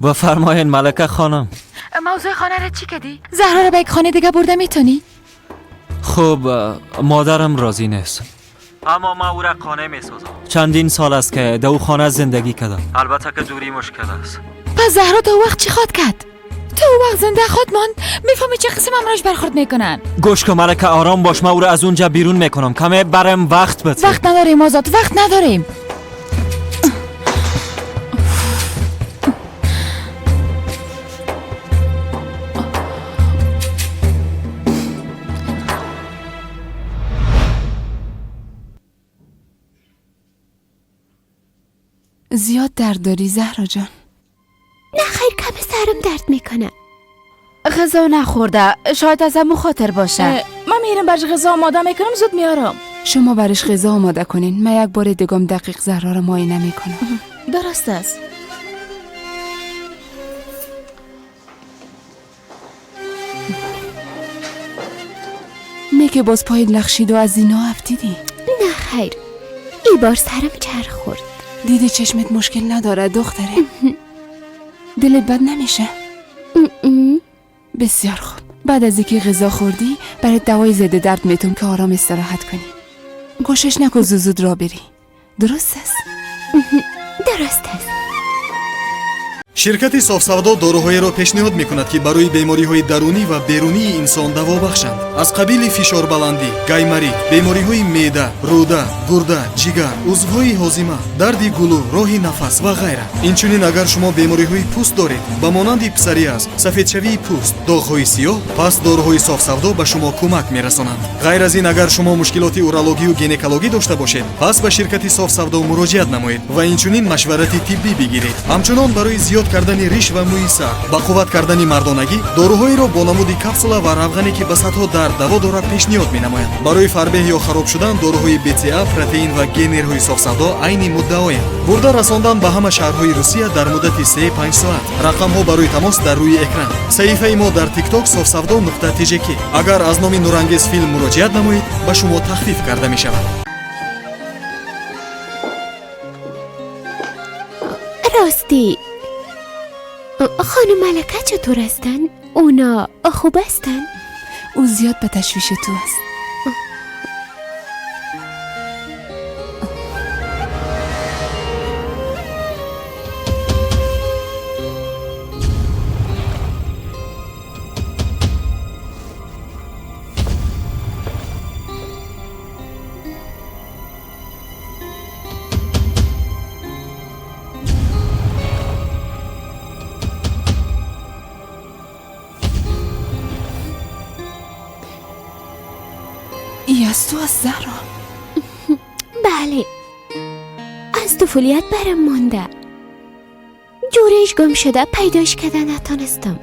بفرمایین ملکه خانم. موضوع خانه را چی کردی؟ زهرا را به یک خانه دیگه برده میتونی؟ خب مادرم راضی نیست، اما ما او را قانع میسازم. چندین سال است که در او خانه زندگی کردم. البته که دوری مشکل است. پس زهرا تا وقت چی خواد کرد؟ تو وقت زنده خود ماند. میفهمی چه قسم امراش برخورد میکنن؟ گوش کن ملکه، آرام باش، من او را از اونجا بیرون میکنم. کمی برم وقت بده. وقت نداریم آزاد، وقت نداریم. زیاد درد داری زهرا جان؟ نه خیر، کم سرم درد میکنه. غذا نخورده، شاید از همون خاطر باشه. من میرم برش غذا آماده میکنم، زود میارم. شما برش غذا آماده کنین، من یک بار دیگم دقیق زهرا رو معاینه میکنم. درست است. نه که باز پای لخشید و از اینا افتیدی؟ نه خیر، ای بار سرم چرخ خورد. دیدی چشمت مشکل نداره دختره؟ دلت بد نمیشه؟ بسیار خوب. بعد از اینکه غذا خوردی برای دوای ضد درد میتون که آرام استراحت کنی. کوشش نکن زود زود را بری. درست است؟ درست است. شرکت صاف‌سودا داروهایی را پیشنهاد می‌کند که برای بیماری‌های درونی و بیرونی انسان دوا بخشند. از قبیل فشار بلندی، گایماریت، بیماری‌های معده، روده، گرده، جگر، عضوهای هاضمه، درد گلو، راه نفس و غیره. اینچنین اگر شما بیماری‌های پوست دارید، به مانند پسوریاز، سفیدشوی پوست، داغ‌های سیاه، پس داروهای صاف‌سودا به شما کمک می‌رسانند. غیر از این اگر شما مشکلات اورولوژی و گینکولوژی داشته باشید، پس به شرکت صاف‌سودا مراجعت نمایید و اینچنین مشورت طبی بگیرید. همچنان برای زیاد کردن ریش و موی سر، با قوت کردن مردانگی، داروهایی را با نمود کپسولا و روغنی که به صدها درد دوا دارد پیشنهاد می‌نمایند. برای فربه یا خراب شدن داروهای BCA، پروتئین و گینرهای صاف‌سودا عین مدعایند. برده رساندن به همه شهرهای روسیه در مدت 3-5 ساعت. رقم ها برای تماس در روی اکران. صحیفه ما در تیک تاک صاف‌سودا.tjk. اگر از نام نورانگیز فیلم مراجعت نمایید به شما تخفیف کرده می شود. راستی خانم ملکه چطور هستن؟ اونا خوب هستن؟ او زیاد به تشویش تو است. ای از تو از زهرا؟ بله، از طفولیت برم مانده. جورش گم شده، پیداش کرده نتانستم.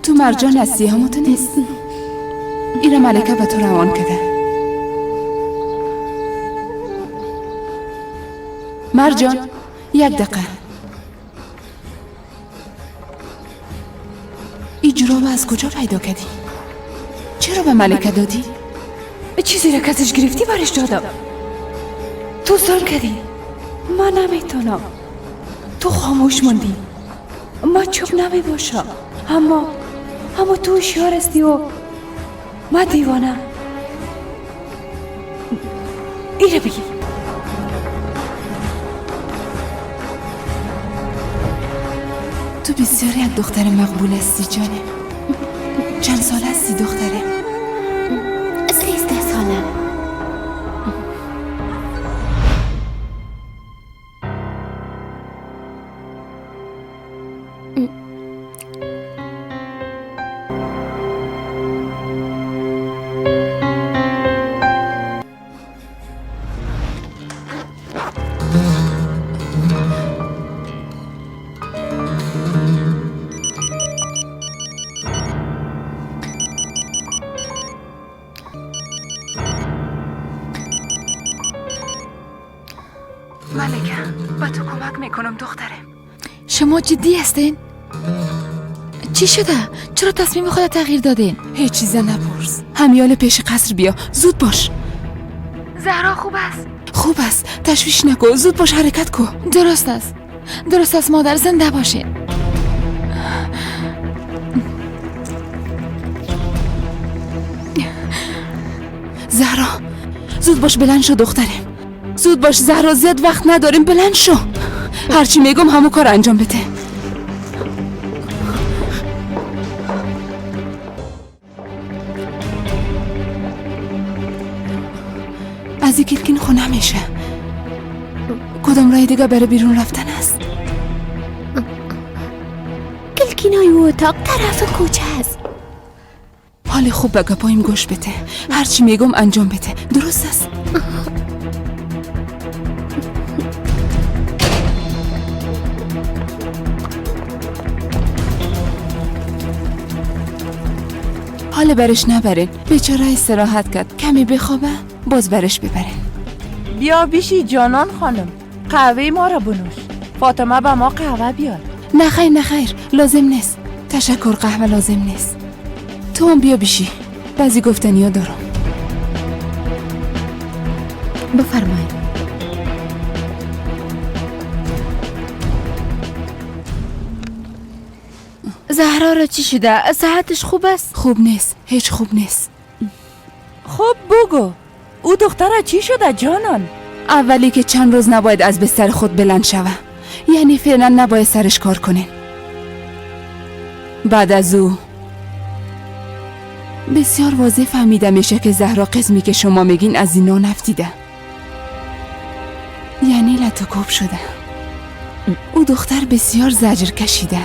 تو مرجان هستی، همو تو نیست. ایره ملکه به تو روان کرده. مرجان یک دقیقه. این جوراب از کجا پیدا کردی؟ چرا به ملکه دادی؟ چیزی را که ازش گرفتی برش دادم. تو ظلم کردی، من نمیتونم. تو خاموش ماندی، من چوب نمی باشم. اما تو هوشیار هستی و من دیوانه. ایره بگی. تو بسیار یک دختر مقبول هستی جانم. چند سال هستی دختره؟ 13 ساله. ملکه با تو کمک میکنم دختره. شما جدی هستین؟ چی شده؟ چرا تصمیم خود تغییر دادین؟ هیچ چیز نپرس. همیال پیش قصر بیا، زود باش. زهرا خوب است؟ خوب است، تشویش نکن، زود باش حرکت کن. درست است، درست است مادر، زنده باشین. زهرا زود باش بلند شو دخترم، زود باش زهرا، زیاد وقت نداریم، بلند شو. هرچی میگم همون کار انجام بده. از این کلکین خونه میشه. کدام راه دیگه برای بیرون رفتن است؟ کلکینای اتاق طرف کوچه است. حال خوب به گپایم گوش بده، هرچی میگم انجام بده، درست است؟ حال برش نبرین، بیچاره استراحت کرد، کمی بخوابه باز برش ببرین. بیا بیشی جانان خانم، قهوه ما را بنوش. فاطمه به ما قهوه بیار. نه خیر نه خیر، لازم نیست، تشکر، قهوه لازم نیست. تو هم بیا بیشی، بعضی گفتنیا دارم. بفرمایید. زهرا را چی شده؟ صحتش خوب است؟ خوب نیست، هیچ خوب نیست. خوب بگو، او دختره چی شده جانان؟ اولی که چند روز نباید از بستر خود بلند شوه، یعنی فعلا نباید سرش کار کنین. بعد از او بسیار واضح فهمیده میشه که زهرا قسمی که شما میگین از اینا نفتیده، یعنی لطوکوب شده. او دختر بسیار زجر کشیده.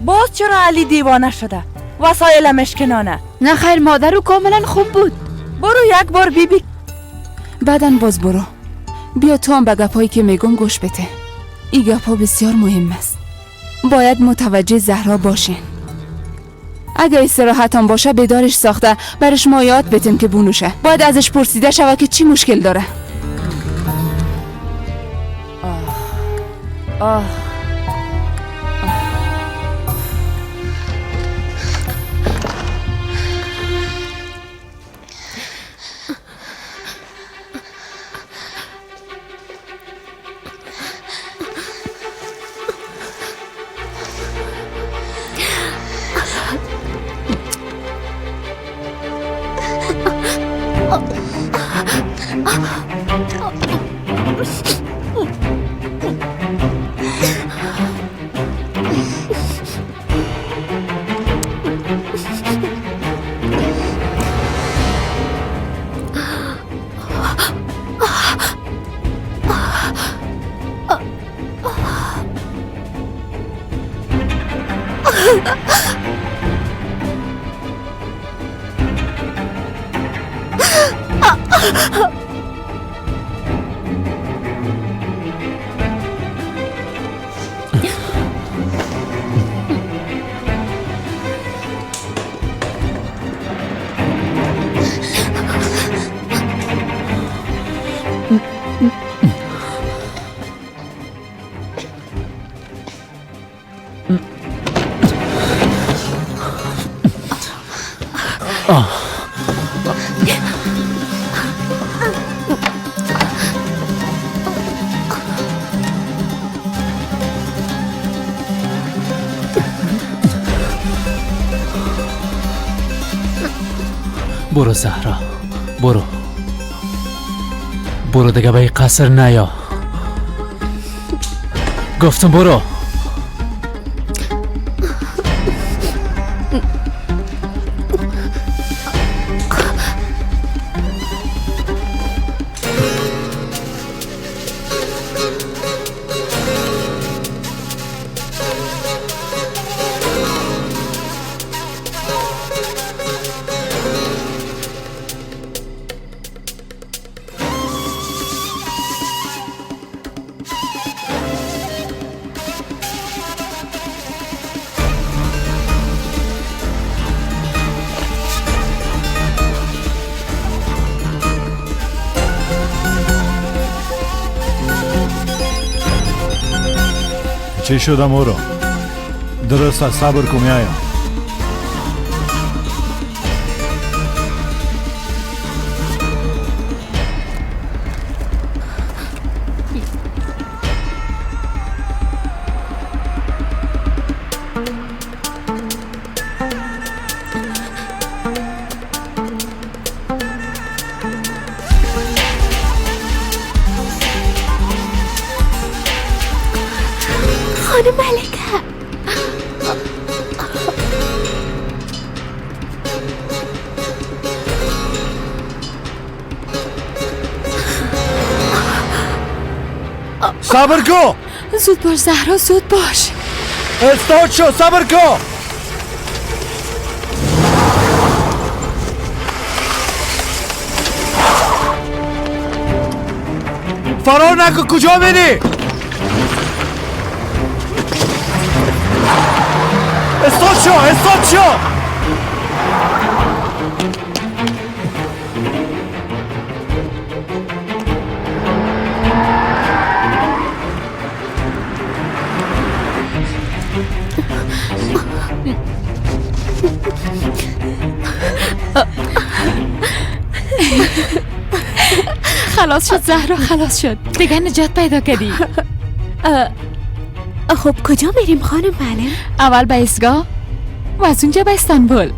باز چرا علی دیوانه شده؟ وسایل مشکنانه. نه خیر مادر، او کاملا خوب بود. برو یک بار بیبی. بعدن باز برو. بیا تو هم به گپایی که میگم گوش بده. این گپا بسیار مهم است. باید متوجه زهرا باشین. اگه استراحتان باشه بیدارش ساخته، برش مایعات بتین که بونوشه. باید ازش پرسیده شوه که چی مشکل داره. آه آه. برو زهرا، برو برو دیگه به این قصر نیا. گفتم برو. چی شدم او رو؟ درست از صبر کو میایم. خانم ملکه، صبر کو. زود باش زهرا، زود باش. استاد شو، صبر کو. فرار نکن، کجا میری؟ استاد شو، استاد شو. خلاص شد زهرا، خلاص شد دیگه، نجات پیدا کردی. خب کجا میریم خانم معلم؟ اول به ایستگاه و از اونجا به استانبول.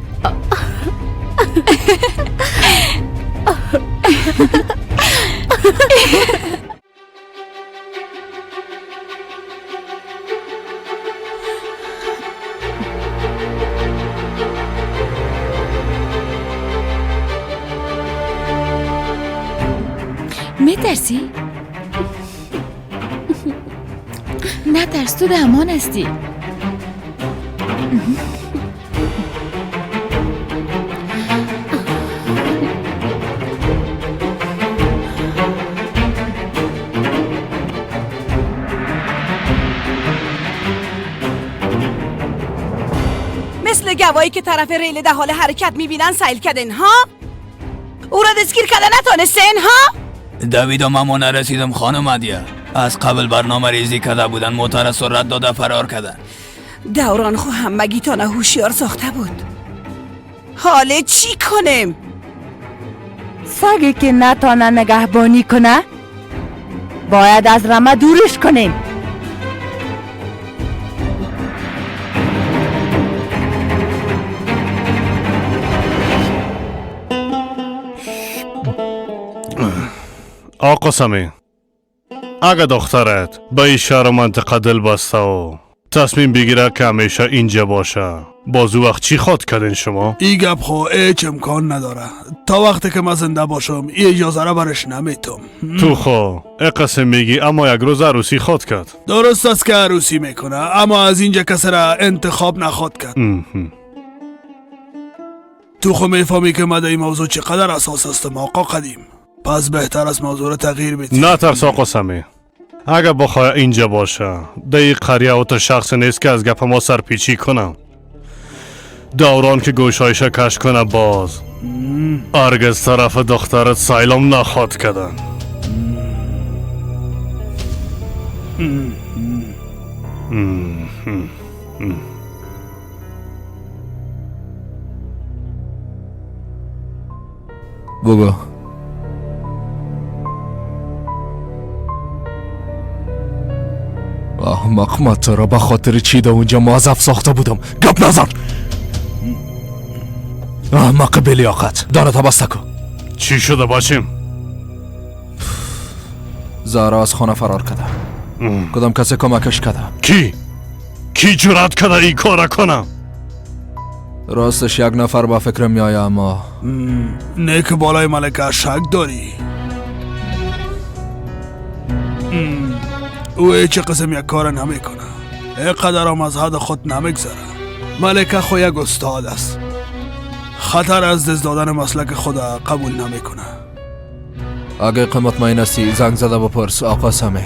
میترسی؟ نه ترس، تو در امان هستی. مثل گوایی که طرف ریل در حال حرکت میبینن سیل کردن ها؟ او را دستگیر کردن نتانستن ها؟ دویدم اما نرسیدم خانم عدیه. از قبل برنامه ریزی کرده بودن، موتر سرعت داده فرار کردن. دوران خو همگی تانه هوشیار ساخته بود. حاله چی کنیم؟ سگی که نتانه نگهبانی کنه باید از رمه دورش کنیم. آقا سمی، اگه دخترت به این شهر و منطقه دل بسته و تصمیم بگیره که همیشه اینجا باشه، باز او وقت چی خواد کردین شما؟ ای گپ خو هیچ امکان نداره. تا وقتی که من زنده باشم ای اجازه را برش نمیتم. تو خو قسم میگی، اما یک روز عروسی خواد کرد. درست است که عروسی میکنه، اما از اینجا کسی را انتخاب نخواد کرد. تو خو میفهمی که من در این موضوع چقدر اساس هستم آقا قدیم. پس بهتر از موضوع را تغییر بدی. نه ترس آقا سمی، اگه بخواه اینجا باشه در این قریه و تا شخص نیست که از گپ ما سرپیچی کنم. دوران که گوشایش کش کنه باز هرگز طرف دخترت سیلم نخواد کردن. بگو. احمق، من تو را به خاطر چی در اونجا موظف ساخته بودم؟ گپ نزن. احمق بی‌لیاقت، دانتا بسته کن. چی شده باشیم؟ زهرا از خانه فرار کرده. کدام کسی کمکش کرده؟ کی؟ کی جرأت کرده این کار کنم؟ راستش یک نفر با فکر میآید، اما نه که بالای ملکه شک داری. او هیچ قسم یک کار نمیکنه، اینقدر هم از حد خود نمیگذره. ملکه خو یک استاد است، خطر از دست دادن مسلک خود قبول نمیکنه. اگه مطمئن هستی زنگ زده بپرس آقا سمی.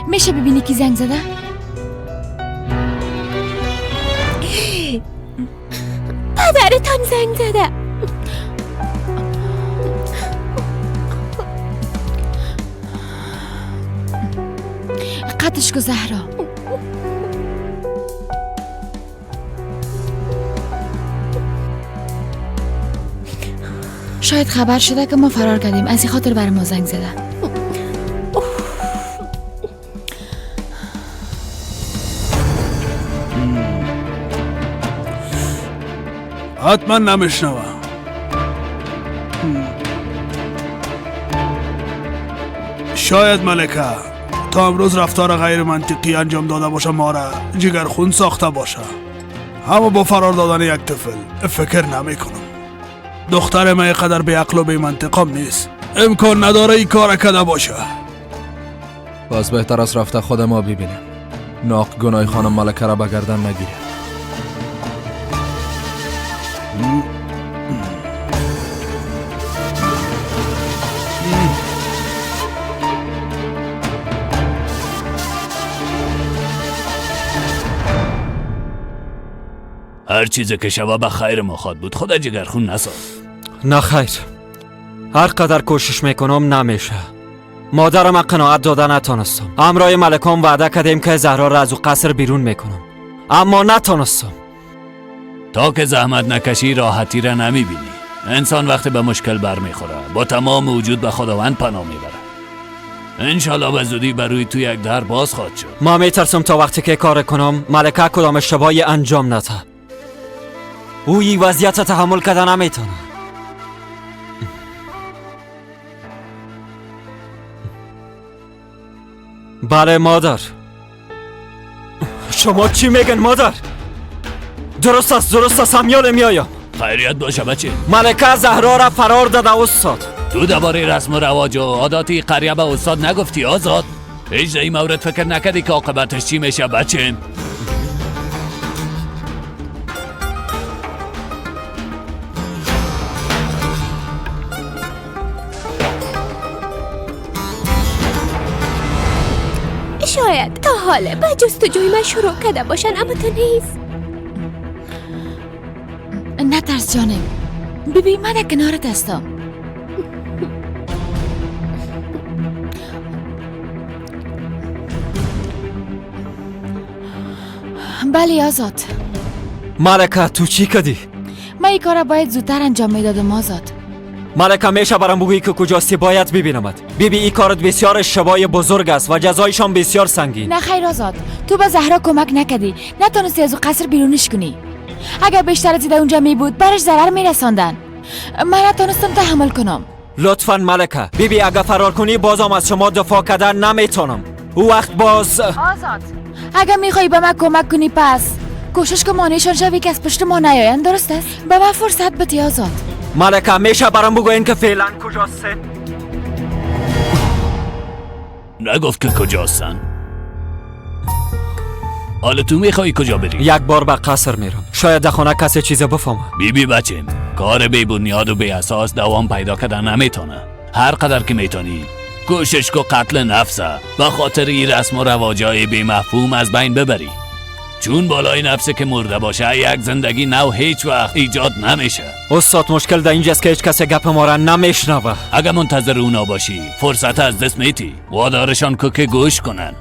میشه ببینی کی زنگ زده؟ پدرتان زنگ زده. قطعش کو زهرا. شاید خبر شده که ما فرار کردیم، از این خاطر بر ما زنگ زده. حتما نمیشنوم. شاید ملکه تا امروز رفتار غیر منطقی انجام داده باشه، ما را جگرخون ساخته باشه، اما با فرار دادن یک طفل فکر نمی کنم. دختر من اینقدر بی عقل و بی منطقم نیست، امکان نداره این کار کرده باشه. پس بهتر است رفته خود ما ببینیم. ناق گناه خانم ملکه را به گردن نگیره. هر چیزی که شوا به خیر ما خواد بود، خدا جگرخون نساز. نه خیر، هر قدر کوشش میکنم نمیشه. مادرم قناعت داده نتانستم. همراه ملکان وعده کردیم که زهرا را از او قصر بیرون میکنم، اما نتانستم. تا که زحمت نکشی راحتی را نمیبینی. انسان وقتی به مشکل برمیخوره با تمام وجود به خداوند پناه میبره. انشالله به زودی بر روی تو یک در باز خواهد شد. ما میترسم تا وقتی که کار کنم ملکه کدام اشتباهی انجام نده. او این وضعیت تحمل کرده نمیتونه. بله مادر. شما چی میگن مادر؟ درست است، درست است، همیان میایم. خیریت باشه بچه. ملکه زهرا را فرار داده استاد. تو درباره رسم و رواج و عادات قریه به استاد نگفتی آزاد؟ هیچ در این مورد فکر نکردی که عاقبتش چی میشه بچه؟ شاید تا حاله به جستجوی من شروع کرده باشن، اما تو نیست. نترس جانم، ببین من در کنارت هستم. بله آزاد. ملکه تو چی کردی؟ من این کار باید زودتر انجام میدادم آزاد. ملکه میشه برام بگویی که کجاستی؟ باید ببینمت. بیبی این کارت بسیار اشتباه بزرگ است و جزایشان بسیار سنگین. نه خیر آزاد، تو به زهرا کمک نکردی، نتونستی از او قصر بیرونش کنی. اگر بیشتر از اونجا می بود برش ضرر میرساندن. من نتونستم تحمل کنم. لطفا ملکه، بیبی اگر فرار کنی بازم از شما دفاع کردن نمیتونم. او وقت باز آزاد، اگر میخوای به من کمک کنی پس کوشش کن مانعشان شوی که از پشت ما نیایند. درست است؟ به من فرصت بده آزاد. ملکه میشه برام بگوین که فعلا کجاست؟ نگفت که کجاستن. حالا تو میخوای کجا بری؟ یک بار به قصر میرم، شاید در خانه کسی چیز بفهمه. بی بی بچم، کار بی بنیاد و بی اساس دوام پیدا کردن نمیتونه. هر قدر که میتونی کوشش کو قتل نفسه به خاطر این رسم و رواجای بی مفهوم از بین ببری. چون بالای نفسه که مرده باشه یک زندگی نو هیچ وقت ایجاد نمیشه. استاد مشکل در اینجاست که هیچ کسی گپ ما را نمیشنوه. اگه منتظر اونا باشی فرصت از دست میتی. وادارشان کو که گوش کنن.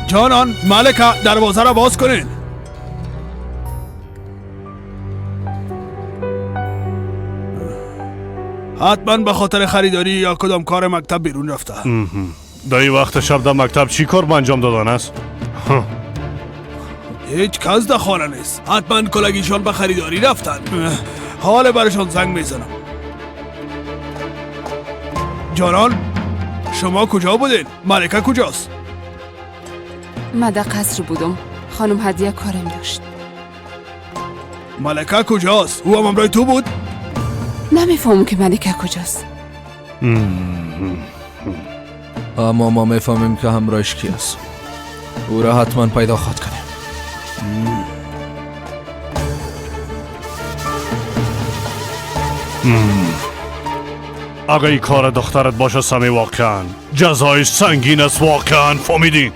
جانان ملکه دروازه را باز کنین. حتما به خاطر خریداری یا کدام کار مکتب بیرون رفته. در این وقت شب در مکتب چی کار به انجام دادن است؟ هیچ کس در خانه نیست. حتما کلگیشان به خریداری رفتن. حال برشان زنگ میزنم. جانان شما کجا بودین؟ ملکه کجاست؟ من در قصر بودم. خانم هدیه کارم داشت. ملکه کجاست؟ او هم همراه تو بود؟ نمیفهمم که ملکه کجاست. اما ما میفهمیم که همراهش کی است. او را حتما پیدا خواهد کنیم. اگه این کار دخترت باشه سمی واقعا جزایش سنگین است واقعا، فهمیدی؟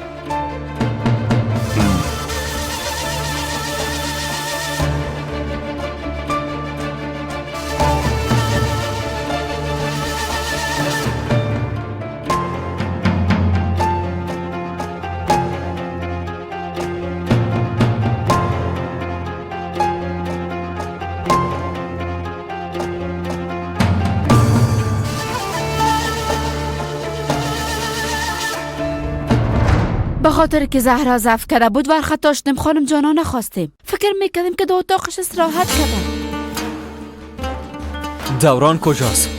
به خاطر که زهرا ضعف کرده بود ورخط داشتیم خانم جانا نخواستیم. فکر میکردیم که دو اتاقش استراحت کرده. دوران کجاست؟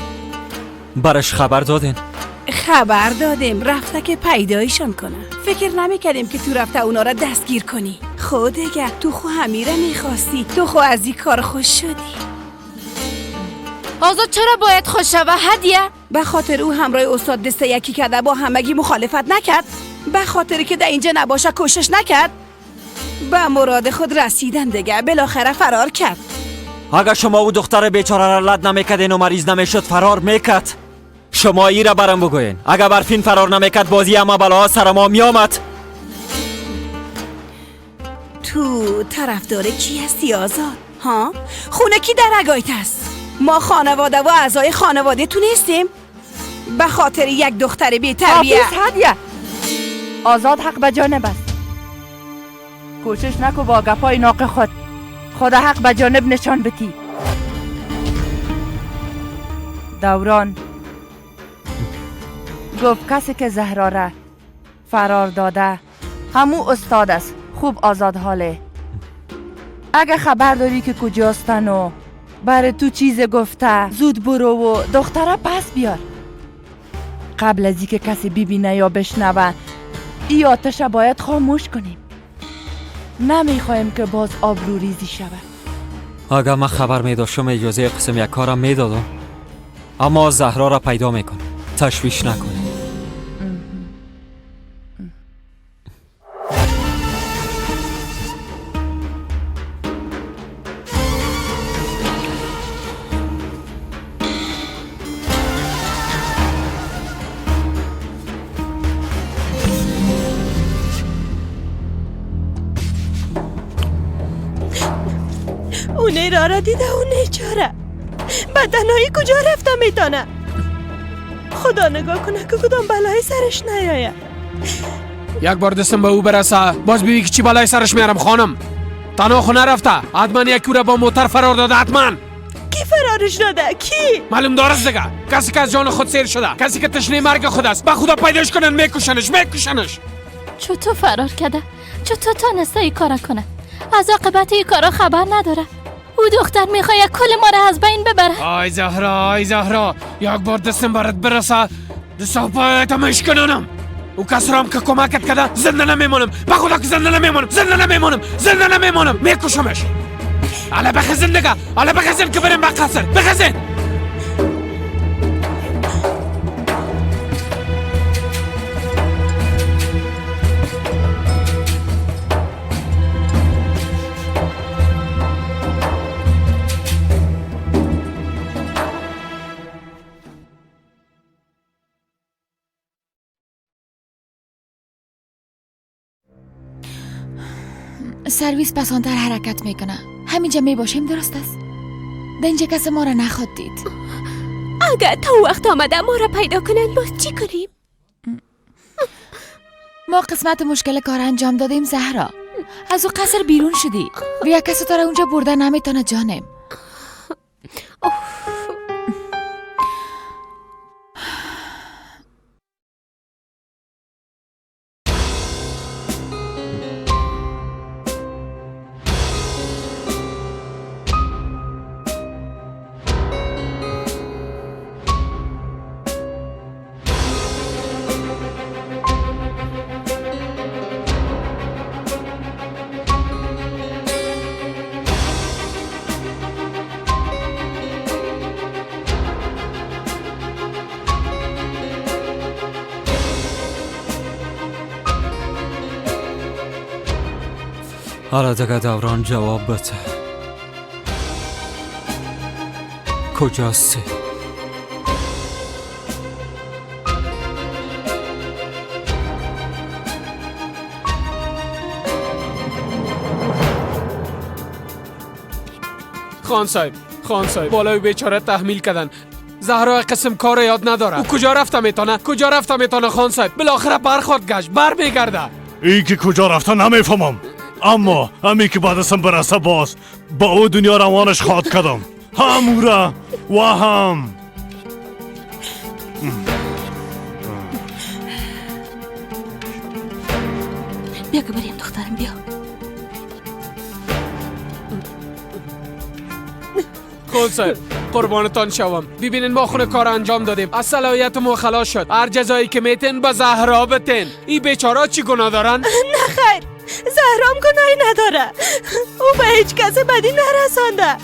برش خبر دادین؟ خبر دادیم، رفته که پیدایشان کنه. فکر نمیکردیم که تو رفته اونا را دستگیر کنی. خود دیگه تو خو همیره میخواستی، تو خو از این کار خوش شدی. آزاد چرا باید خوش شوه هدیه؟ به خاطر او همراه استاد دست یکی کرده با همگی مخالفت نکرد. به خاطر که در اینجا نباشه کوشش نکرد. به مراد خود رسیدن دیگه، بالاخره فرار کرد. اگر شما او دختر بیچاره را لد نمیکردین و مریض نمیشد فرار میکرد. شما ای را برم بگوین اگر برفین فرار نمیکرد بازی اما بلاها سر ما میآمد. تو طرفدار کی هستی آزاد؟ ها؟ خونه کی در اگایت است؟ ما خانواده و اعضای خانواده تو نیستیم؟ به خاطر یک دختر بی تربیه. هدیه آزاد حق به جانب است. کوشش نکو با گپای ناق خود خدا حق به جانب نشان بتی. دوران گفت کسی که زهرا را فرار داده همو استاد است. خوب آزاد حاله. اگه خبر داری که کجاستن و برای تو چیز گفته زود برو و دختره پس بیار قبل از اینکه کسی ببینه یا بشنوه. ای آتش باید خاموش کنیم. نمیخوایم که باز آبروریزی شود. اگر من خبر می داشتم اجازه قسم یک کارم می دادم، اما زهرا را پیدا میکنم. تشویش نکنه. اونه را را دیده و نیچاره بدنهایی کجا رفته میتانه. خدا نگاه کنه که کدام بلای سرش نیایه. یک بار دستم به او برسه باز ببین که چی بلای سرش میارم. خانم تنها خونه رفته، حتما یکی را با موتر فرار داده. حتما. کی فرارش داده؟ کی؟ معلوم دارست دیگه. کسی که از جان خود سیر شده، کسی که تشنه مرگ خود است. به خدا پیداش کنن میکشنش، میکشنش. چطور فرار کرده؟ چطور تانسته این کارا کنه؟ از عاقبت این کارا خبر نداره. او دختر میخواد کل ما را از بین ببره. آی زهرا، آی زهرا، یک بار دستم برات برسه دست و پایتم اشکنانم. او کس را هم که کمکت کرده زنده نمیمانم. به خدا که زنده نمیمانم، زنده نمیمانم، زنده نمیمانم. میکشمش. حالا بخزن دیگه، حالا بخزن که بریم به قصر. بخزن. سرویس پسانتر حرکت میکنه. همینجا میباشیم، درست است؟ در اینجا کس ما را نخواد دید. اگر تا وقت آمده ما را پیدا کنن باز چی کنیم؟ ما قسمت مشکل کار انجام دادیم زهرا. از او قصر بیرون شدی و یک کسی تو را اونجا برده نمیتونه جانم. حالا دیگه دوران جواب بده. کجاستی؟ خان صاحب، خان صاحب، بالای بیچاره تحمیل کردن. زهرا قسم کار یاد نداره. او کجا رفته میتونه؟ کجا رفته میتونه خان صاحب؟ بالاخره برخواد گشت، بر میگرده. ای که کجا رفته نمیفهمم، اما همی که بعد ازم برسه باز با او دنیا روانش خواد کردم، هم او را و هم. بیا که بریم دخترم، بیا. خان صاحب قربانتان شوم، ببینین ما خونه کار انجام دادیم، از صلاحیت ما خلاص شد. هر جزایی که میتین به زهرا بتین. این بیچارا چی گناه دارن؟ نه خیر، زهرام گناهی نداره، او به هیچ کس بدی نرسانده.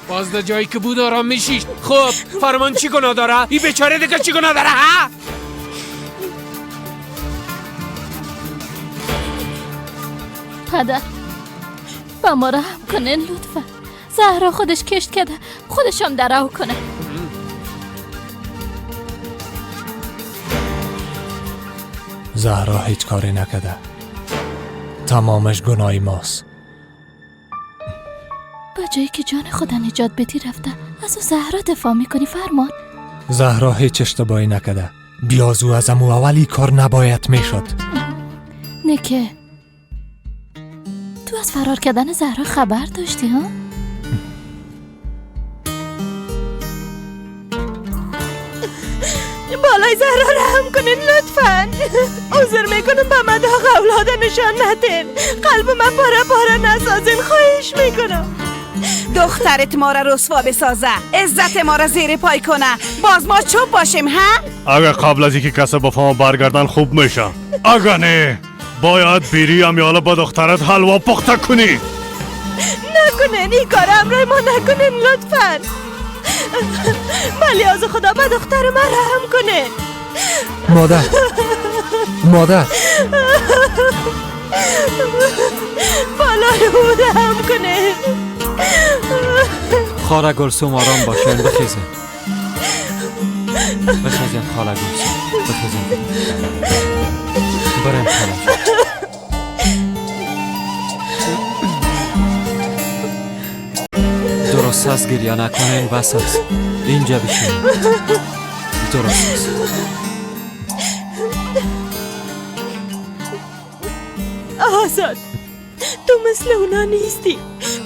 باز در جایی که بود آرام میشیش. خب فرمان چی گناه داره؟ این بیچاره دیگه چی گناه داره؟ ها؟ پدر با ما رحم کنین لطفا. زهرا خودش کشت کرده، خودش هم درو کنه. زهرا هیچ کاری نکرده، تمامش گناهی ماست. با جایی که جان خدا نجات بدی رفته، از او زهرا دفاع میکنی فرمان؟ زهرا هیچ اشتباهی نکرده، بیازو از امو اولی کار نباید میشد. نکه تو از فرار کردن زهرا خبر داشتی ها؟ بالای زهرا رحم کنین لطفا. عذر میکنم به من داغ اولاد نشان ندین، قلب من پاره پاره نسازین، خواهش میکنم. دخترت ما را رسوا بسازه، عزت ما را زیر پای کنه، باز ما چوب باشیم ها؟ اگه قبل از اینکه کسی بفهمه برگردن خوب میشه، اگه نه باید بیری امیاله با دخترت حلوا پخته کنی. نکنین این کار امرای ما نکنین لطفا. ملیاز خدا به دختر من رحم کنه. مادر، مادر، بالای او رحم کنه. خاله گلسوم آرام باشین، بخیزین بخیزین خاله گلسوم، بخیزین بریم خاله. درست است گریه نکنین، بس است، اینجا بشین. درست است. آزاد تو مثل اونا نیستی،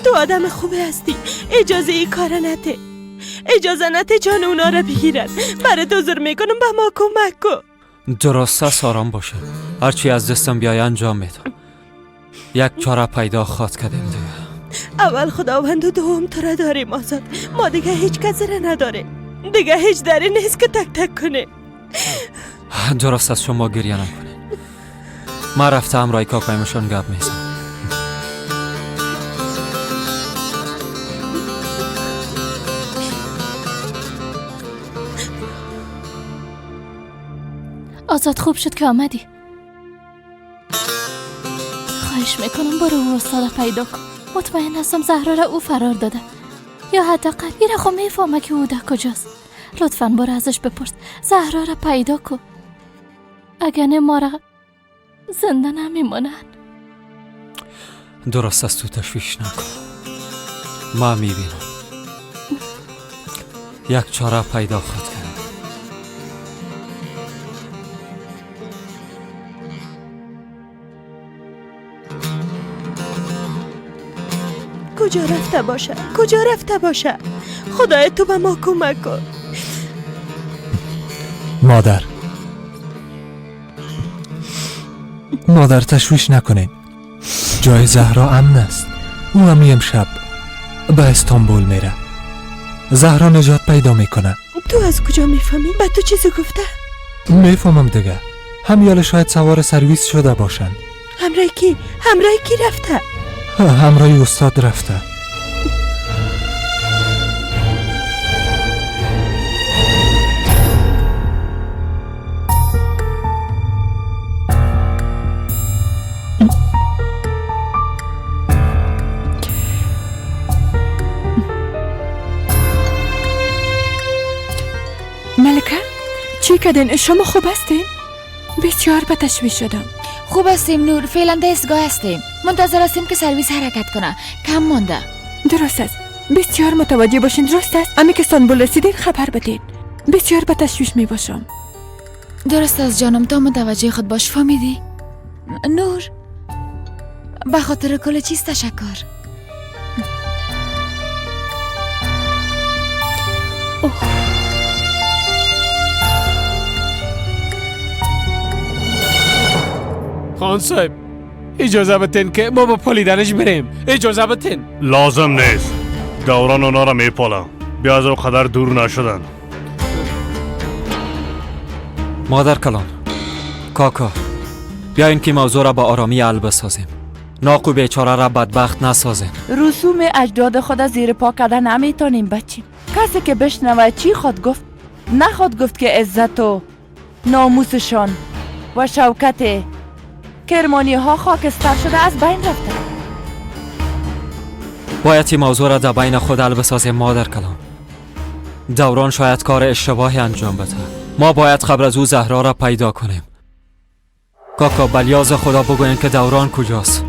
تو آدم خوبی هستی. اجازه ای کار نده، اجازه نده جان اونا را بگیرن. برای تو زر میکنم، به ما کمک کن. درست است آرام باشه، هرچی از دستم بیای انجام میدم. یک چاره پیدا خواد کردیم دیگه. اول خداوند و دوم تو را داریم آزاد. ما دیگه هیچ کسی را نداریم، دیگه هیچ دری نیست که تک تک کنه. درست است شما گریه نکنین، من رفتم همراه کاکایمشان گپ میزنم. آزاد خوب شد که آمدی. خواهش میکنم برو او استاد پیدا کن. مطمئن هستم زهرا را او فرار داده، یا حداقل این خو میفهمه که او در کجاست. لطفاً برو ازش بپرس زهرا را پیدا کن، اگه نه ما را زنده نمیمانن. درست از تو تشویش نکن. ما میبینم یک چاره پیدا خود کرد. کجا رفته باشه؟ کجا رفته باشه؟ خدای تو به ما کمک کن. مادر، مادر تشویش نکنین. جای زهرا امن است. او هم امشب به استانبول میره. زهرا نجات پیدا میکنه. تو از کجا میفهمی؟ به تو چیزی گفته؟ میفهمم دیگه. همیال شاید سوار سرویس شده باشن. همراه کی؟ همراه کی رفته؟ همراه استاد رفته. ملکه چی کردین؟ شما خوب هستین؟ بسیار به تشویش شدم. خوب هستیم نور، فعلا در ایستگاه هستیم. منتظر هستیم که سرویس حرکت کنه. کم مانده. درست است. بسیار متوجه باشین. درست است. امی که استانبول رسیدین خبر بدین. بسیار به تشویش می باشم. درست است جانم، تا متوجه خود باش. فهمیدی؟ نور، به خاطر کل چیز تشکر. اوه. خان صاحب اجازه بتین که ما با پالیدنش بریم. اجازه بتین. لازم نیست. دوران اونا را میپالم. بیا از او قدر دور نشدن. مادر کلان، کاکا، بیاین که موضوع را با آرامی حل بسازیم. ناقو بیچاره را بدبخت نسازیم. رسوم اجداد خود از زیر پا کردن نمیتونیم بچیم. کسی که بشنوه چی خود گفت، نخواد گفت که عزت و ناموسشان و شوکت کرمانی ها خاکستر شده از بین رفته. باید این موضوع را در بین خود حل بسازیم مادر کلان. دوران شاید کار اشتباهی انجام بده. ما باید قبل از او زهرا را پیدا کنیم. کاکا بلیاز خدا بگوین که دوران کجاست.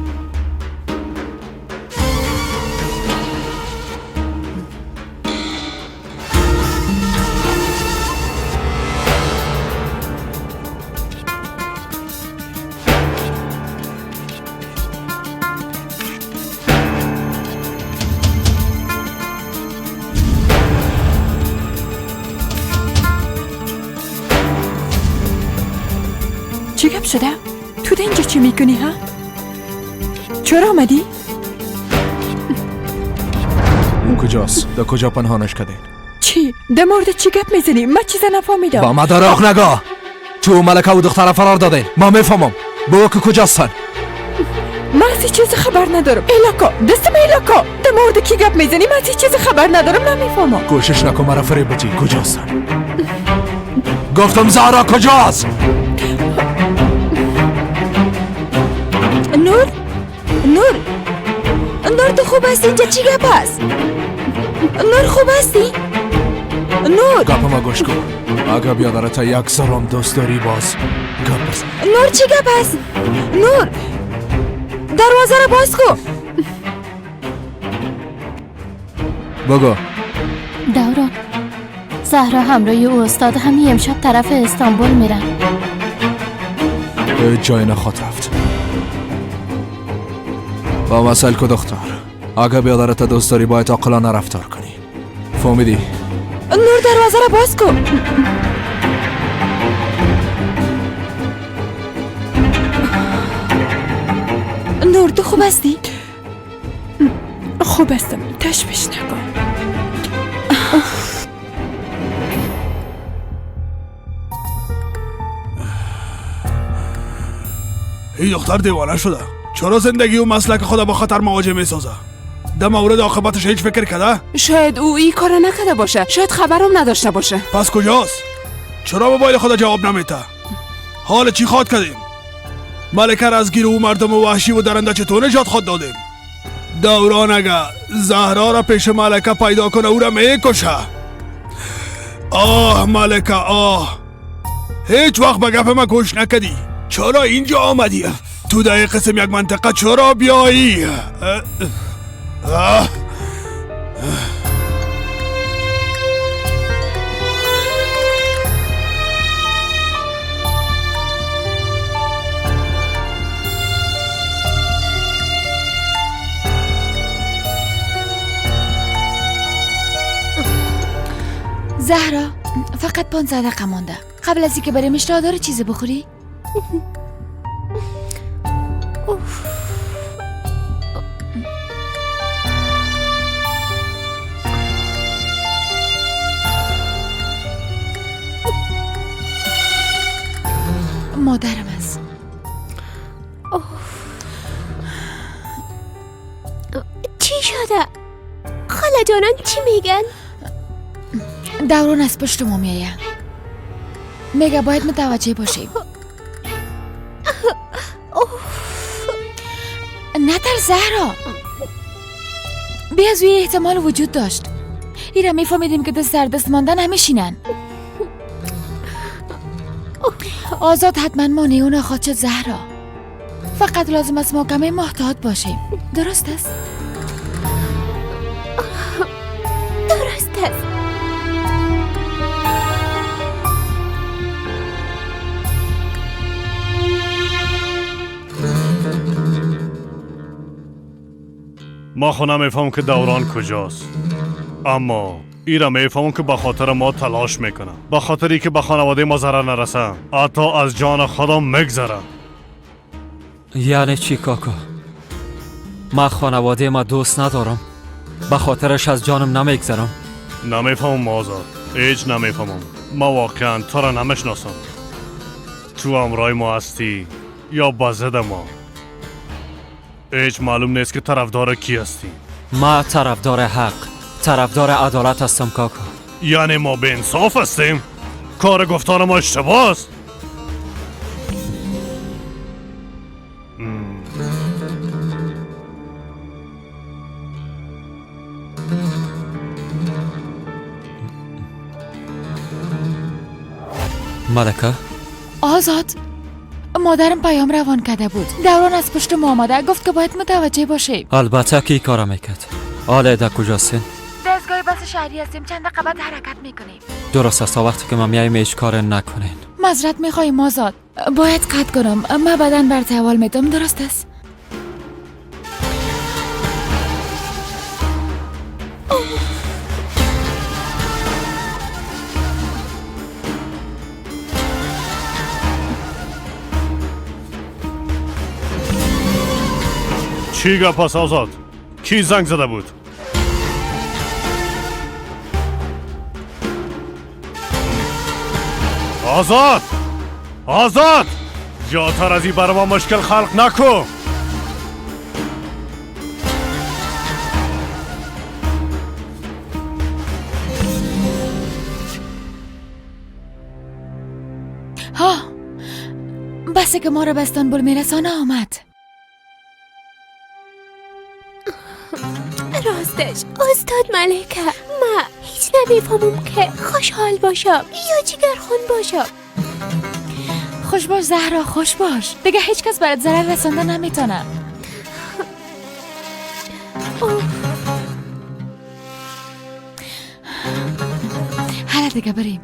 چی گپ شده؟ تو در اینجا چی میکنی ها؟ چرا آمدی؟ اون کجاست؟ در کجا پنهانش کردین؟ چی؟ در مورد چی گپ میزنی؟ من چیز نفهمیدم. با ما دروغ نگاه. تو ملکه و دختر فرار دادین. ما میفهمم. بگو که کجاستن؟ من از چیز خبر ندارم. ایلاکا دستم ایلاکا. در مورد کی گپ میزنی؟ من از چیز خبر ندارم. نمیفهمم. کوشش نکن مرا فریب بدی. کجاستن؟ گفتم زهرا کجاست؟ نور، نور، نور تو خوب هستی؟ اینجا چی گپ هست؟ نور خوب هستی؟ نور گپ ما گوش کن. اگه بیادرت یک سرم دوست داری باز گپ بزن. نور چی گپ هست؟ نور دروازه را باز کن. بگو. دوران، زهرا همراه او استاد همین امشب طرف استانبول میرن. جای نخواد رفت. با مسئله که دختر، اگه بیادرت دوست داری باید عاقلانه رفتار کنی. فهمیدی؟ نور دروازه را باز کن. نور تو خوب هستی؟ خوب هستم، تشویش نکن. این دختر دیوانه شده. چرا زندگی و مسلک خود با خطر مواجه میسازه؟ در مورد عاقبتش هیچ فکر کرده؟ شاید او این کارو نکرده باشه، شاید خبرم نداشته باشه. پس کجاست؟ چرا موبایل خود جواب نمیده؟ حال چی خواد کردیم؟ ملکه را از گیر او مردم وحشی و درنده چطور نجات خود دادیم؟ دوران اگه زهرا را پیش ملکه پیدا کنه او را میکشه. آه ملکه آه، هیچ وقت به گپ ما گوش نکدی. چرا اینجا آمدی؟ تو در این قسم یک منطقه چرا بیایی؟ زهرا فقط 15 دقیقه مانده. قبل از اینکه بریم اشتها داری چیزی بخوری؟ مادرم است. چی شده؟ خاله جانان چی میگن؟ دوران از پشت ما میآید. میگه باید متوجه باشیم. نتر زهرا، بیا از احتمال وجود داشت. ایره میفهمیدیم که دست در دست ماندن همیشینن. آزاد حتما مانع اون خواهد شد زهرا. فقط لازم است ما کمی محتاط باشیم. درست است؟ درست است. ما خو نمیفهم که دوران کجاست، اما ایرا میفهم که به خاطر ما تلاش میکنه، به خاطری که به خانواده ما ضرر نرسه، حتی از جان خودم میگذره. یعنی چی کاکا؟ ما خانواده ما دوست ندارم، به خاطرش از جانم نمیگذرم. نمیفهمم آزاد، هیچ نمیفهمم. ما واقعا تو را نمیشناسم. تو همراه ما هستی یا بزد ما؟ هیچ معلوم نیست که طرفدار کی هستی. ما طرفدار حق، طرفدار عدالت هستم کاکا. یعنی ما به انصاف هستیم؟ کار گفتار ما اشتباه است. ملکه؟ آزاد، مادرم پیام روان کرده بود. دوران از پشت ما آمده، گفت که باید متوجه باشیم. البته که کارا میکرد. حالا در کجاستین؟ دستگاه بس شهری هستیم، چند دقیقه بعد حرکت میکنیم. درست است، تا وقتی که ما میایم هیچ کار نکنین. معذرت میخوایم آزاد، باید قطع کنم. ما بعداً برات احوال میدم. درست است؟ چی گپ است آزاد؟ کی زنگ زده بود؟ آزاد! آزاد! زیادتر از این بر ما مشکل خلق نکن. ها، بس که ما را به استانبول میرسانه آمد. راستش استاد ملکه، ما هیچ نمیفهمم که خوشحال باشم یا جگرخون باشم. خوش باش زهرا، خوش باش. دیگه هیچ کس برات ضرر رسانده نمیتونه. حالا دیگه بریم.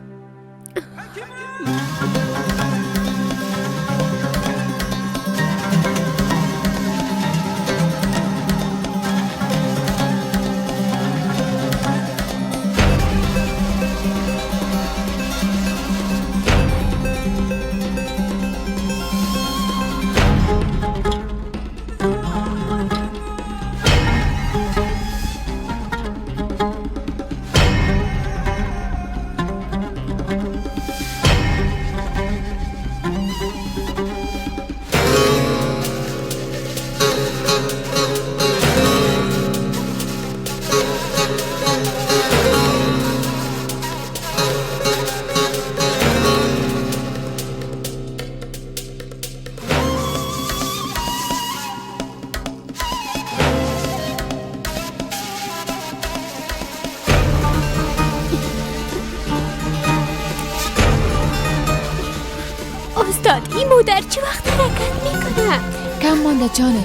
استاد، این مادر چه وقت حرکت میکنه؟ کم مانده جانم،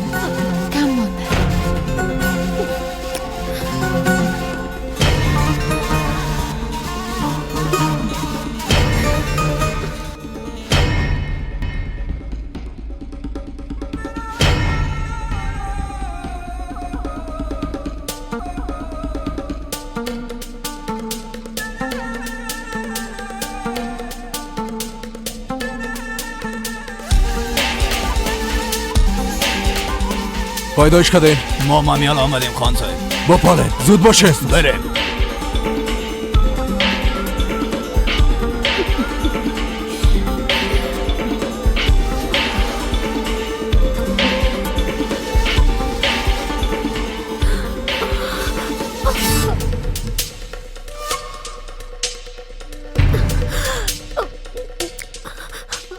کم مانده. پیدایش کردین؟ ما مامیال آمدیم خان صاحب. بپاله زود باشه. بریم.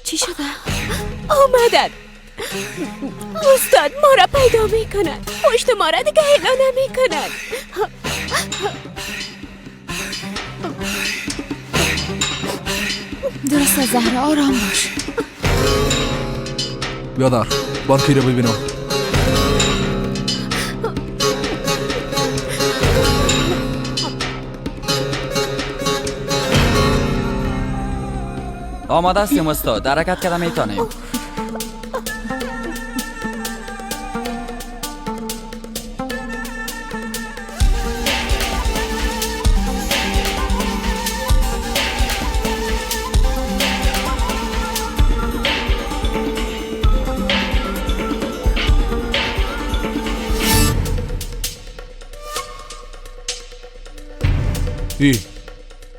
چی شده؟ آمدن. استاد ما را پیدا میکنند. پشت ما را دیگه هلا نمیکنند. درست زهرا، آرام باش. بیادر بانکی رو ببینم. آماده هستیم استاد، حرکت کرده میتونیم.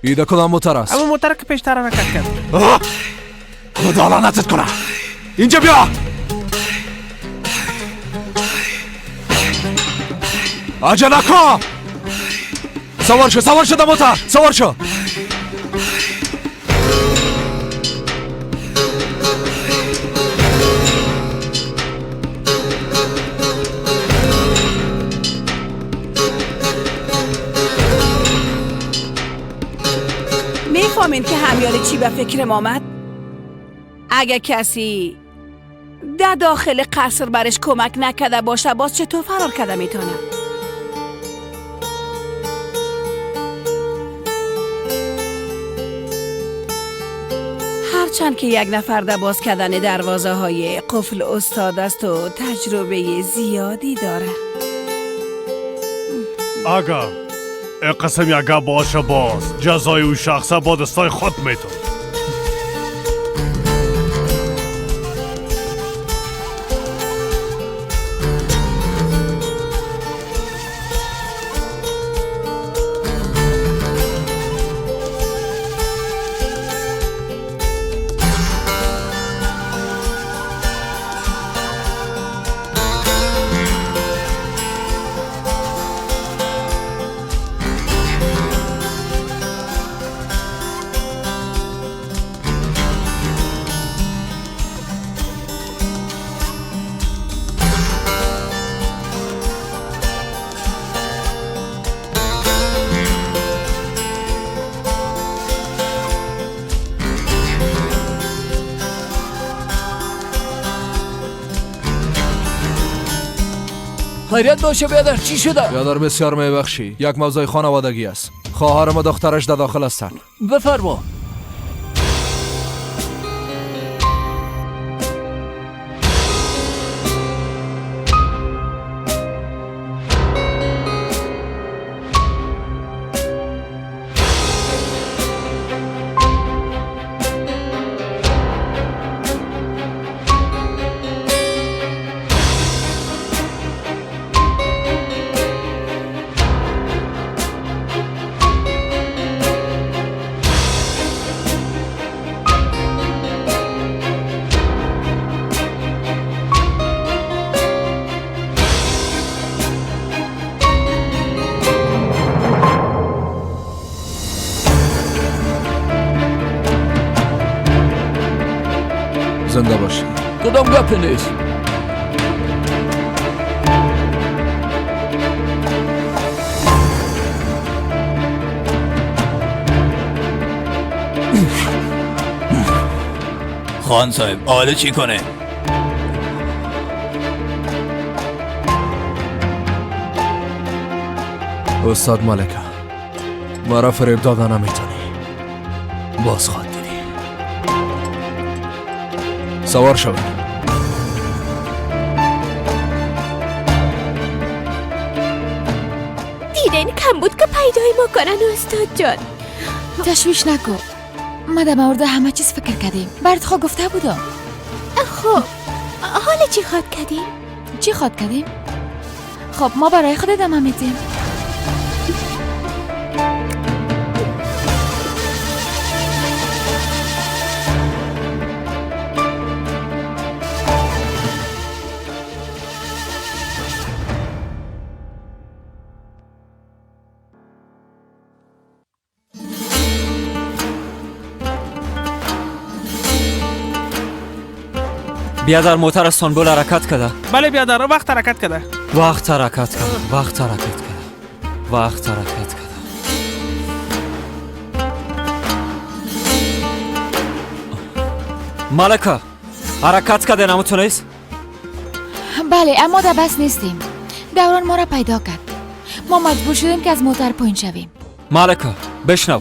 ای ده کدام موتر است؟ اما موتر که پیشتر حرکت کرد. خدا لعنتت کنه. اینجا بیا. عجله کن. سوار شو، سوار شو در موتر، سوار شو. میفهمین که همیال چی به فکرم آمد؟ اگه کسی در داخل قصر برش کمک نکرده باشه باز چطور فرار کرده میتونه؟ هرچند که یک نفر در باز کردن دروازه های قفل استاد است و تجربه زیادی داره. آقا قسم اگه باشه باز جزای او شخصه با دستای خود میتون. خیریت باشه بیادر، چی شده؟ بیادر بسیار میبخشی، یک موضوع خانوادگی است. خواهرم و دخترش در داخل هستند. بفرما. زنده باشی. کدام گپی نیست. خان صاحب حالا چی کنه؟ استاد ملکه، مرا فریب داده نمیتونی. باز خواد دیدی. سوار شو. دیدن کم بود که پیدای ما کنن استاد جان. تشویش نکن، ما در مورد همه چیز فکر کردیم. برات خو گفته بودم. خب حالا چی خواد کردیم؟ چی خواد کردیم؟ خب ما برای خود ادامه میدیم. بیادر موتر استانبول حرکت کرده. بله بیادر، وقت حرکت کرده. وقت حرکت کرده. وقت حرکت کرده. وقت حرکت کرده. ملکه حرکت کرده نمیتونیست؟ بله اما در بس نیستیم. دوران ما را پیدا کرد. ما مجبور شدیم که از موتر پایین شویم. ملکه بشنو،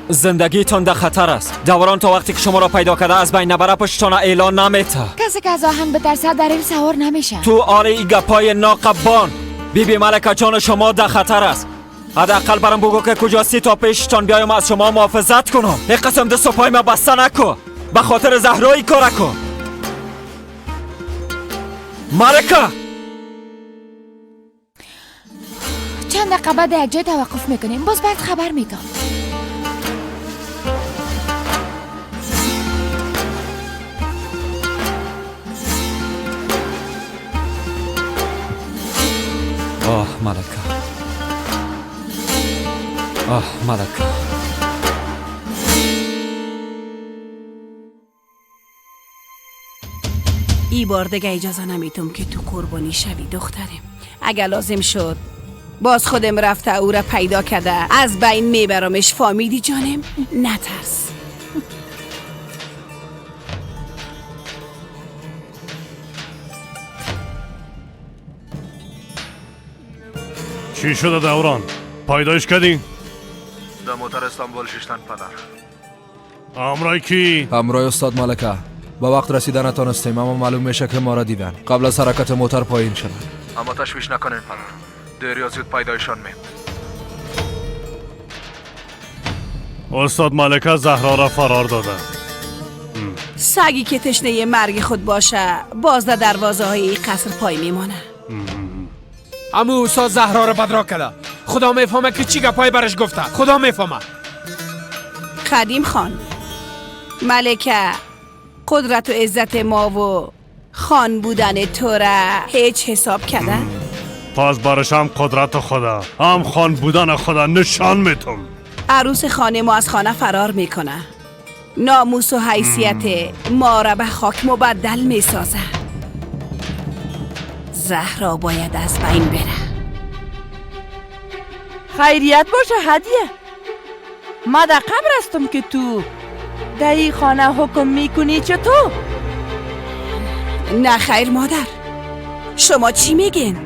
زندگیتان در خطر است. دوران تا وقتی که شما را پیدا کرده از بین نبره پشتان اعلان نمیته. کسی که از آهن بترسد در ریل سوار نمیشه. تو آره ای گپای ناقبان. بی بی ملکه جان شما در خطر است. حداقل برام بگو که کجاستی تا پیشتان بیایم از شما محافظت کنم. یک قسم دست و پای ما بسته نکن. به خاطر زهرایی کار کن. ملکه چند دقیقه بعد یک جای توقف میکنیم. باز بعد خبر میدم. آه ملکه، آه ملکه. ای بار دیگه اجازه نمیتم که تو قربانی شوی دخترم. اگه لازم شد باز خودم رفته او را پیدا کرده از بین میبرمش. فامیدی جانم؟ نترس. چی شده دوران؟ پیدایش کردی؟ در موتر استانبول ششتن پدر. همراه کی؟ همراه استاد ملکه. با وقت رسیدن نتانستیم اما معلوم میشه که ما را دیدن. قبل از حرکت موتر پایین شدن. اما تشویش نکنین پدر، دیر یا زود پیدایشان می. استاد ملکه زهرا را فرار داده. سگی که تشنه مرگ خود باشه باز در دروازه های قصر پای میمانه. امو استاد زهرا را بدرا کرده. خدا میفهمه که چی گپای برش گفته. خدا میفهمه. قدیم خان، ملکه قدرت و عزت ما و خان بودن تو را هیچ حساب کرده؟ پس برش هم قدرت خدا هم خان بودن خدا نشان میتم. عروس خانه ما از خانه فرار میکنه. ناموس و حیثیت ما را به خاک مبدل میسازه. زهرا باید از بین بره. خیریت باشه هدیه. ما در قبر هستم که تو در این خانه حکم میکنی چطور؟ نه خیر مادر، شما چی میگین؟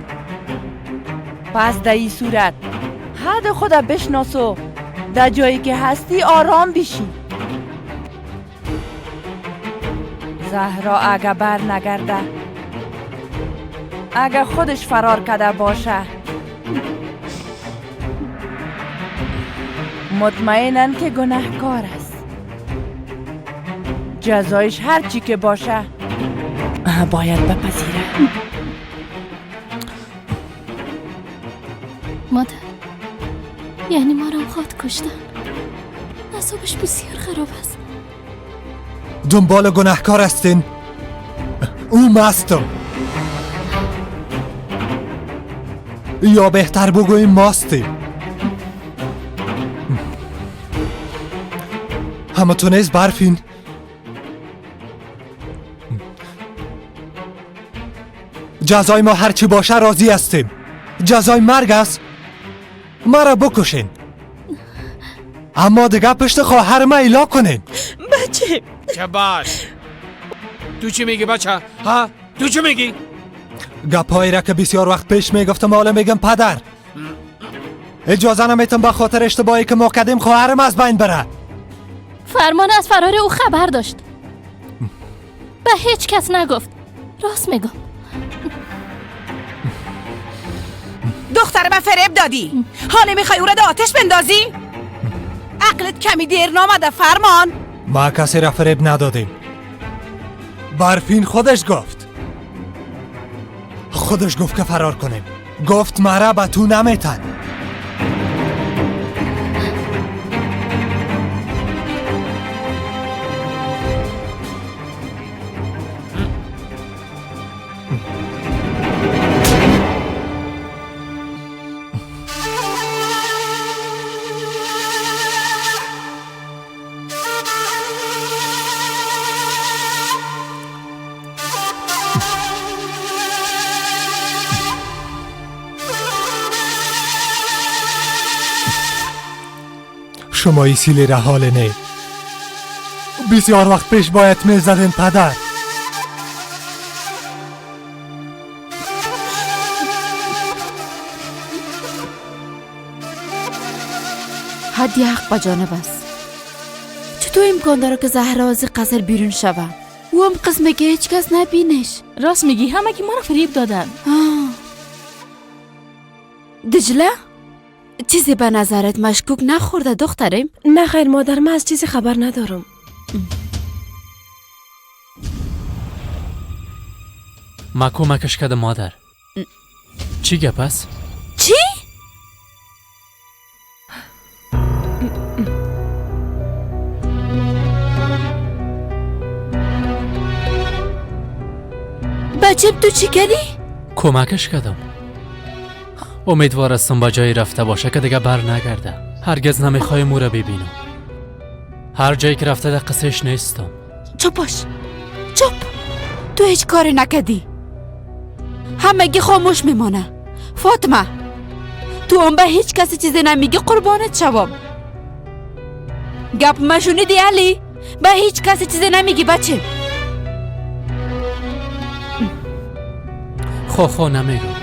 پس در این صورت حد خدا بشناس و در جایی که هستی آرام بشی. زهرا اگه بر نگرده، اگه خودش فرار کرده باشه، مطمئنن که گناهکار است. جزایش هر چی که باشه باید بپذیره. مادر، یعنی ما را خواد کشتن. اعصابش بسیار خراب است. دنبال گناهکار هستین؟ او مستم، یا بهتر بگوییم ماستیم. همه تو نیز برفین. جزای ما هرچی باشه راضی هستیم. جزای مرگ است، مرا بکشین، اما دیگه پشت خواهر ما ایلا کنین. بچه چه باش؟ تو چی میگی بچه؟ ها؟ تو چی میگی؟ گپایی را که بسیار وقت پیش میگفتم حالا میگم پدر. اجازه نمیتم به خاطر اشتباهی که ما کردیم خواهرم از بین بره. فرمان از فرار او خبر داشت، به هیچ کس نگفت. راست میگم. دختر من فریب دادی، حالا میخوای او را در آتش بندازی؟ عقلت کمی دیر نامده فرمان. ما کسی را فریب ندادیم. برفین خودش گفت، خودش گفت که فرار کنیم. گفت مرا به تو نمیتن. شما ای سیلی را حال نه. بسیار وقت پیش باید می زدین پدر. حدی حق به جانب است. چطور امکان داره که زهرا از قصر بیرون شوه؟ او هم قسمه که هیچ کس نبینش. راست میگی، همه که ما را فریب دادن. دجله، چیزی به نظرت مشکوک نخورده دخترم؟ نه خیر مادر، من از چیزی خبر ندارم. ما کمکش کردم مادر. چی گپ است؟ چی؟ بچم تو چی کردی؟ کمکش کردم. امیدوار هستم با جایی رفته باشه که دیگه بر نگرده. هرگز نمیخوایم او را ببینم. هر جایی که رفته در قصهش نیستم. چپ باش، چپ. تو هیچ کاری نکردی، همگی خاموش میمانه. فاطمه تو هم به هیچ کسی چیزی نمیگی، قربانت شوم. گپ مشونیدی علی؟ به هیچ کسی چیزی نمیگی بچه. خو نمیگم.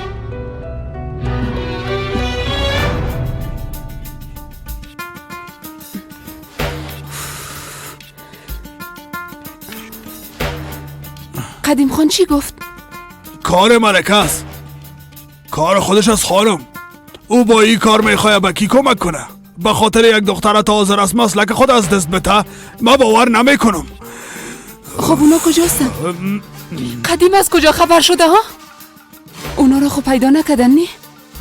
قدیم خان چی گفت؟ کار ملکه است، کار خودش از خانم. او با این کار میخواد به کی کمک کنه؟ به خاطر یک دختر تا حاضر است مسلک خود از دست بده؟ من باور نمیکنم. خب اونا کجاستن؟ قدیم از کجا خبر شده ها؟ اونا رو خب پیدا نکردن نی؟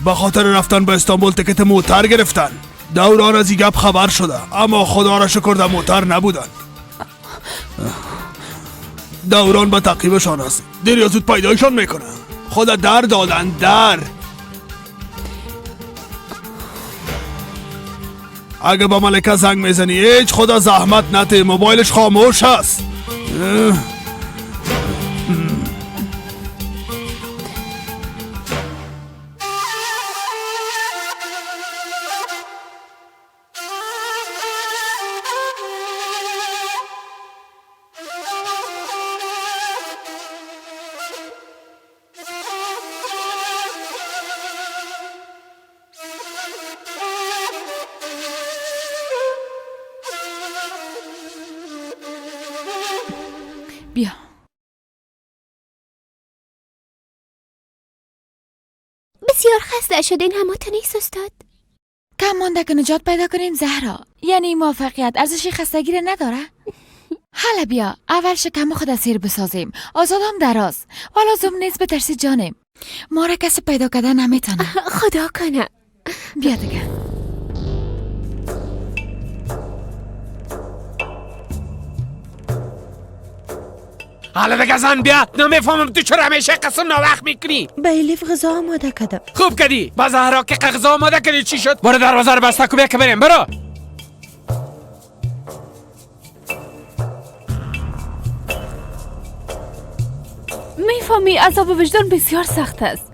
به خاطر رفتن به استانبول تکت موتر گرفتن. دوران از این گپ خبر شده، اما خدا را شکر در موتر نبودن. دوران به تعقیبشان است، دیر یا زود پیدایشان میکنه. خدا در دادن در. اگه با ملکه زنگ میزنی هیچ خدا زحمت نده، موبایلش خاموش است. بیا. بسیار خسته شدین هماتون نیست استاد. کم مانده که نجات پیدا کنیم زهرا. یعنی موفقیت ارزش خستگی را نداره؟ حالا بیا اول شکم خود سیر بسازیم. آزادم دراز و لازم نیست بترسی جانم. ما را کسی پیدا کردن نمیتونه. خدا کنه. بیا دیگه. حالا دیگه زن بیا. نمیفهمم تو چرا همیشه قسم ناوقت میکنی. به الیف غذا آماده کردم. خوب کردی. با زهرا که غذا آماده کردی چی شد؟ برو دروازه رو بسته کو، بیا که بریم. برو. میفهمی عذاب وجدان بسیار سخت است.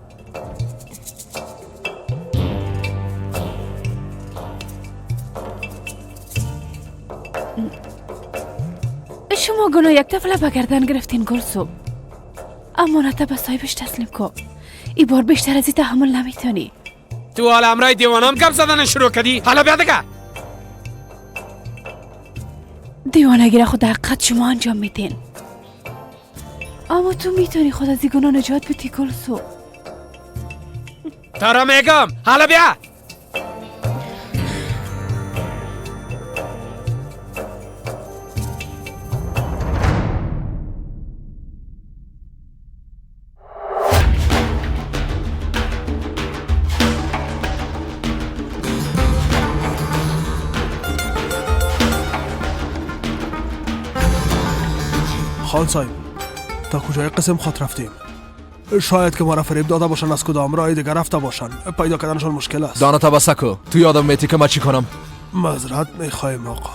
شما گناه یک طفل به گردن گرفتین گلسوم. امانت به صاحبش تسلیم کن. ای بار بیشتر از این تحمل نمیتونی. تو حالا امرای دیوانم گپ زدن شروع کردی؟ حالا بیا دیگه. دیوانگی را خود حقیقت شما انجام میدین، اما تو میتونی خود از این گناه نجات بدی گلسو. ترا میگم حالا بیا. خان صاحب، تا کجای قسم خود رفتیم؟ شاید که ما را فریب داده باشن، از کدام راه دیگر رفته باشن، پیدا کردنشان مشکل است. دانا تبسکو، تو یادم میتی که ما چی کنم؟ معذرت میخوایم آقا.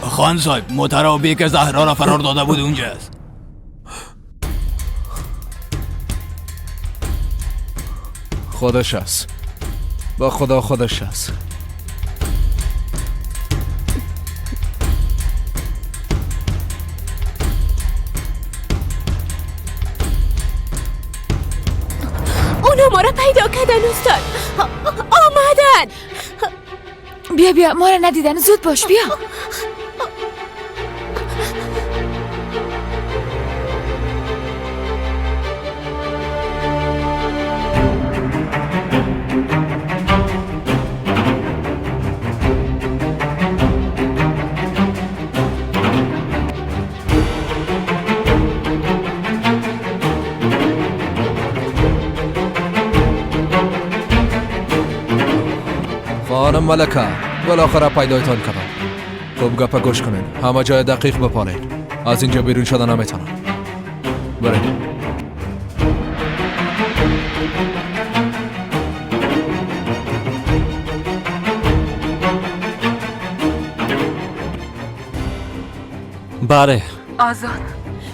خان صاحب، موتر که زهرا را فرار داده بود اونجاست. خودش است، با خدا خودش است. اونا ما را پیدا کردن استاد، آمدن. بیا بیا، ما را ندیدن، زود باش بیا. خانم ملکه، بالاخره پیدایتان کردم. خوب گپ گوش کنین، همه جای دقیق بپارین، از اینجا بیرون شده نمیتونم. برین. بله آزاد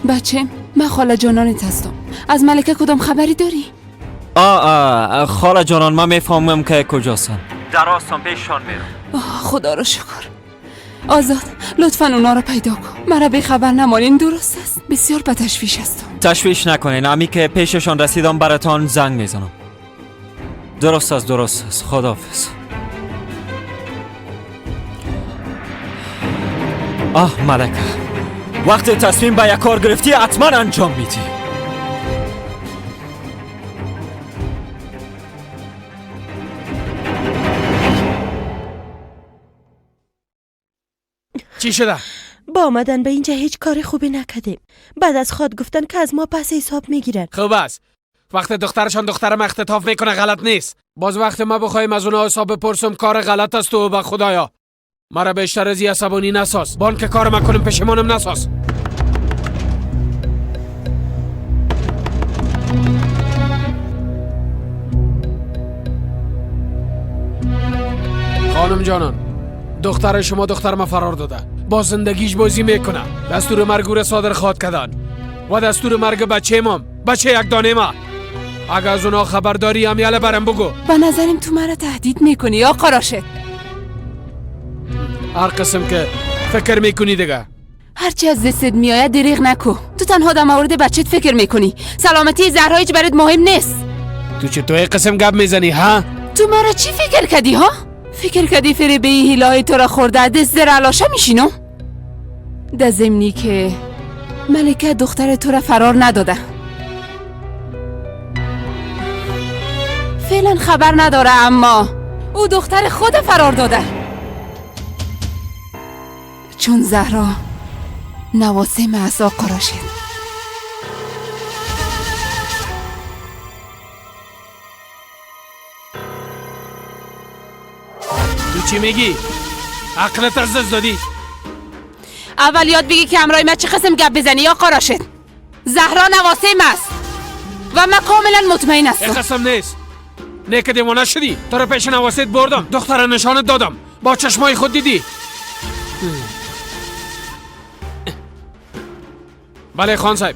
بچه، من خاله جانانت هستم. از ملکه کدام خبری داری؟ خاله جانان، من میفهمم که کجاستن. در آستان پیششان میرم. خدا را شکر. آزاد لطفا اونا را پیدا کن، مرا بی خبر نمانین. درست است، بسیار به تشویش هستم. تشویش نکنین، امی که پیششان رسیدم براتان زنگ میزنم. درست است، درست است. خداحافظ. آه ملکه، وقتی تصمیم به یک کار گرفتی حتما انجام میدی. چی شده؟ با آمدن به اینجا هیچ کار خوبی نکردیم. بعد از خود گفتن که از ما پس حساب میگیرن. خوب است. وقتی دخترشان دخترم اختطاف میکنه غلط نیست. باز وقتی ما بخوایم از اونها حساب بپرسم کار غلط است. و به خدایا مرا بیشتر از عصبانی نساز. بانک کار ما کنم پشیمانم نساز. خانم جانان، دختر شما دختر ما فرار داده، با زندگیش بازی میکنه. دستور مرگ او را صادر خواد کردن و دستور مرگ بچه مام، بچه یک دانه ما. اگه از اونا خبرداری هم یاله برم بگو. به نظرم تو مرا تهدید میکنی آقا راشد. هر قسم که فکر میکنی دیگه. هرچی از دستت میآید دریغ نکو. تو تنها در مورد بچت فکر میکنی. سلامتی زهرا هیچ برات مهم نیست. تو چطور قسم گپ میزنی ها؟ تو مرا چی فکر کردی ها؟ فکر کردی فریبه هیلای تو را خورده دست در علاشه میشینم؟ در ضمنی که ملکه دختر تو را فرار نداده، فعلا خبر نداره، اما او دختر خود فرار داده، چون زهرا نواسه از آقا راشد. تو چی میگی؟ عقلت از دست دادی؟ اول یاد بگی که همراه من چه قسم گپ بزنی آقا راشد. زهرا نواسه است و من کاملا مطمئن هستم. قسم نیست. نه که دیوانه شدی. تو رو پیش نواسیت بردم، دختر نشانت دادم، با چشمای خود دیدی. بله خان صاحب.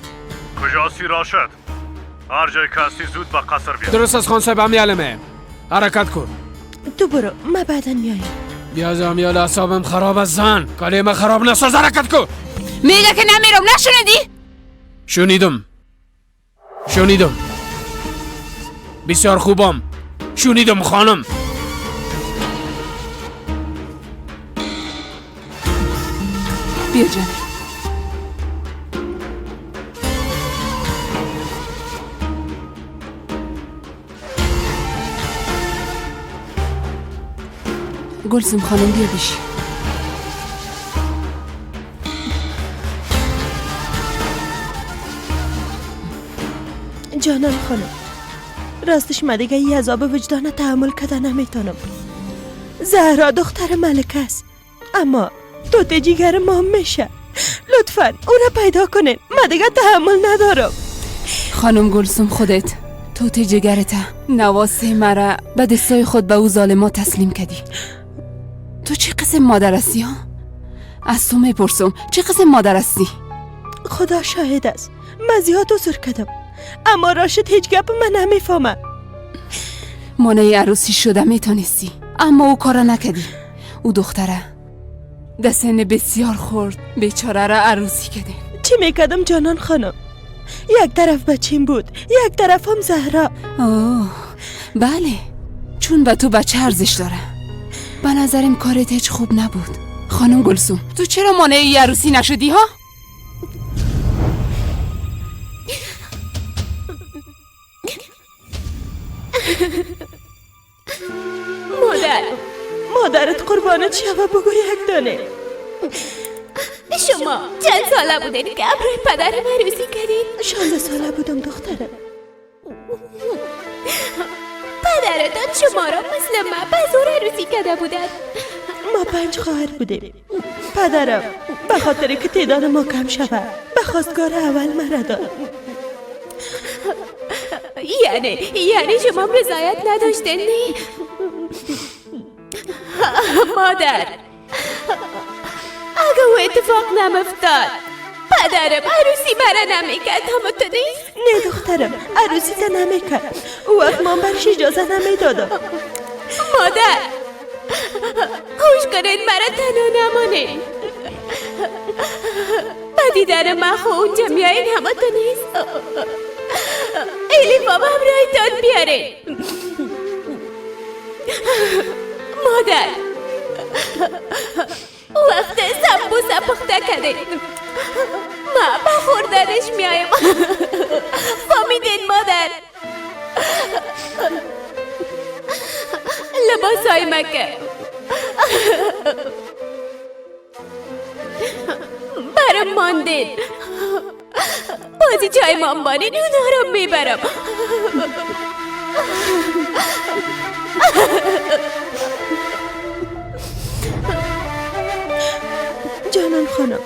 کجاستی راشد؟ هر جای که هستی زود به قصر بیا. درست از خان صاحب، هم یالمه. حرکت کن. تو برو، من بعدا میایم. بیا زامیال، اعصابم خراب از زن. کلمه خراب نساز، حرکت کن. میگه که نمیرم، نشنیدی؟ شنیدم شنیدم. بسیار خوبم. شنیدم خانم. بیا جان. گلسوم خانم بیا بیش. جانان خانم، راستش من دیگه ای عذاب وجدان تحمل کده نمیتونم. زهرا دختر ملک است، اما توت جیگر ما میشه. لطفا او را پیدا کنین، من دیگه تحمل ندارم. خانم گلسوم خودت توت جگرته نواسه مرا به دستای خود به او ظالما تسلیم کردی. تو چه قسم مادر هستی ها؟ از تو میپرسم چه قسم مادر هستی؟ خدا شاهد است من زیاد عذر کردم، اما راشد هیچ گپ من نمیفهمه. مانع عروسی شده میتونستی، اما او کارا نکردی. او دختره در سن بسیار خرد بیچاره را عروسی کردی. چی میکردم جانان خانم؟ یک طرف بچیم بود، یک طرف هم زهرا. اوه بله، چون به تو بچه ارزش داره. به نظرم کارت هیچ خوب نبود خانم گلسوم. تو چرا مانع عروسی نشدی ها؟ مادر، مادرت قربانت شوه، بگو یک دانه. شما چند ساله بودین که امروی پدرم عروسی کردین؟ 16 ساله بودم دخترم. پدرتان شما را مثل من به زور عروسی کرده بودن. ما 5 خواهر بودیم. پدرم به خاطر که تعداد ما کم شود به خواستگار اول مرا داد. یعنی شما رضایت نداشتین؟ نه مادر، اگه او اتفاق نمفتاد پدرم عروسی مرا نمیکرد. همه تو نیست؟ نه دخترم، عروسی تا نمیکرد. او وقت من برش اجازه نمیدادم. مادر خوش کنید مرا تنها نمانید. با دیدن من خو اونجا میایین. همه تو نیست؟ ایلی بابا همراهتان بیارین. مادر وقت سمبوسه پخته کردین ما به خوردنش میایم. فهمیدین مادر؟ لباسای مکه برام ماندین، بازی چای مامبانین اونا رو میبرم. جانان خانم،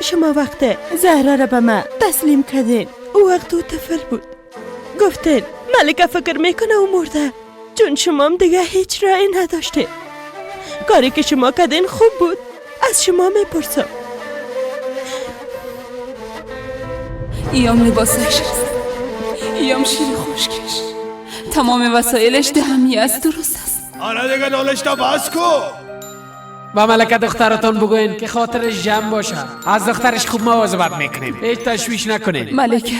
شما وقت زهرا را به من تسلیم کردین، او وقت او طفل بود. گفتین ملکه فکر میکنه او مرده، چون شما هم دیگه هیچ رای نداشتین. کاری که شما کردین خوب بود. از شما میپرسم. ایام لباسش است، ایام شیر خشکش، تمام وسایلش دهمی است. درست است. آره دیگه نالش تا بس کو. با ملکه دخترتون بگوین که خاطرش جمع باشه. از دخترش خوب مواظبت میکنیم، هیچ تشویش نکنین. ملکه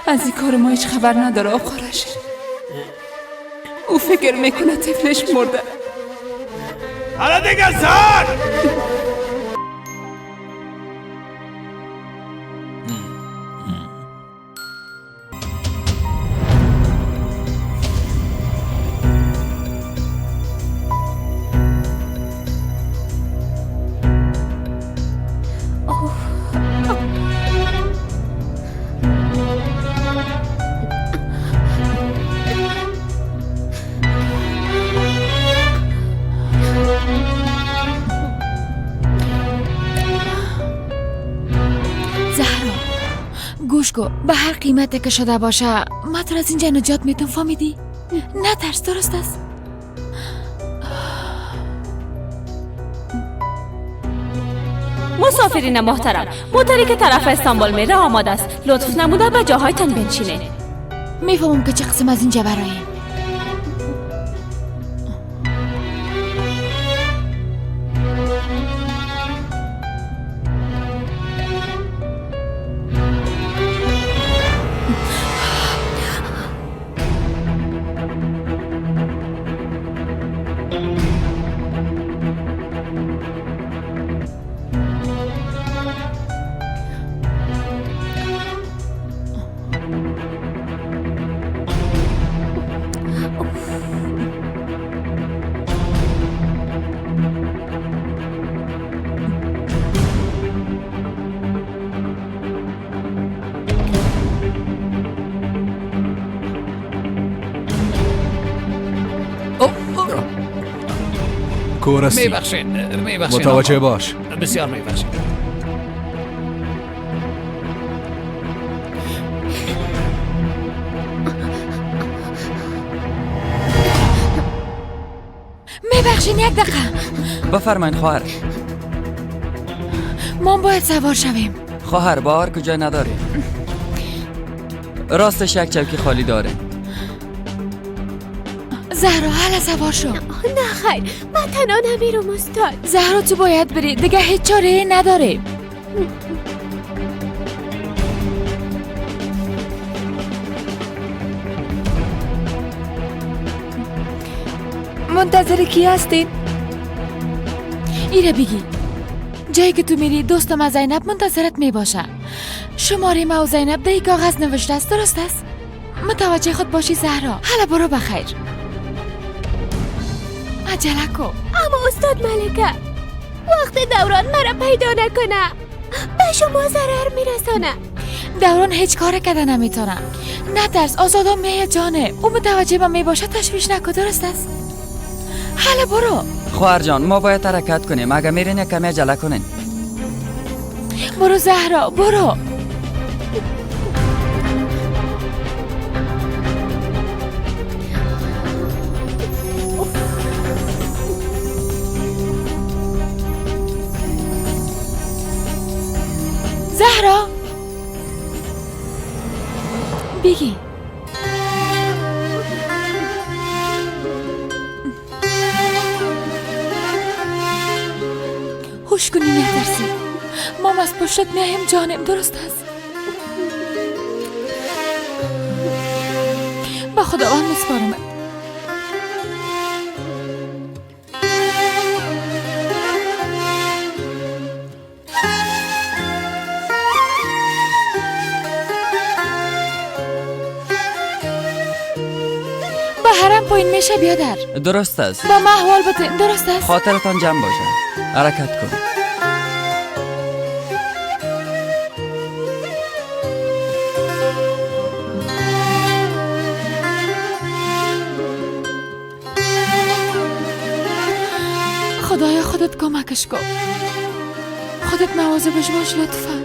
از این کار ما هیچ خبر نداره آقا رشید. او فکر میکنه طفلش مرده. آره دیگه سر. به هر قیمتی که شده باشه ما تو از اینجا نجات میتون. فهمیدی؟ نترس، درست است. مسافرین محترم، موتوری که طرف استانبول میره آماده است. لطف نموده به جاهایتان بنشینید. میفهمم که چه قسم از اینجا براییم. کور هستی. میبخشین میبخشین. متوجه باش. بسیار میبخشین. میبخشین یک دقیقه. بفرمایین خواهر. ما باید سوار شویم. خواهر بار کجا نداریم. راستش یک چوکی خالی داره. زهرا حالا سوار شو. نه خیر، من تنها نمیرم استاد. زهرا تو باید بری، دیگه هیچ چاره نداریم. منتظر کی هستین؟ ایره بگی جایی که تو میری دوستم از زینب منتظرت میباشه. شماره ما و زینب در کاغذ نوشته است، درست است؟ متوجه خود باشی زهرا. حالا برو بخیر. عجله کو. اما استاد ملکه وقت دوران مرا پیدا نکنه به شما ضرر میرسانه. دوران هیچ کار کده نمیتونه. نترس آزادم میه جانه. او متوجه من میباشه، تشویش نکن، درست است؟ حالا برو. خواهر جان ما باید حرکت کنیم. اگه میرین یک کمی عجله کنین. برو زهرا برو. زهرا بگی. هوش کنی نترسی. مام از پشتت میایم جانم، درست است؟ با خداوند میسپارمت. با حرم پایین میشه بیادر. درست است. با ما احوال بتین، درست است؟ خاطرتان جمع باشه. حرکت کن. خدایا خودت کمکش کن. خودت مواظبش باش لطفا.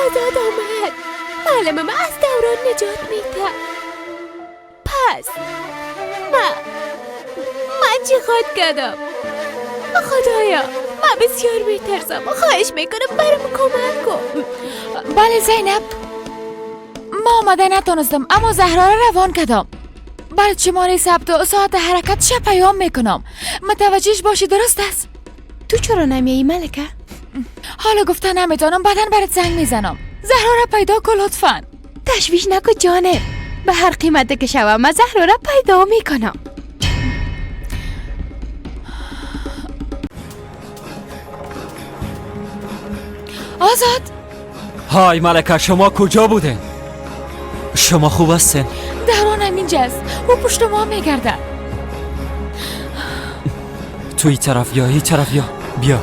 آزاد آمد. معلم من از دوران نجات میده. پس من چی خود کردم؟ خدایا من بسیار میترسم. خواهش میکنم برام کمک کن. بله زینب، ما آمده نتونستم اما زهرا را روان کردم. برات شماره ثبت و ساعت حرکت شب پیام میکنم. متوجهش باشی، درست است؟ تو چرا نمیایی ملکه؟ حالا گفته نمیتونم، بعدا برات زنگ میزنم. زهرا را پیدا کن لطفا. تشویش نکن جانه، به هر قیمت که شوم من زهرا را پیدا میکنم. آزاد. های ملکه شما کجا بودین؟ شما خوب هستین؟ دوران اینجاست، او پشت ما میگرده. توی طرف یا این طرف یا بیا.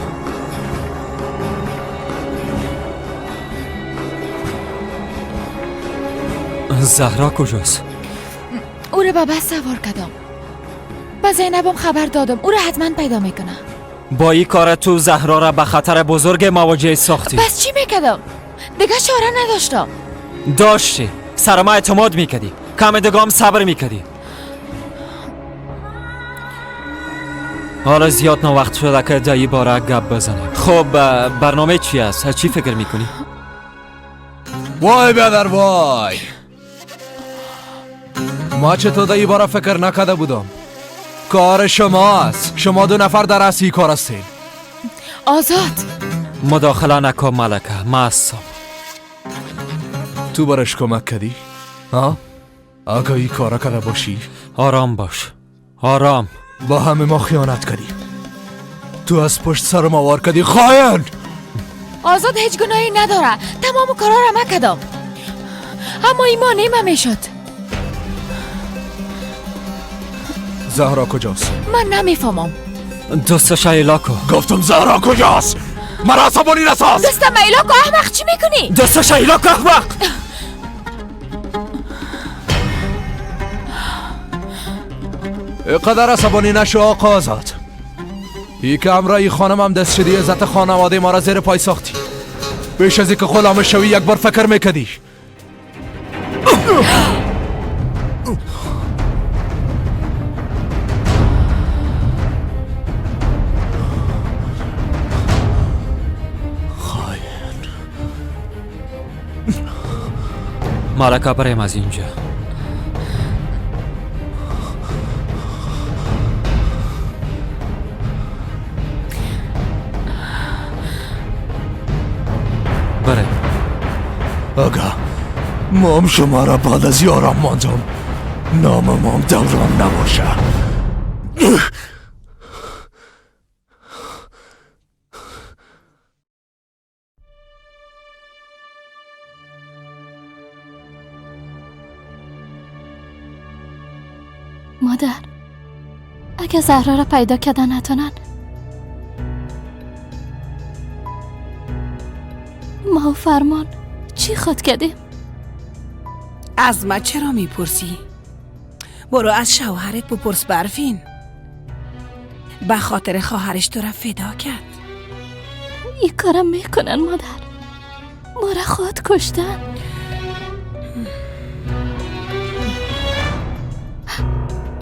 زهرا کجاست؟ او را به بس سوار کردم. به زینبم خبر دادم، او را حتما پیدا میکنه. با این کار تو زهرا را به خطر بزرگ مواجه ساختی. پس چی میکردم؟ دیگه چاره نداشتم. داشتی، سر ما اعتماد میکردی، کم دگام صبر میکردی. حالا زیاد نوقت شده که در این باره گپ بزنیم. خب برنامه چی است؟ چی فکر میکنی؟ وای بیادر وای، ما چطور در این باره فکر نکرده بودم. کار شما است، شما دو نفر در اصلی کار هستین. آزاد مداخله نکن ملکه، ما هستم. تو برش کمک کردی؟ ها؟ اگه این کارا کرده باشی؟ آرام باش، آرام. با همه ما خیانت کردی، تو از پشت سر ما وار کردی، خاین. آزاد هیچ گناهی نداره، تمام کارا را ما کردم، اما ایمان نیمه میشد. زهرا کجاست؟ من نمیفهمم. دستش ایلاکو. گفتم زهرا کجاست؟ مرا عصبانی نساز. دستم ایلاکو احمق، چی میکنی؟ دستش ایلاکو احمق. قدر عصبانی نشو آقا آزاد. ای که همراه خانم هم دست شدی، عزت خانواده ما را زیر پای ساختی. بیش از اینکه غلام شوی یک بار فکر میکردی. ملکه بریم از اینجا. بریم. آقا مام شما را بعد از یارم ماندم، نام مام دوران نباشه. مادر، اگه زهرا را پیدا کردن نتونن، ما و فرمان چی خود کردیم؟ از ما چرا میپرسی؟ برو از شوهرت بپرس برفین. به خاطر خواهرش تو را فدا کرد. این کارم میکنن مادر، ما را خود کشتن.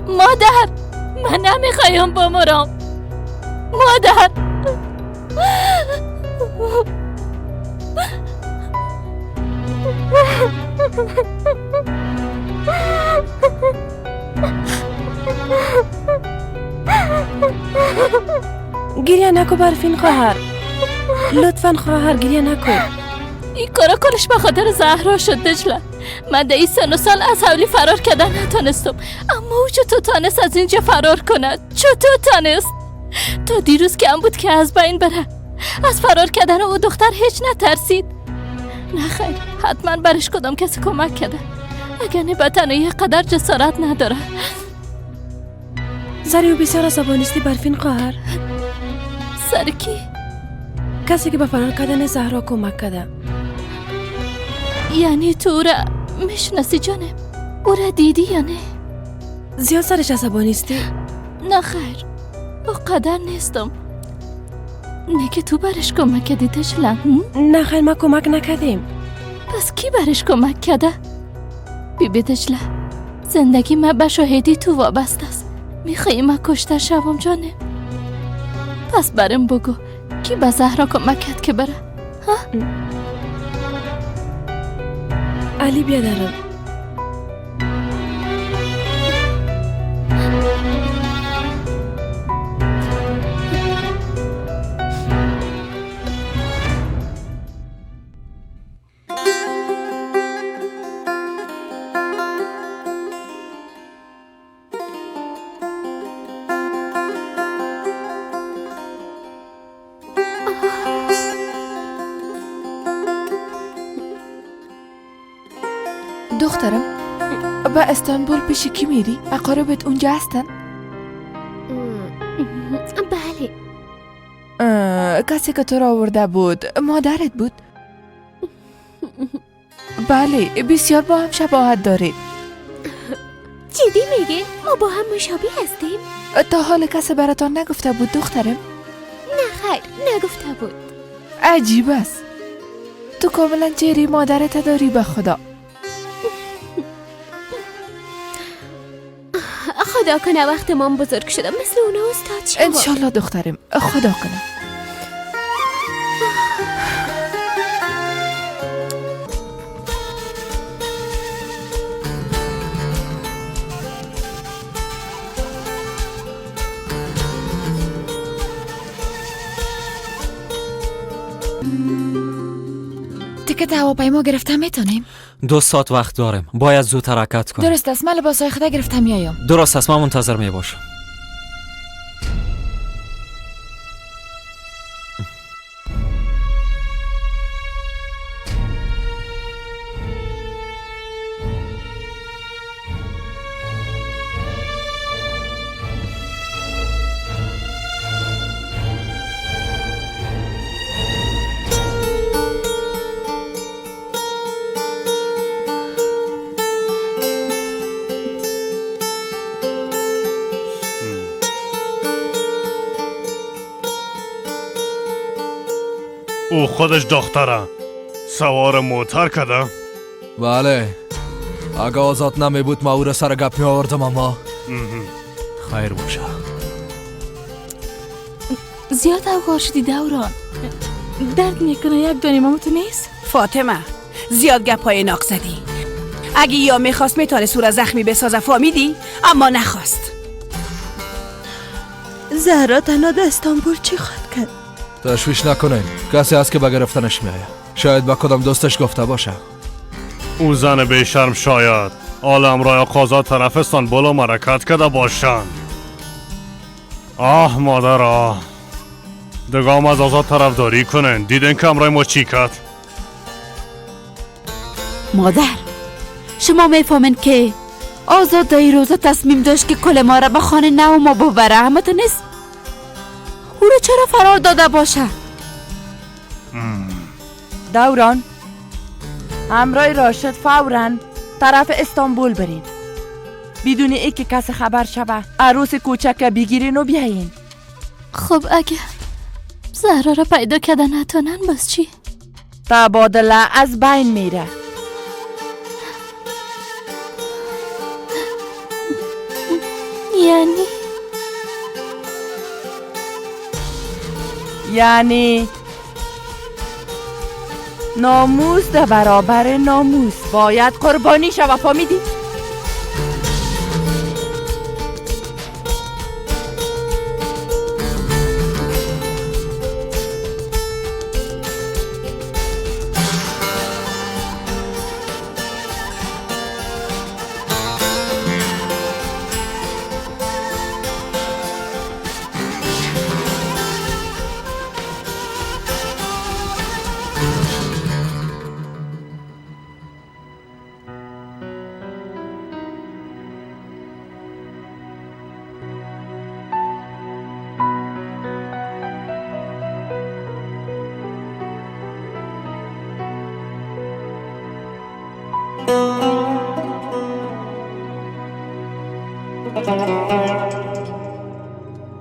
مادر من نمیخوایم بمرم. مادر گریه نکو برفین خواهر، لطفا خواهر گریه نکو. این کارا کارش به خاطر زهرا شد دجله. من در این سن و سال از حولی فرار کردن نتانستم، اما او چطور تانست از اینجا فرار کند؟ چطور تانست؟ تا دیروز که هم بود که از بین بره. از فرار کردن او دختر هیچ نترسید. نه خیر، حتما برش کدام کسی کمک کرده، اگر نه به تنهایی قدر جسارت نداره. سری او بسیار عصبانیستی برفین خواهر. سر کی؟ کسی که به فرار کردن زهرا کمک کرده. یعنی تو او را میشناسی جانم؟ او را دیدی یا نه؟ زیاد سرش عصبانیستی؟ نه خیر، او قدر نیستم. نه که تو برش کمک کردی دجله؟ نه خیر، ما کمک نکردیم. پس کی برش کمک کرده؟ بی بی دجله، زندگی ما به شاهدی تو وابسته است. میخوایی ما کشته شوم جانم؟ پس برم بگو کی به زهرا کمک کرد که بره؟ ها؟ علی بیادرم. دخترم به استانبول پیش کی میری؟ اقاربت اونجا هستن؟ بله. کسی که تو را آورده بود مادرت بود؟ بله، بسیار با هم شباهت دارید. جدی میگه؟ ما با هم مشابه هستیم؟ تا حال کسی براتان نگفته بود دخترم؟ نه خیر، نگفته بود. عجیب است، تو کاملا چهره مادرت داری به خدا. خدا کنه وقت من بزرگ شدم مثل اونا استاد شوم. انشالله دخترم، خدا کنه. تیکت هواپیما گرفته میتونیم؟ 2 ساعت وقت داریم، باید زود حرکت کنیم. درست است، من لباسای خود گرفته میایم. درست است، من منتظر میباشم. او خودش دختره سوار موتر کده؟ بله، اگه آزاد نمی بود ما او را سر گپ می آوردم. اما خیر باشه. زیاد اوگار شدی دوران، درد میکنه. یک دانه ماما تو نیست؟ فاطمه زیاد گپ های ناق زدی. اگه یا میخواست میتونه سور زخمی بسازه، فهمیدی؟ اما نخواست. زهرا تنها در استانبول چی خواهد کرد؟ تشویش نکنین، کسی هست که به گرفتنش میآید. شاید به کدام دوستش گفته باشه. او زن بی شرم شاید عالم رای قضا طرف استانبول و حرکت کرده باشند. آه مادر، آه دگام از آزاد طرفداری کنن. دیدن که امرای ما چی کرد؟ مادر شما میفهمین که آزاد در روزا تصمیم داشت که کل ما را به خانه نو ما ببره، اما تونست او رو چرا فرار داده باشه؟ دوران همراه راشد فوراً طرف استانبول برین، بدون ای که کس خبر شوه. عروس کوچک بگیرین و بیاین. خب اگه زهرا را پیدا کرده نتونن باز چی؟ تبادله از بین میره. یعنی ناموس در برابر ناموس باید قربانی شوه. فهمیدی؟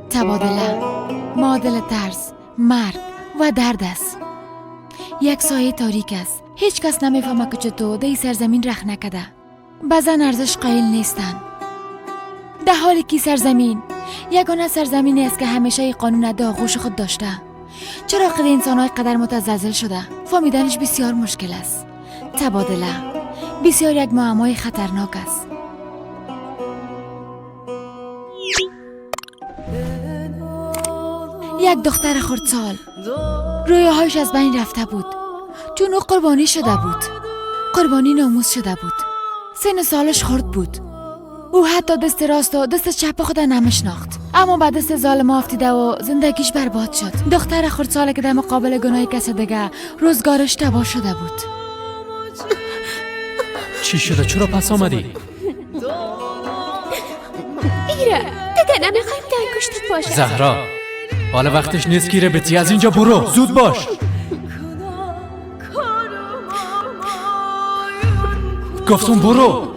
تبادله معادل ترس، مرگ و درد است. یک سایه تاریک است. هیچ کس نمیفهمه که چطور در سرزمین رخ نکده. به زن ارزش قائل نیستند، در حالی که سرزمین یگانه سرزمینی است که همیشه قانون در آغوش خود داشته. چرا قد انسان‌های قدر متزلزل شده؟ فهمیدنش بسیار مشکل است. تبادله بسیار یک معمای خطرناک است. یک دختر خردسال رویاهایش از بین رفته بود، چون او قربانی شده بود، قربانی ناموس شده بود. سن سالش خرد بود. او حتی دست راست و دست چپ خود نمیشناخت، اما به دست ظالم افتیده و زندگیش برباد شد. دختر خردسال که در مقابل گناه کس دیگه روزگارش تباه شده بود. چی شده؟ چرا پس آمدی؟ ایره دیگه نمیخوایم انگشتت باشه. زهرا حالا وقتش نیست گیره بتی، از اینجا برو، زود باش. گفتم برو.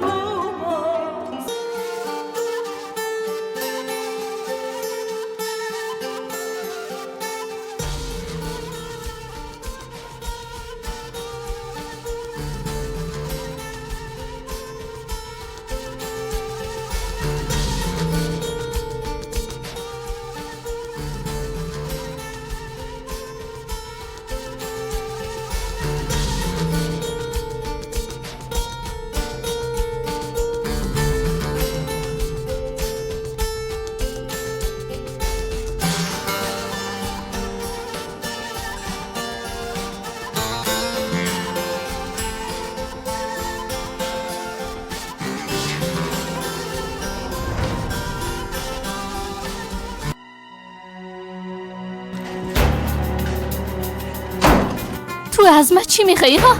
از من چی میخوایی ها؟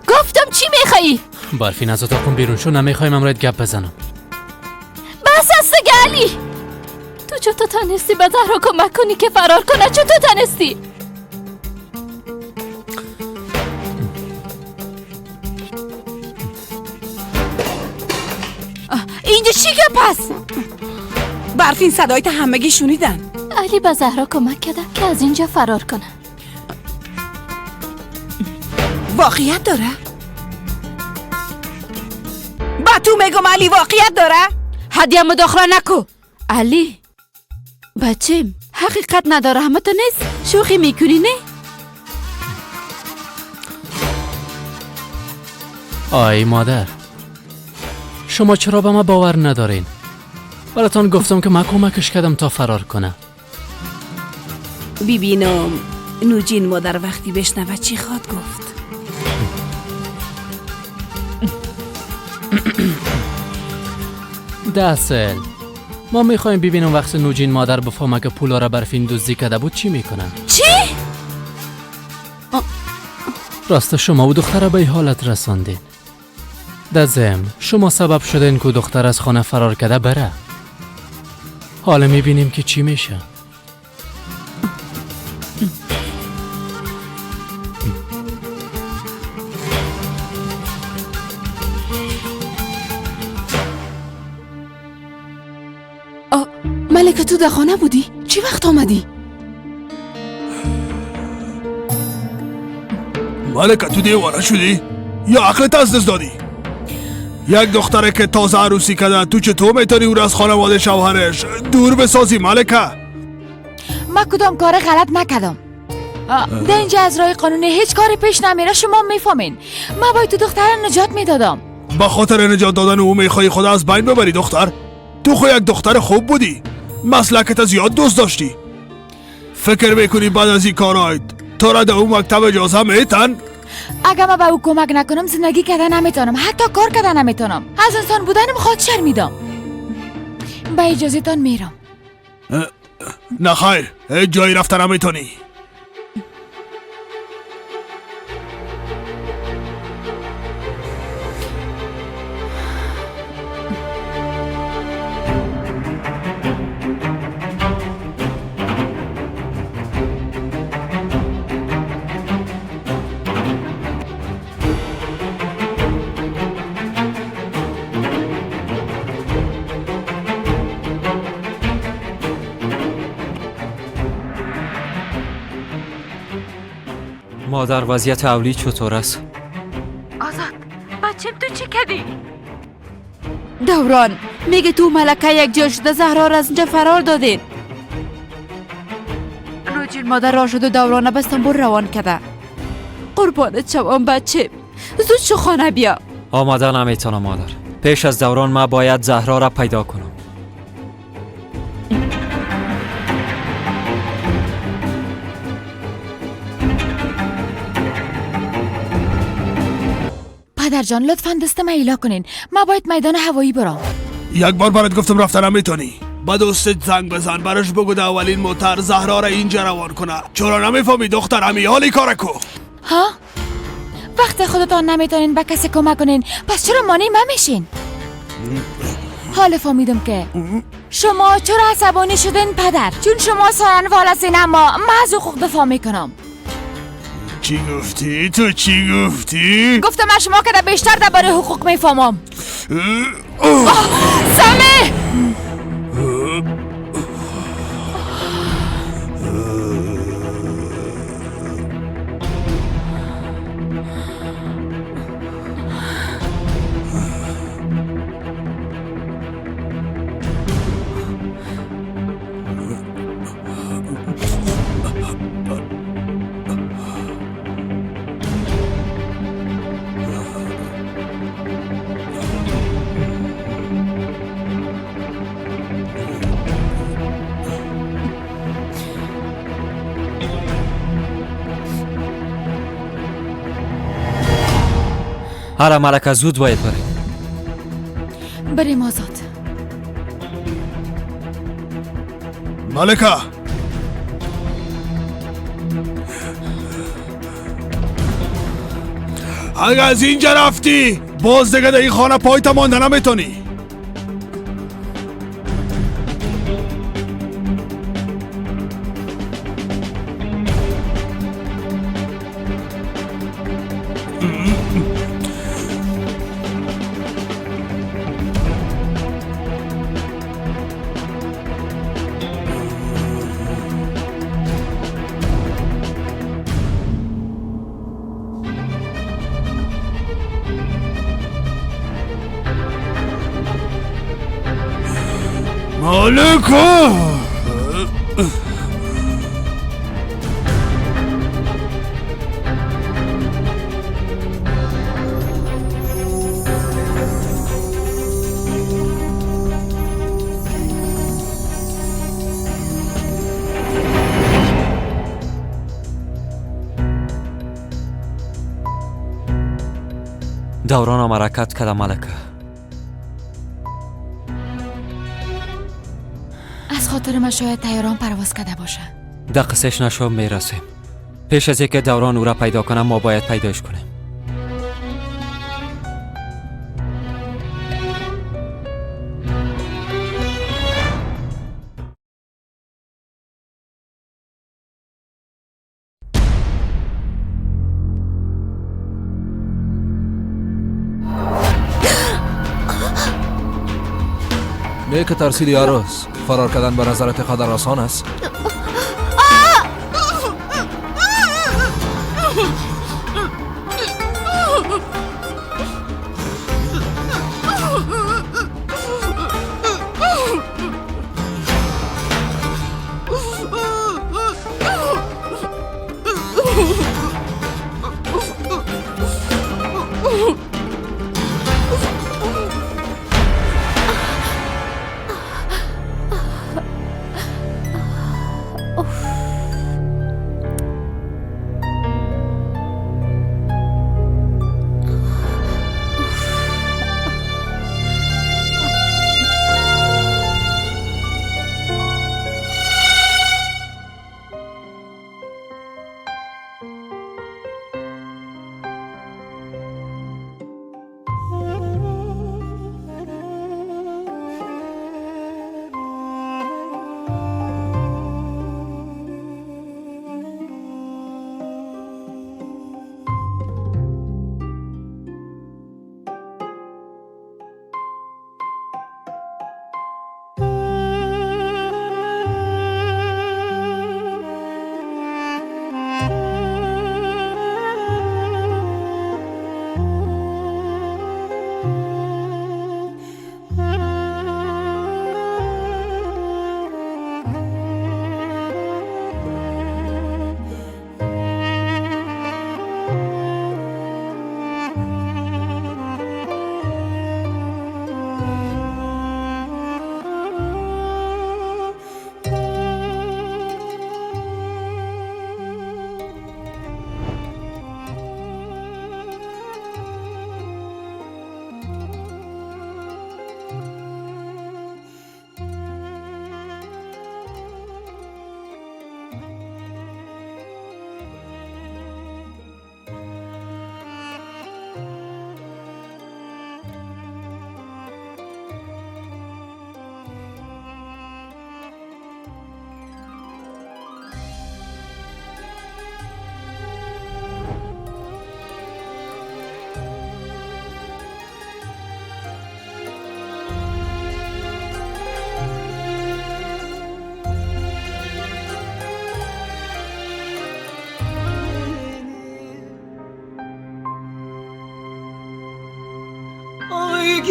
گفتم چی میخوایی؟ برفین از اتاقم بیرون شو، نمیخوایم امرایت گپ بزنم. بس است علی، تو چطور تانستی به زهرا کمک کنی که فرار کنه؟ چطور تانستی؟ اینجا چی گپ است؟ برفین صدایت همگی شنیدن. علی به زهرا کمک کرده که از اینجا فرار کنه. واقعیت داره؟ با تو میگم علی واقعیت داره؟ هدیه مداخله نکو علی. بچیم حقیقت نداره، همه تو نیست شوخی میکنی نه؟ آی مادر، شما چرا به ما باور ندارین؟ براتان گفتم که من کمکش کردم تا فرار کنه. ببینم نوجین مادر وقتی بشنوه چی خواد گفت. دسل ما میخوایم ببینم وقتی نوجین مادر بفهمه که پولا را برفین دزدی کرده بود چی میکنه. چی؟ راست شما و دختر به این حالت رساندین. در ضمن شما سبب شدین که دختر از خانه فرار کرده بره. حالا میبینیم که چی میشه. ملکه تو در خانه بودی؟ چی وقت آمدی؟ ملکه تو دیوانه شدی؟ یا عقلت از دست دادی؟ یک دختره که تازه عروسی کرده تو چطور میتونی او را از خانواده شوهرش دور بسازی ملکه؟ من کدام کار غلط نکردم. در اینجا از راه قانونی هیچ کاری پیش نمیره، شما میفهمین. من باید تو دختر نجات میدادم. با خاطر نجات دادن او میخوای خود از بین ببری دختر؟ تو خو یک دختر خوب بودی، مسلکت زیاد دوست داشتی. فکر میکنی بعد از این کارایت تو را در او مکتب اجازه میتن؟ اگر من به او کمک نکنم زندگی کردن نمیتونم، حتی کار کردن نمیتونم. از انسان بودنم خود میدم. به اجازه تان میرم. نه خیر، هیچ جایی رفتن نمیتونی. مادر وضعیت اولی چطور است؟ آزاد بچم تو چی کردی؟ دوران میگه تو ملکه یک جا شده زهرا را از اینجا فرار دادین. نوجین مادر را شد و دورانه به استانبول روان کرده. قربانت شوم بچه، زود شو خانه بیا. آماده نمیتونم مادر، پیش از دوران ما باید زهرا را پیدا کنم. پدر جان لطفا دست من ایلا کنین، من باید میدان هوایی برام. یک بار برات گفتم رفتن نمیتونی. با دوستت زنگ بزن براش بگو اولین موتر زهرا را اینجا روان کنه. چرا نمیفهمی دختر؟ همی حالی کار کو. ها؟ وقت خودتان نمیتونین به کسی کمک کنین، پس چرا مانع من میشین؟ حال فهمیدم که شما چرا عصبانی شدین پدر، چون شما سارنوال هستین اما من از حقوق دفاع میکنم. چی گفتی؟ تو چی گفتی؟ گفتم من شما که بیشتر درباره حقوق میفهمم. سمی! حالا ملکه زود باید بریم. بریم آزاد. ملکه اگه از اینجا رفتی باز دیگه در این خانه پایت مانده نمیتونی. مالکا دوران حرکت کده ملکه. از خاطر من شاید تیاران پرواز کرده باشه. در قصهش نشو میرسیم. پیش از اینکه دوران او را پیدا کنم ما باید پیدایش کنیم. نه که ترسیدی عروس، فرار کردن به نظرت قدر آسان است؟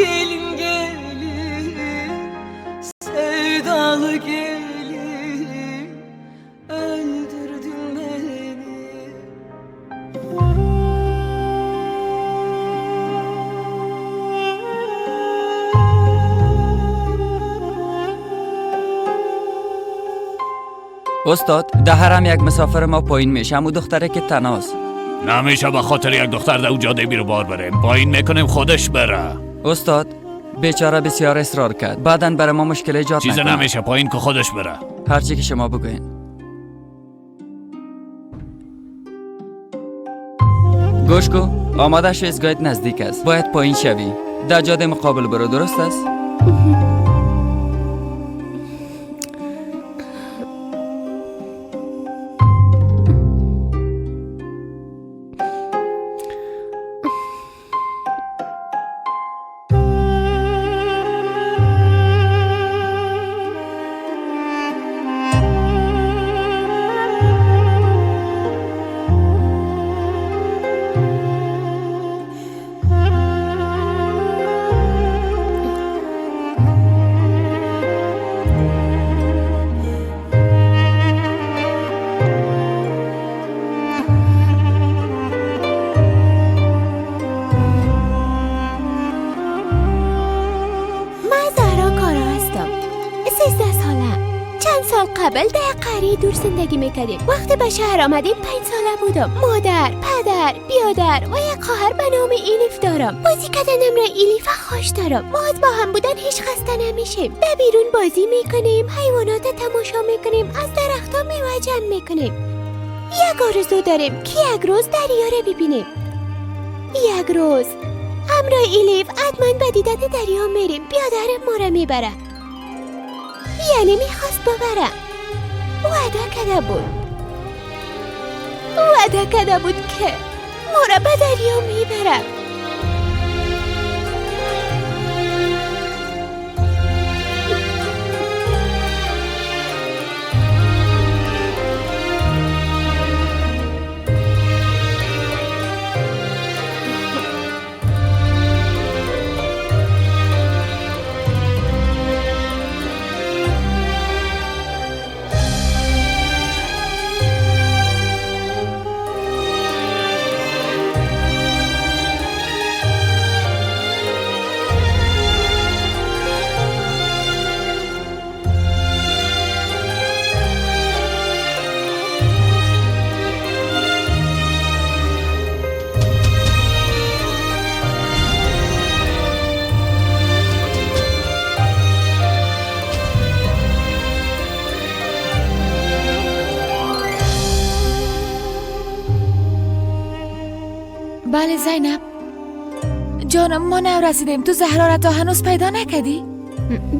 Gelin gelin, sevdalı gelin, öldürdün beni. استاد، ده هرم یک مسافر ما پایین میشه، همون دختره که تناز. نمیشه به خاطر یک دختر در او جاده بیرو بار بریم. پایین میکنیم خودش بره. استاد بیچاره بسیار اصرار کرد، بعداً برای ما مشکل ایجاد چیز نکنه. نمیشه، پایین که خودش بره. هرچی که شما بگوین. گوش کو، آماده شو، ایستگاهت نزدیک است. باید پایین شوی. در جاده مقابل برو، درست است؟ دور زندگی میکردیم. وقتی به شهر آمدیم 5 ساله بودم. مادر، پدر، بیادر و یک خواهر به نام ایلیف دارم. بازی کردنم را ایلیف خوش دارم. ما از با هم بودن هیچ خسته نمیشیم. به بیرون بازی میکنیم، حیوانات تماشا میکنیم، از درختها میوه جمع میکنیم. یک آرزو داریم که یک روز دریا را ببینیم. یک روز همراه ایلیف حتما به دیدن دریا میریم. بیادرم ما را میبره. یعنی میخواست ببره. وعده کرده بود که ما را به دریا میبرم. بله زینب جانم، ما نو رسیدیم. تو زهرا را تا هنوز پیدا نکردی؟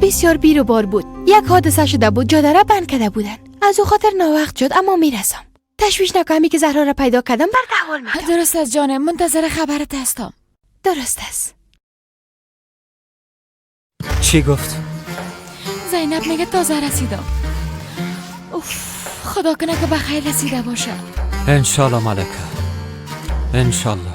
بسیار بیروبار بود. یک حادثه شده بود، جاده را بند کرده بودن. از او خاطر ناوقت شد، اما میرسم. تشویش نکن، همی که زهرا را پیدا کردم بر احوال میدم. درست است جانم، منتظر خبرت هستم. درست است. چی گفت؟ زینب میگه تازه رسیدم. اوف، خدا کنه که بخیر رسیده باشه. انشالله ملکه، انشالله.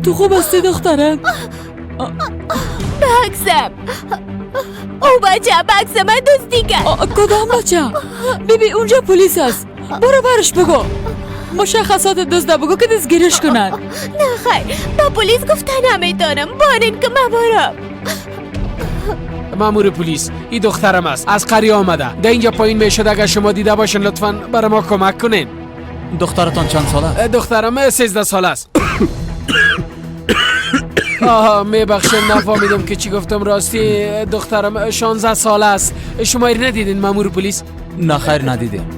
تو خوب هستی دخترم؟ بکسم، او بچه بکس من دزدی کرد. کدام بچه؟ بیبی اونجا پلیس است، برو برش بگو مشخصات دزده، بگو که دستگیرش کنن. نه خیر، با پلیس گفته نمیتونم، بارین که مبارم. مامور پلیس، این دخترم است، از قریه آمده، در اینجا پایین میشد. اگر شما دیده باشین لطفاً برای ما کمک کنین. دخترتان چند ساله است؟ دخترم 13 ساله است. آها میبخشین نفهمیدم که چی گفتم. راستی دخترم 16 ساله است. شما ایر ندیدین مامور پلیس؟ نه خیر ندیدیم.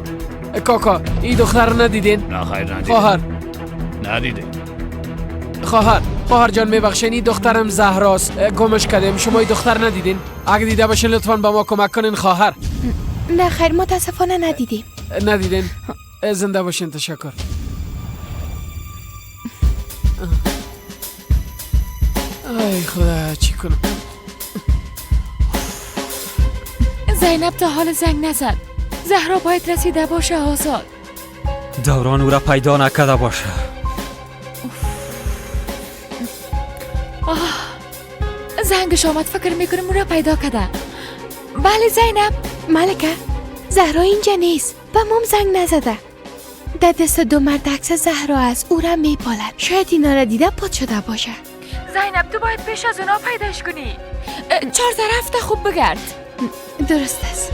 کاکا این دختر ندیدین؟ نه خیر ندیدیم. خواهر ندیدیم. خواهر جان میبخشین این دخترم زهراست، گمش کردیم. شما این دختر ندیدین؟ اگه دیده باشین لطفاً با ما کمک کنین خواهر. نه خیر متاسفانه ندیدیم. ندیدین؟ زنده باشین تشکر. ای خدا چی کنم؟ زینب تا حال زنگ نزد. زهرا باید رسیده باشه آزاد. دوران او را پیدا نکرده باشه. آه زنگش آمد، فکر میکنم او را پیدا کرده. بله زینب. ملکه زهرا اینجا نیست، به مام زنگ نزده. در دست دو مرد عکس زهرا است، او را میپالد. شاید اینا را دیده پات شده باشه. زینب تو باید پیش از اونا پیداش کنی. 4 طرف خوب بگرد. درست است.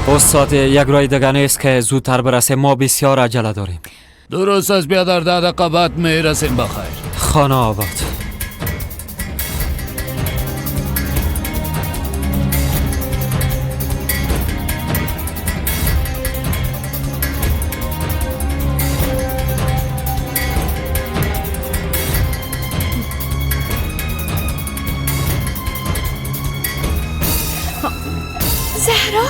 استاد یک راه دیگه نیست که زودتر برسه، ما بسیار عجله داریم. درست است بیادر، 10 دقیقه بعد میرسیم. بخیر. خانه آباد. زهرا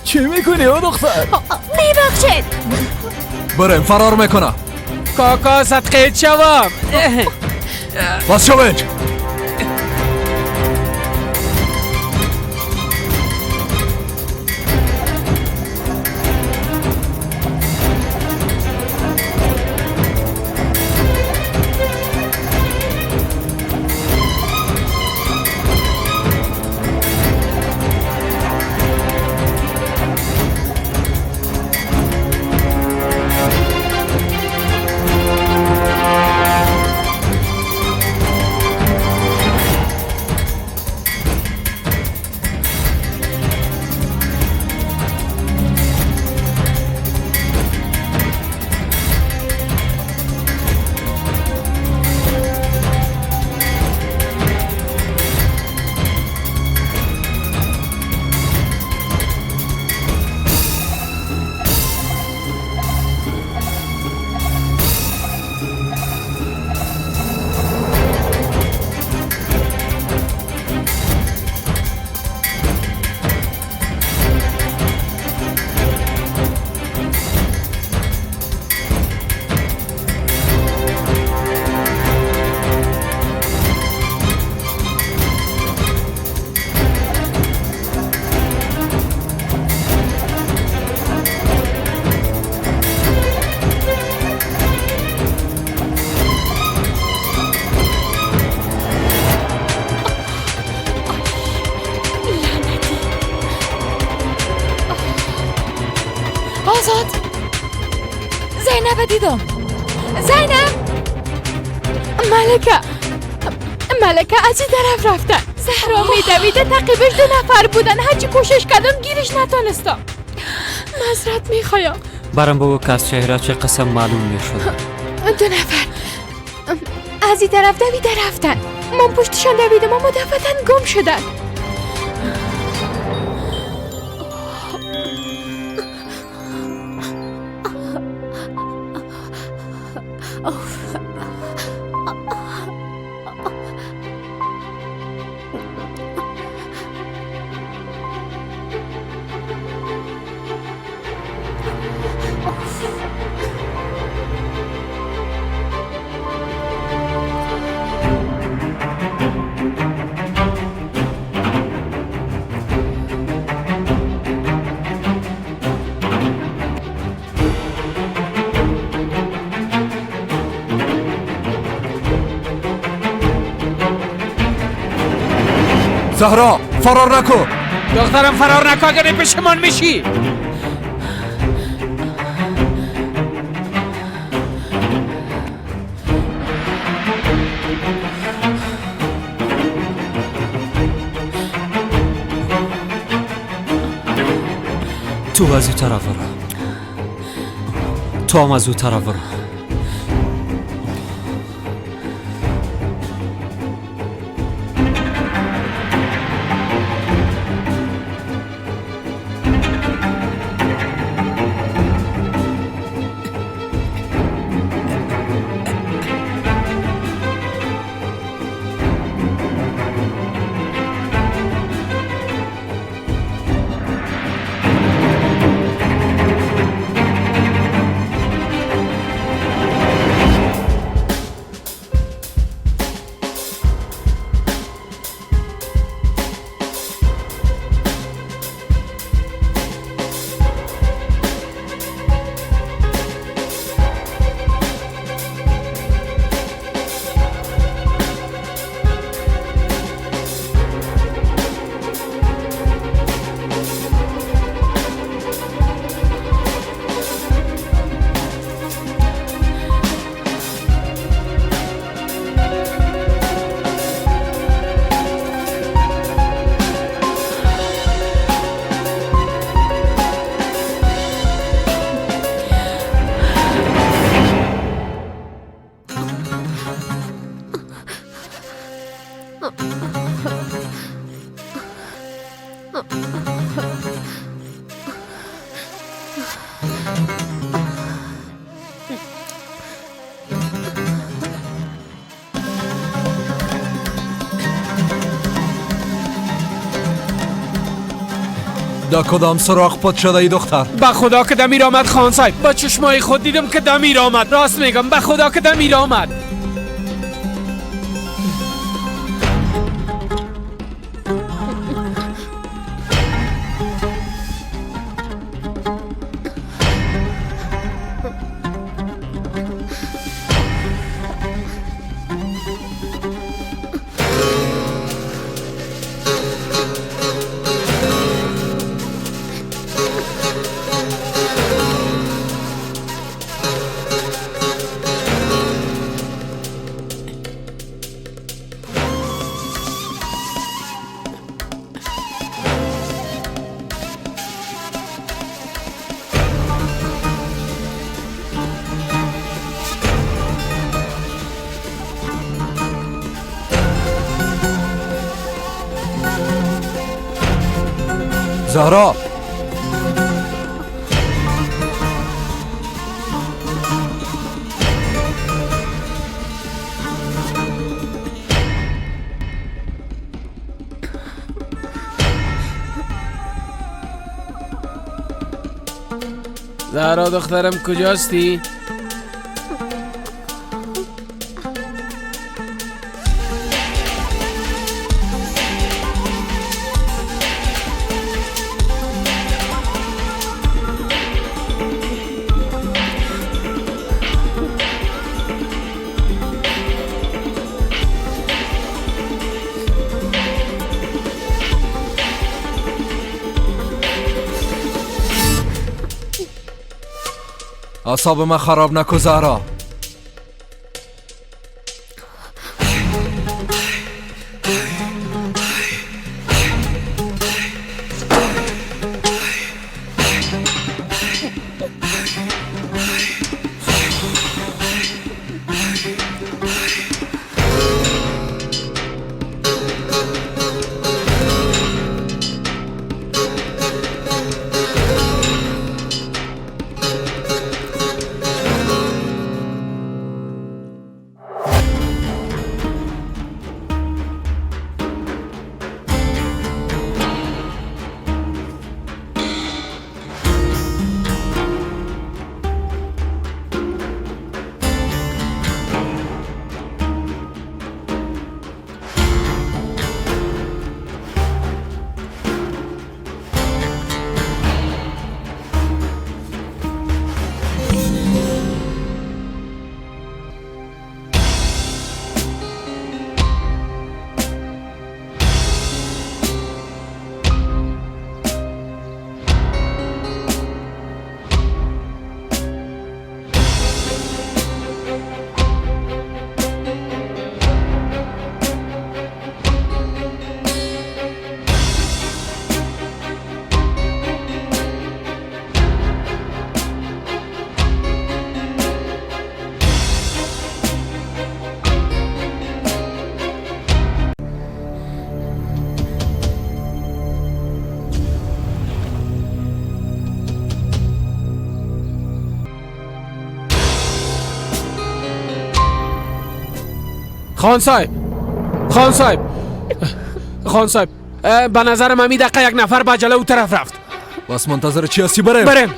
چی میکنی او دختر؟ میبخشید. برم فرار میکنم. کاکا صدقه شوم. باز شو بنج. آزاد، زینب دیدم. زینب. ملکه ملکه از این طرف رفتن. زهرا میدویده، تعقیبش 2 نفر بودن. هرچی کوشش کردم گیرش نتانستم. معذرت میخوایم. برام بگو که از چهره چه قسم معلوم میشد. 2 نفر از این طرف دویده رفتن. من پشتشان دویدم اما دفعتاً گم شدن. زهرا فرار نکن. دخترم فرار نکن، اگر پشیمان میشی. تو از او طرف برو، تو هم از او طرف برو. دا کدام سراغ پد شده ای دختر؟ به خدا که دمیر آمد خان صاحب، با چشمای خود دیدم که دمیر آمد. راست میگم، به خدا که دمیر آمد. زهرا، زهرا دخترم کجاستی؟ اعصاب من خراب نکو زهرا. خان صاحب، خان صاحب، خان صاحب، به نظر من دقیقه یک نفر با جلو طرف رفت. بس منتظر چی هستی؟ بریم بریم.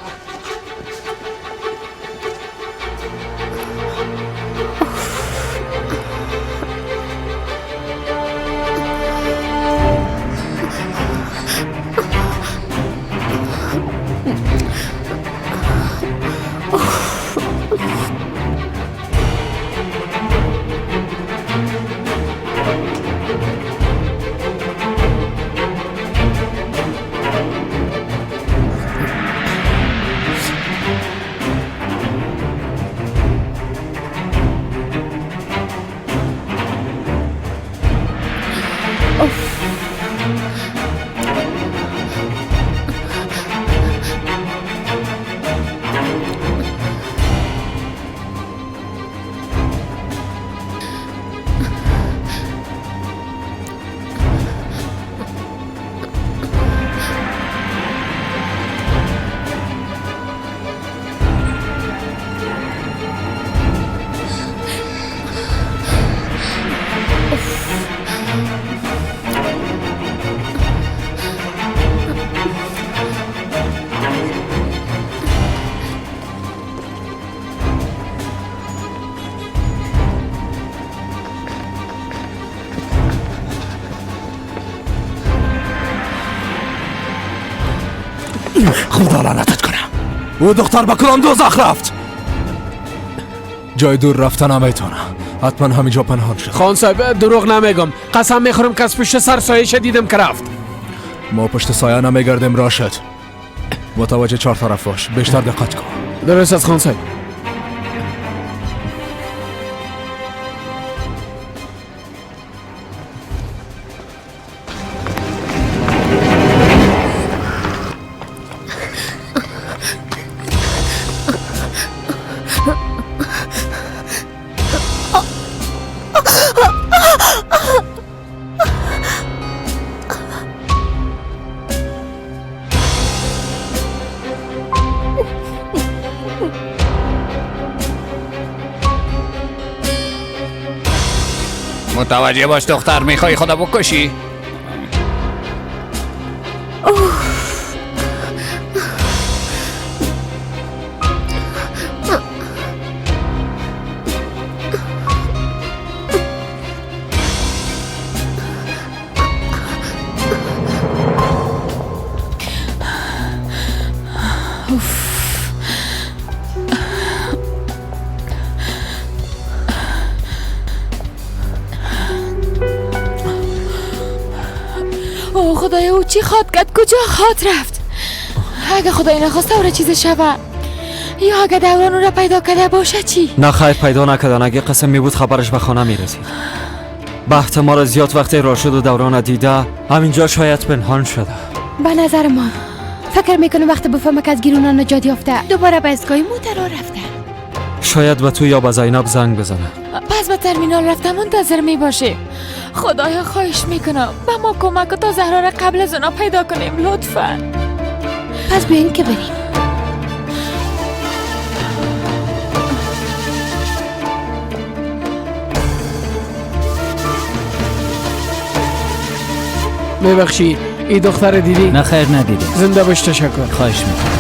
خدا لعنتت کنه، او دختر با کدام دوزخ رفت؟ جای دور رفتن نمیتونه، حتما همینجا پنهان شد. خان صاحب دروغ نمیگم، قسم میخورم که از پشت سر سایه دیدم که رفت. ما پشت سایه نمیگردیم راشد، متوجه چهار طرف باش، بیشتر دقت کن. درست است خان صاحب. متوجه باش دختر، میخوای خدا بکشی؟ خدایا او چی خواد کرد؟ کجا خواد رفت؟ اگه خدای نخواسته او را چیز شوه، یا اگه دوران او را پیدا کرده باشه چی؟ نه خیر پیدا نکردن، اگه قسم می بود خبرش به خانه می رسید. به احتمال زیاد وقتی راشد و دوران دیده همینجا شاید پنهان شده. به نظر ما فکر میکنم وقتی بفهمه که از گیرونان نجات یافته دوباره به ایستگاه موتر رفته. شاید به تو یا به زینب زنگ بزنه. پس به ترمینال رفته منتظر می باشه. خدایا خواهش میکنم به ما کمک تا زهرا را قبل از اونا پیدا کنیم لطفا. پس بیاین که بریم. میبخشی این دختر دیدی؟ نه خیر ندیدم. زنده باش تشکر. خواهش میکنم.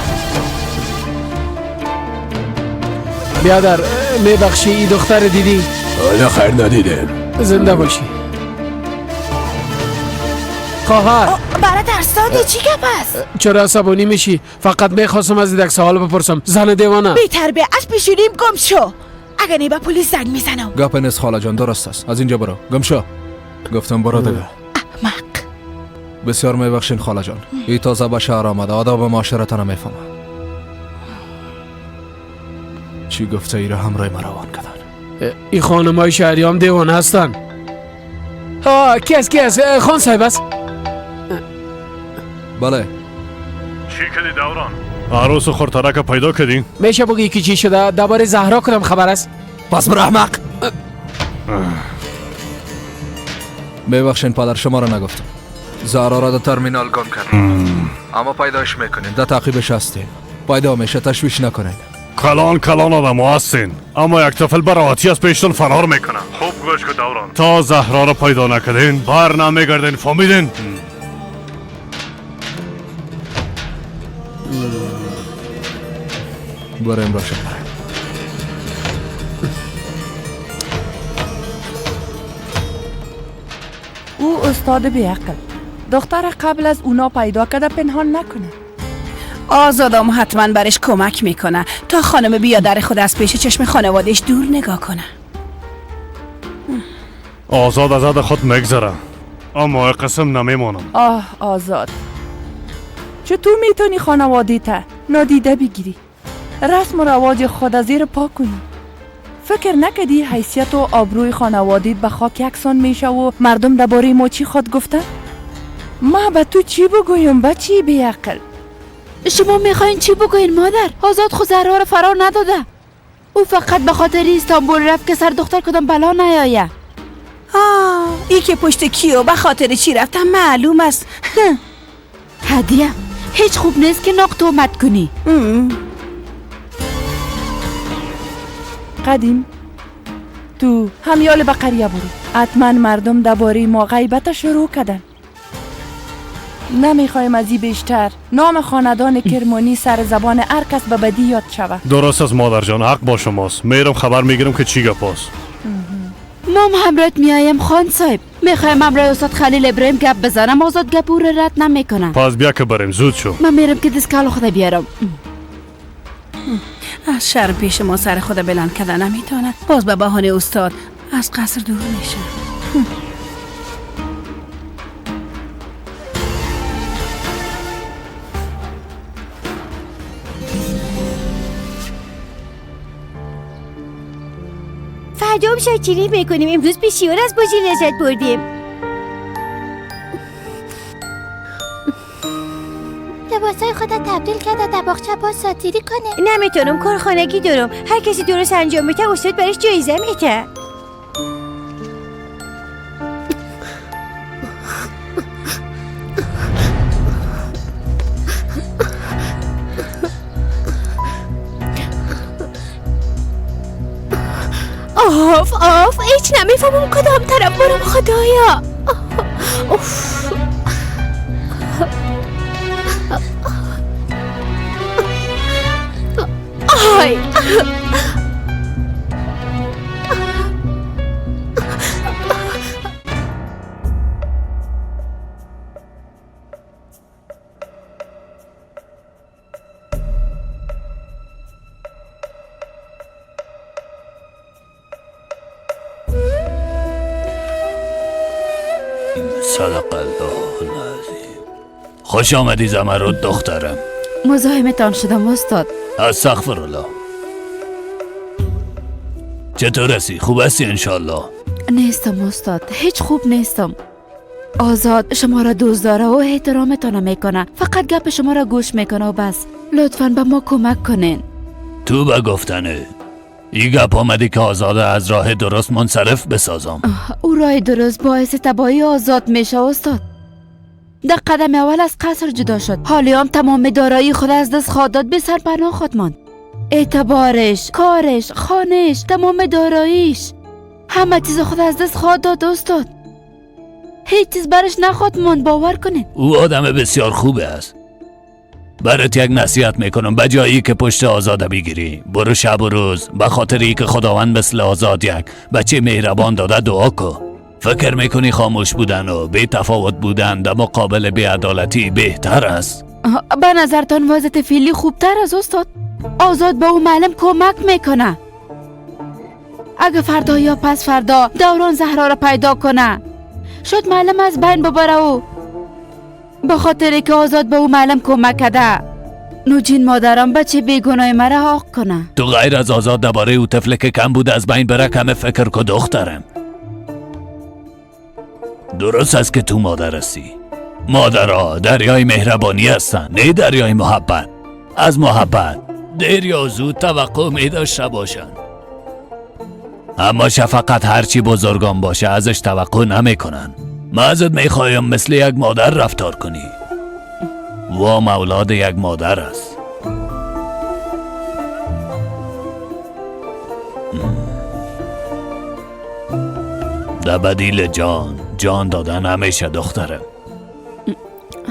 بیادر میبخشی این دختر دیدی؟ نه خیر ندیدم. زنده باشی. خواهر برای درستانی چی گپ است؟ چرا عصبانی میشی؟ فقط میخواستم از یک سوال بپرسم. زن دیوانه بی تربیه از پیشونیم گم شو، اگه نه به پلیس زنگ میزنم. گپ نیست خاله جان، درست است. از اینجا برو، گم شو. گفتم برو دیگه. احمق. بسیار میبخشین خاله جان، ای تازه به شهر آمده، آداب معاشرت نمیفهمه. چی گفته ای را همراه ما روان کردن. این خانمای شهری هم دیوانه هستن. ها کی است؟ کی است؟ خان صاحب است. بله. چی کردی دوران؟ عروس خورترک پیدا کردی؟ میشه بگی که چی شده؟ درباره زهرا کدام خبر است؟ پس برو احمق. ببخشین پدر، شما را نگفتم. زهرا را در ترمینال گم کردیم، اما پیداش میکنیم، در تعقیبش هستیم، پیدا میشه، تشویش نکنین. کلان کلان آدم هستین، اما یک طفل به راحتی از پیشتون فرار میکنه. خوب گوش کن دوران، تا زهرا رو پیدا نکردین بر نمیگردین، فهمیدین؟ بریم باشه. او استاد بیعقل دختر قبل از اونا پیدا کرده پنهان نکنه. آزادم حتما برش کمک میکنه تا خانم بیادر خود از پیش چشم خانوادهش دور نگاه کنه. آزاد از خود میگذره، اما قسم نمیمانم. آه آزاد، چطور میتونی خانواده تا نادیده بگیری؟ رسم و رواج خود از زیر پا کنی؟ فکر نکدی حیثیت و آبروی خانوادیت به خاک یکسان میشه و مردم درباره ما چی خواد گفتن؟ ما به تو چی بگویم بچی بیعقل؟ شما میخواین چی بگوین مادر؟ آزاد خود زهرا رو فرار نداده. او فقط به خاطر استانبول رفت که سر دختر کدام بلا نیایه. آه، ای که پشت کیو به خاطر چی رفتم معلوم است. هدیه هیچ خوب نیست که ناق تهمت کنی. قدیم تو همیال به قریه برو، حتما مردم درباره ما غیبت شروع کردن. نمیخوایم از این بیشتر نام خاندان کرمانی سر زبان هر کس به بدی یاد شود. درست از مادر جان، حق با شماست. میرم خبر میگیرم که چی گپ است. مام همراهت میایم خان صاحب. میخوایم همراه استاد خلیل ابراهیم گپ بزنم. آزاد گپ او رو رد نمیکنه. پس بیا که بریم، زود شو. من میرم که دستکال خود بیارم. از شرم پیش ما سر خود بلند کردن نمیتونه. باز به بهانه استاد از قصر دور میشه. فردا هم شاکری میکنیم. امروز بسیار از بازی لذت بردیم. لباسای خودت تبدیل کرده در باغچه باز ساتیری کنه. نمیتونم، کار خانگی دارم. هر کسی درست انجام میده استاد برش جایزه میده. آف آف، هیچ نمیفهمم کدام طرف برم خدایا. اوف. آی. صدق الله العظیم. خوش آمدی زمرد دخترم. مزاحمتان شدم استاد. استغفر الله. چطور هستی؟ خوب هستی انشالله؟ نیستم استاد، هیچ خوب نیستم. آزاد شما را دوست داره و احترامتان میکنه، فقط گپ شما را گوش میکنه و بس. لطفاً به ما کمک کنین. تو به گفتنه ای گپ آمدی که آزاده از راه درست منصرف بسازم. او راه درست باعث تباهی آزاد میشه استاد. در قدم اول از قصر جدا شد، حالی هم تمام دارایی خود از دست خواد داد، به سرپناه خود ماند. اعتبارش، کارش، خانهش، تمام داراییش، همه چیز خود از دست خواد داد استاد. هیچ چیز برش نخواد ماند، باور کنید. او آدم بسیار خوبه است. برات یک نصیحت میکنم، به جایی که پشت آزاده بگیری برو شب و روز به خاطر که خداوند مثل آزاد یک بچه مهربان داده دعا کن. فکر میکنی خاموش بودن و بی تفاوت بودن در مقابل بی‌عدالتی بهتر است؟ به نظرتان وضعیت فعلی خوبتر از استاد؟ آزاد به او معلم کمک میکنه. اگه فردا یا پس فردا دوران زهرا را پیدا کنه، شد معلم از بین ببره او به خاطر که آزاد به او معلم کمک کرده. نوجین مادرم بچه بیگناه مرا حق کنه. تو غیر از آزاد درباره او طفل که کم بود از بین بره کم فکر که دخترم. درست است که تو مادر هستی. مادرها دریای مهربانی هستند، نه دریای محبت. از محبت دیر یا زود توقع می داشته باشند، اما شفقت هرچی بزرگان باشه ازش توقع نمی کنن. ما ازت میخوایم مثل یک مادر رفتار کنی. وام اولاد یک مادر است. در بدیل جان، جان دادن همیشه دخترم.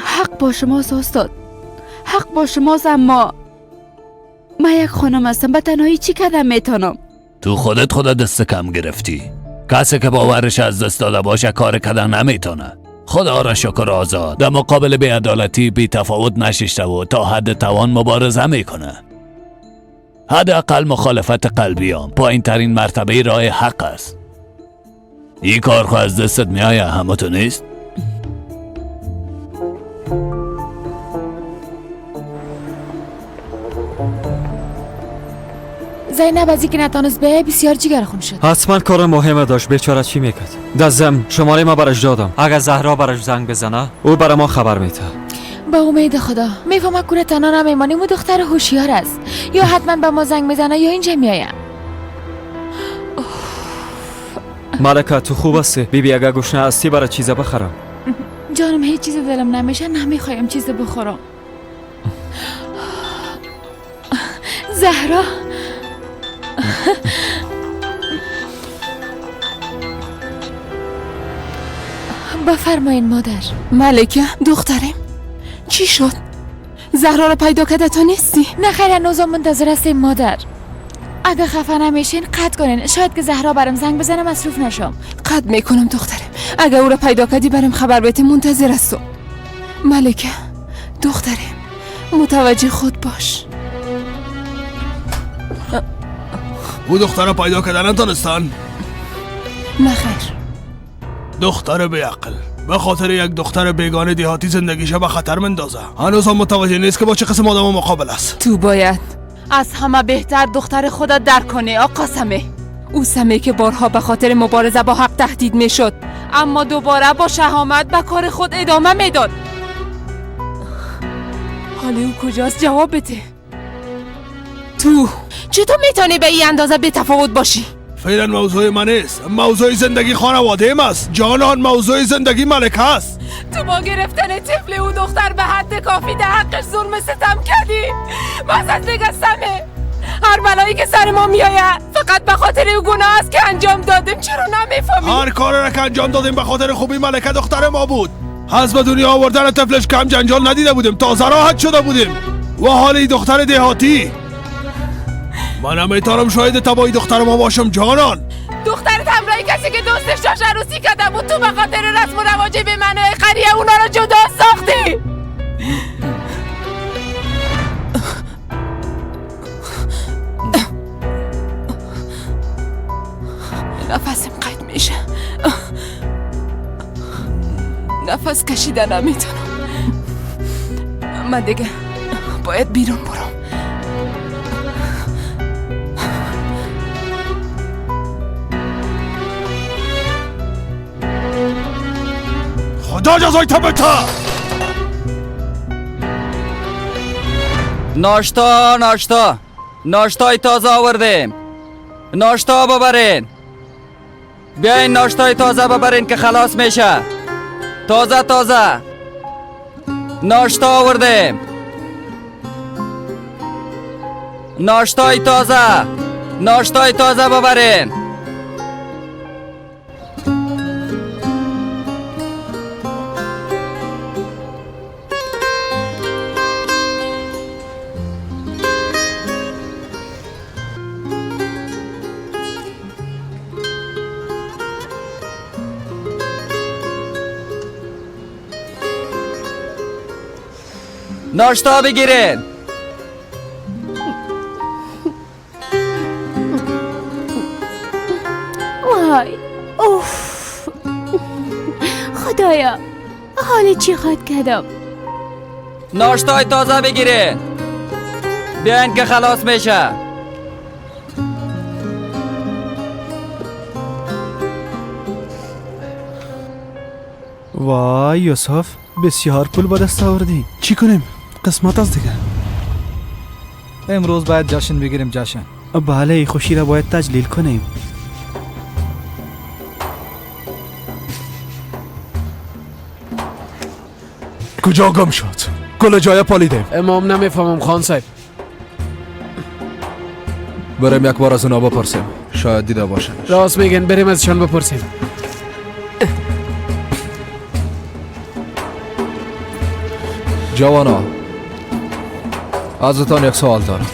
حق با شماست استاد، حق با شماست، اما من یک خانم هستم، به تنهایی چی کردم میتونم؟ تو خودت خدا دست کم گرفتی. کسی که باورش از دست داده باشه کار کردن نمیتونه. خدا را شکر آزاد در مقابل بی‌عدالتی بی تفاوت نششته و تا حد توان مبارزه میکنه. حداقل مخالفت قلبیام پایین ترین مرتبه راه حق است. این کار خو از دستت میآید، همه تو نیست؟ زینب از اینکه نتانست بیایه بسیار جگر خون شد. حتما کار مهم داشت، بیچاره چی میکرد؟ در ضمن شماره ما برش دادم، اگر زهرا برش زنگ بزنه او برای ما خبر میده. به امید خدا. میفهمم کوره تنها نمیمانیم و دختر هوشیار است، یا حتما به ما زنگ میزنه یا اینجا میآید. ملکه تو خوب هستی؟ بیبی اگر گشنه هستی برای چیزا بخرم. جانم هیچ چیز دلم نمیشه، نمیخوایم چیز بخورم. زهرا بفرمایین مادر. ملکه دخترم چی شد؟ زهرا را پیدا کرده تا نیستی؟ نه خیر، هنوزم منتظر هستیم مادر. اگه خفه نمیشین قطع کنین، شاید که زهرا برم زنگ بزنه مصروف نشم. قطع میکنم دخترم، اگه او را پیدا کردی برم خبر بده، منتظر هستم. ملکه دخترم متوجه خود باش. او دختر پیدا کردن نتانستن؟ نه خیر. دختر بیعقل به خاطر یک دختر بیگانه دهاتی زندگیش به خطر مندازه. هنوز هم متوجه نیست که با چه قسم آدم مقابل است. تو باید از همه بهتر دختر خودت درک کنی آقا سمه. او سمه که بارها به خاطر مبارزه با حق تهدید میشد، اما دوباره با شهامت به کار خود ادامه میداد. حالا او کجاست؟ جواب بده. تو چطور میتونی به این اندازه به تفاوت باشی؟ فعلا موضوع من نیست، موضوع زندگی خانواده است. جانان موضوع زندگی ملکه است. تو با گرفتن طفل او دختر به حد کافی در حقش ظلم ستم کردی. بس از دیگه سمه، هر بلایی که سر ما میآید فقط به خاطر او گناه است که انجام دادیم. چرا نمیفهمی؟ هر کاری را که انجام دادیم به خاطر خوبی ملکه دختر ما بود. از به دنیا آوردن طفلش کم جنجال ندیده بودیم، تازه راحت شده بودیم. و حال دختر دهاتی، من نمیتونم شاهد تباهی دختر ما باشم جانان. دخترت همراه کسی که دوستش داشت عروسی کرده بود، تو به خاطر رسم و رواج به معنای قریه اونا رو جدا ساختی. نفسم قید میشه، نفس کشیدن نمیتونم. من دیگه باید بیرون برم. خدا جزای تو بده. ناشتا ناشتا ناشتای تازه آوردیم، ناشتا ببرین. بیاین ناشتای تازه ببرین که خلاص میشه. تازه تازه ناشتا آوردیم، ناشتای تازه، ناشتای تازه ببرین. ناشتا بگیرین. وای اوف خدایا، حال چی خواد کردم؟ ناشتای تازه بگیرین، بیاین که خلاص میشه. وای یوسف، بسیار پول به دست آوردی. چی کنیم؟ قسمت است دیگه. امروز باید جشن بگیریم، جشن. بله، خوشی را باید تجلیل کنیم. کجا گم شد؟ کل جای پالیدیم. امام نمیفهمم خان صاحب. بریم یک بار از اونا بپرسیم، شاید دیده باشن. راست میگن، بریم ازشان بپرسیم. جوانا، ازتان یک سوال دارم.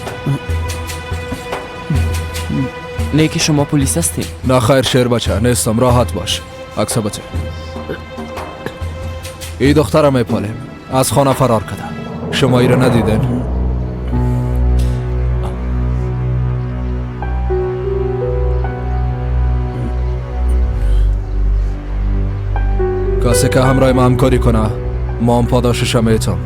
نه که شما پلیس هستیم؟ نه خیر شیر بچه، نیستم، راحت باش. عکس بچه، ای دخترم میپالیم، از خانه فرار کرده. شما ای را ندیدین؟ کسی که همراه ما همکاری کنه، ما هم پاداشش میتم.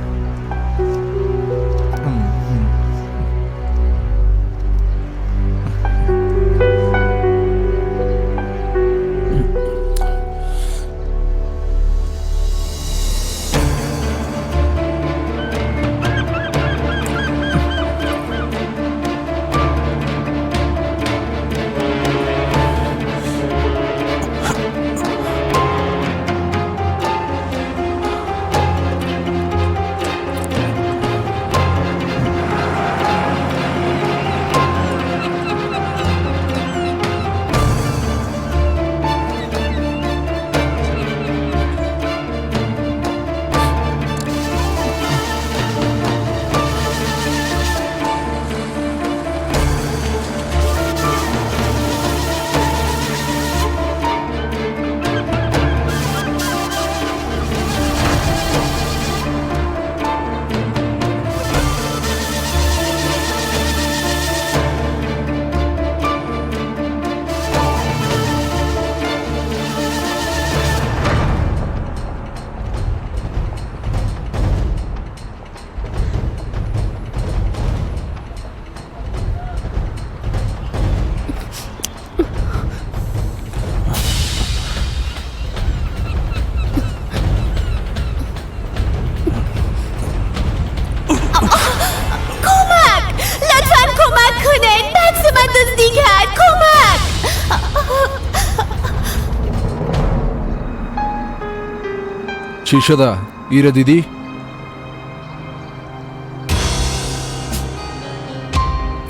چی شده؟ ایره دیدی؟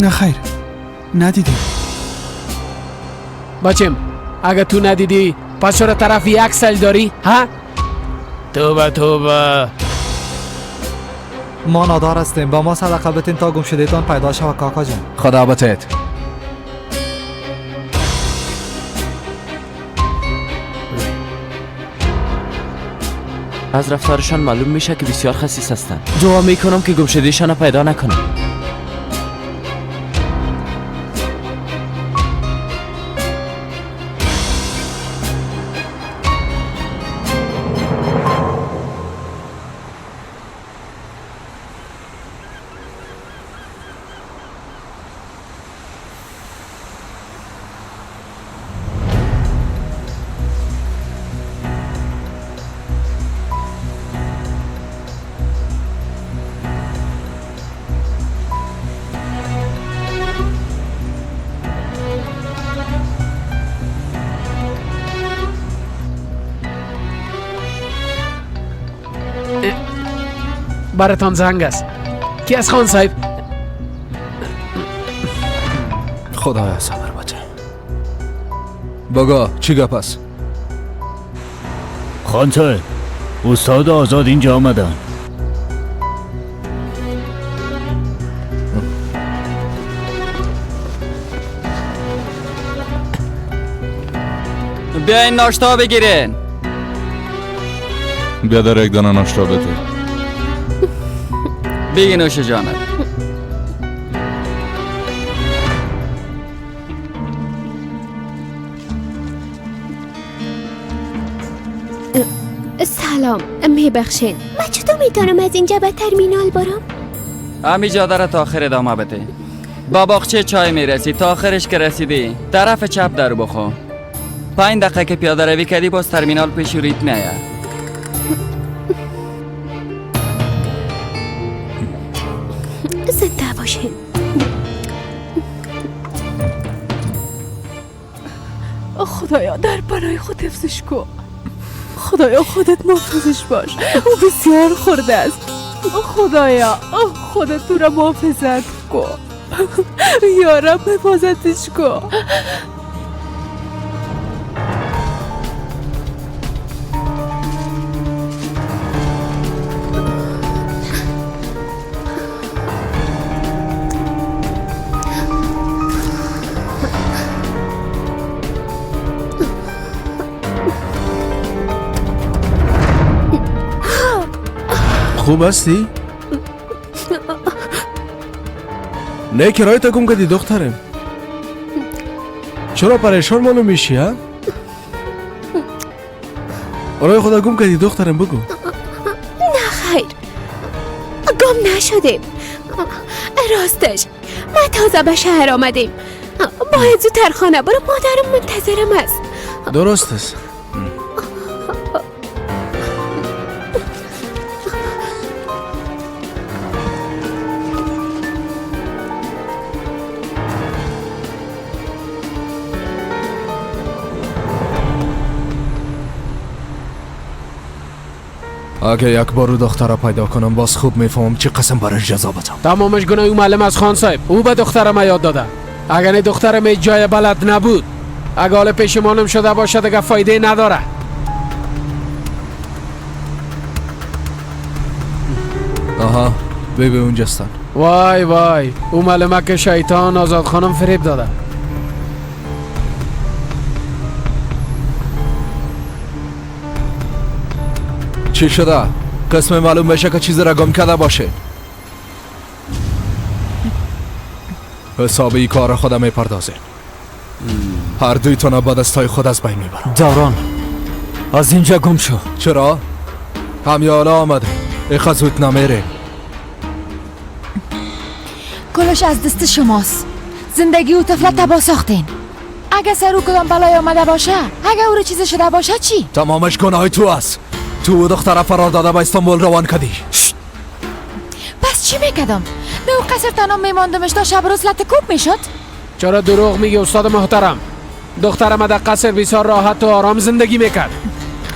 نه خیر، ندیدیم. بچم اگه تو ندیدی پس چرا طرف یک سال داری؟ ها؟ توبه توبه. ما نادار هستیم، با ما صدقه بتین تا گم شده تان پیدا شود کاکا جان. خدا بتید. از رفتارشان معلوم میشه که بسیار خسیس هستند. دعا میکنم که گم شدهشان پیدا نکنم. براتان زنگ است. کی از خان صاحب؟ خدایا صبر بده. بگو چی گپ است؟ خان صاحب، استاد آزاد اینجا آمدن. بیاین ناشتا بگیرین. بیا در یک دانه ناشتا بده. بگی نوش جانت. سلام، میبخشین من چطور میتونم از اینجا به ترمینال برم؟ همی جاده را تا آخر ادامه بده. با باغچه چای میرسی، تا آخرش که رسیدی طرف چپ در بخو. 5 دقیقه که پیاده روی کردی باز ترمینال پیش رویت میآید. زنده باشین. خدایا در پناه خود حفظش کن. خدایا خودت محافظش باش. او بسیار خورده است. خدایا خودت او را محافظت کن. یا رب حفاظتش کن. خوب هستی؟ نه که رای تا گم کردی دخترم. چرا پریشان معلوم میشی ها؟ رای خدا گم کردی دخترم بگو. نه خیر گم نشدیم. راستش ما تازه به شهر آمدیم. باید زودتر خانه برو، مادرم منتظرم است. درست است. اگه یک بار دختر را پیدا کنم باز خوب میفهمم چه قسم برش جزا بدم. تمامش گناه او معلم از خان صاحب. او به دخترم یاد داده. اگر نه دخترم هیچ جای بلد نبود. اگه حال پیشمانم شده باشه دیگه فایده نداره. آها ببین اونجاستن. وای وای او معلمه که شیطان آزاد خانم فریب داده. چی شده؟ قسم معلوم بشه که چیزی را گم کرده باشه. حساب ای کار خودم میپردازه. هر دویتان با دستای خود از بین میبرم. دوران از اینجا گم شو. چرا؟ همیالا آمده ایخه زود نمیره. کلش از دست شماست. زندگی او طفله تباه ساختین. اگه سر او کدام بلای آمده باشه، اگه او رو چیزی شده باشه چی؟ تمامش گناه تو است. تو دختر فرار داده به استانبول روان کردی. پس چی میکردم؟ به او قصر تنها میماندمش تا شب روز لطه کوب میشد؟ چرا دروغ میگی استاد محترم؟ دخترم در قصر بسیار راحت و آرام زندگی میکرد.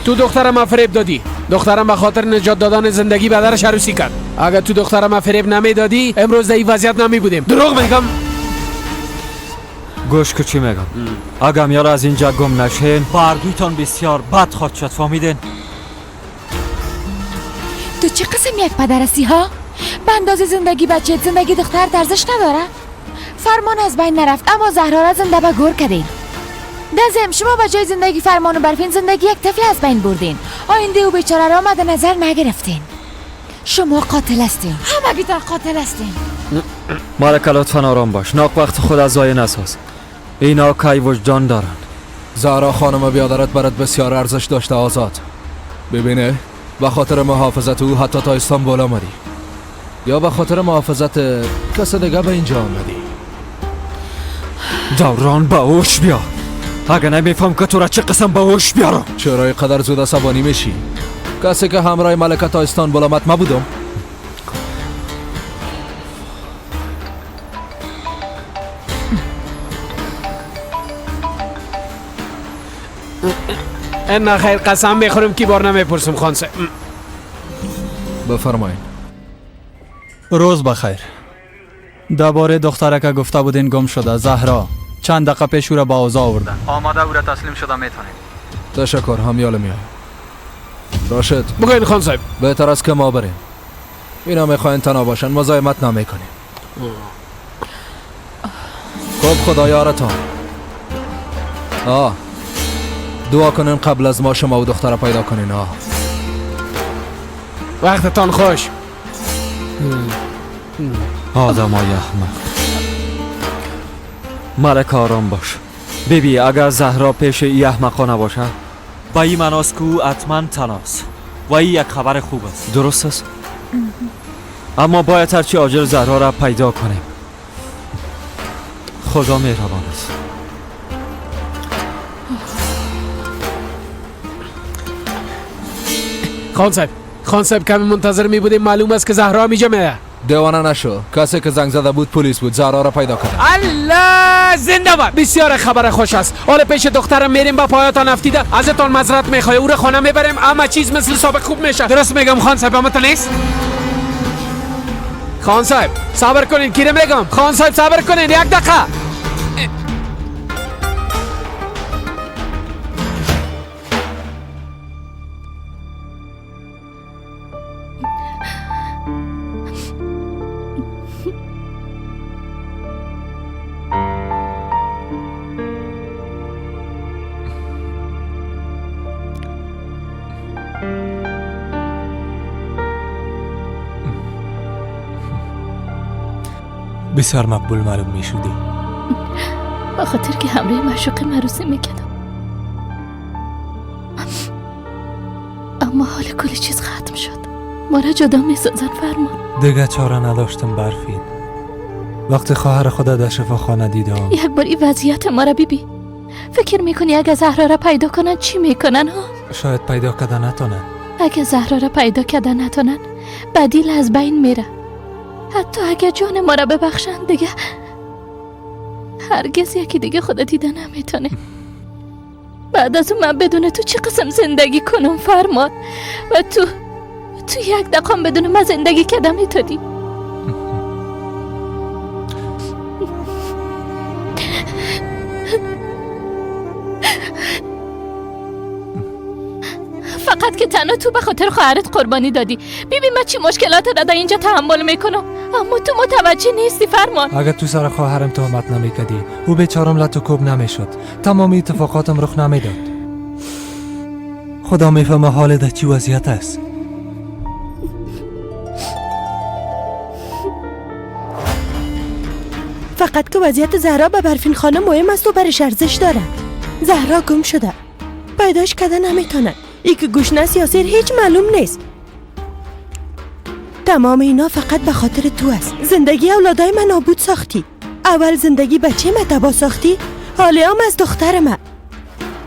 تو دخترم فریب دادی. دخترم به خاطر نجات دادن زندگی بدرش عروسی کرد. اگر تو دخترم فریب نمیدادی امروز در این وضعیت نمی بودیم. دروغ میگم؟ گوش که چی میگم. اگر میار از اینجا گم نشین بردویتان بسیار بد خواهد شد. فهمیدین؟ تو چه قسم یک پدر هستی ها؟ به اندازه زندگی بچه زندگی دختر ارزش نداره؟ فرمان از بین نرفت اما زهرا را زنده به گور کردین. دزم شما به جای زندگی فرمان و برفین زندگی یک طفل از بین بردین. آینده او بیچاره را مد نظر نگرفتین. شما قاتل هستین. همگیتان قاتل هستین. مالک لطفا آرام باش. ناق وقت خود از ضایع نساز. اینا کی وجدان دارند. زهرا خانم بیادرت برات بسیار ارزش داشته آزاد. ببینه به خاطر محافظت او حتی تا استانبول آمدی یا به خاطر محافظت کس دیگه به اینجا آمدی؟ دوران به هوش بیا. اگه نمیفهم که تو را چه قسم به هوش بیارم. چرا اینقدر زود عصبانی میشی؟ کسی که همراه ملکه تا استانبول آمد ما بودم. نه خیر قسم میخورم که بار نمیپرسم خان صاحب. بفرمایید. روز بخیر. درباره دختره که گفته بودین گم شده زهرا، چند دقیقه پیش او را به اوضاع آوردن. آماده او را تسلیم شده میتونیم. تشکر همیال میام. راشد بگوین خان صاحب. بهتر است که ما بریم. اینا میخواین تنها باشن، مزاحمت نمیکنیم. خب خدا یارتان. آه دعا کنین قبل از ما شما و دختر پیدا کنین. آه وقتتان خوش. آدمای احمق. ملک آرام باش. ببی اگر زهرا پیش ای احمقا نباشه با این معناست که او حتما تنهاست و این یک خبر خوب است. درست است؟ اما باید هرچی عاجل زهرا را پیدا کنیم. خدا مهربان است. خان صاحب، خان صاحب کمی منتظر می بودیم. معلوم است که زهرا اینجا میاد. دیوانه نشو. کسی که زنگ زده بود پلیس بود. زهرا را پیدا کرد. الله زنده باد. بسیار خبر خوش است. حالا پیش دخترم میریم با پایاتان افتیده. ازتان معذرت میخوای او را خانه میبریم. اما چیز مثل سابق خوب میشه. درست میگم خان صاحب؟ اما نیست؟ خان صاحب صبر کنین. کی میگم؟ خان صاحب صبر کنین یک دقیقه. بسیار مقبول معلوم می شدی. به خاطر که همراه معشوق عروسی میکردم، اما حال کلی چیز ختم شد. ما را جدا میسازن فرمان. دیگه چاره نداشتم برفین. وقتی خواهر خود در شفاخانه دیدم. یک بار این وضعیت ما را ببین. فکر میکنی اگه زهرا را پیدا کنن چی میکنن ها؟ شاید پیدا کردن نتونن. اگه زهرا را پیدا کردن نتونن بدیل از بین میره. حتی اگه جان ما را ببخشن دیگه هرگز یکی دیگه خود دیده نمیتونه. بعد از اون من بدون تو چه قسم زندگی کنم فرمان؟ و تو یک دقیقه بدون من زندگی کردم میتونی. فقط که تنها تو به خاطر خواهرت قربانی دادی. ببین من چی مشکلات را در اینجا تحمل میکنم، اما تو متوجه نیستی فرمان. اگر تو سر خواهرم تهمت نمیکردی او بیچارم لط و کوب نمیشد، تمام اتفاقاتم رخ نمیداد. خدا میفهمه حال در چی وضعیت است. فقط که وضعیت زهرا به برفین خانم مهم است و برش ارزش داره. زهرا گم شده، پیداش کده نمیتونن. ای که گشنه یا سیر هیچ معلوم نیست. تمام اینا فقط به خاطر تو است. زندگی اولادای من نابود ساختی. اول زندگی بچه من تباه ساختی، حالی هم از دختر من.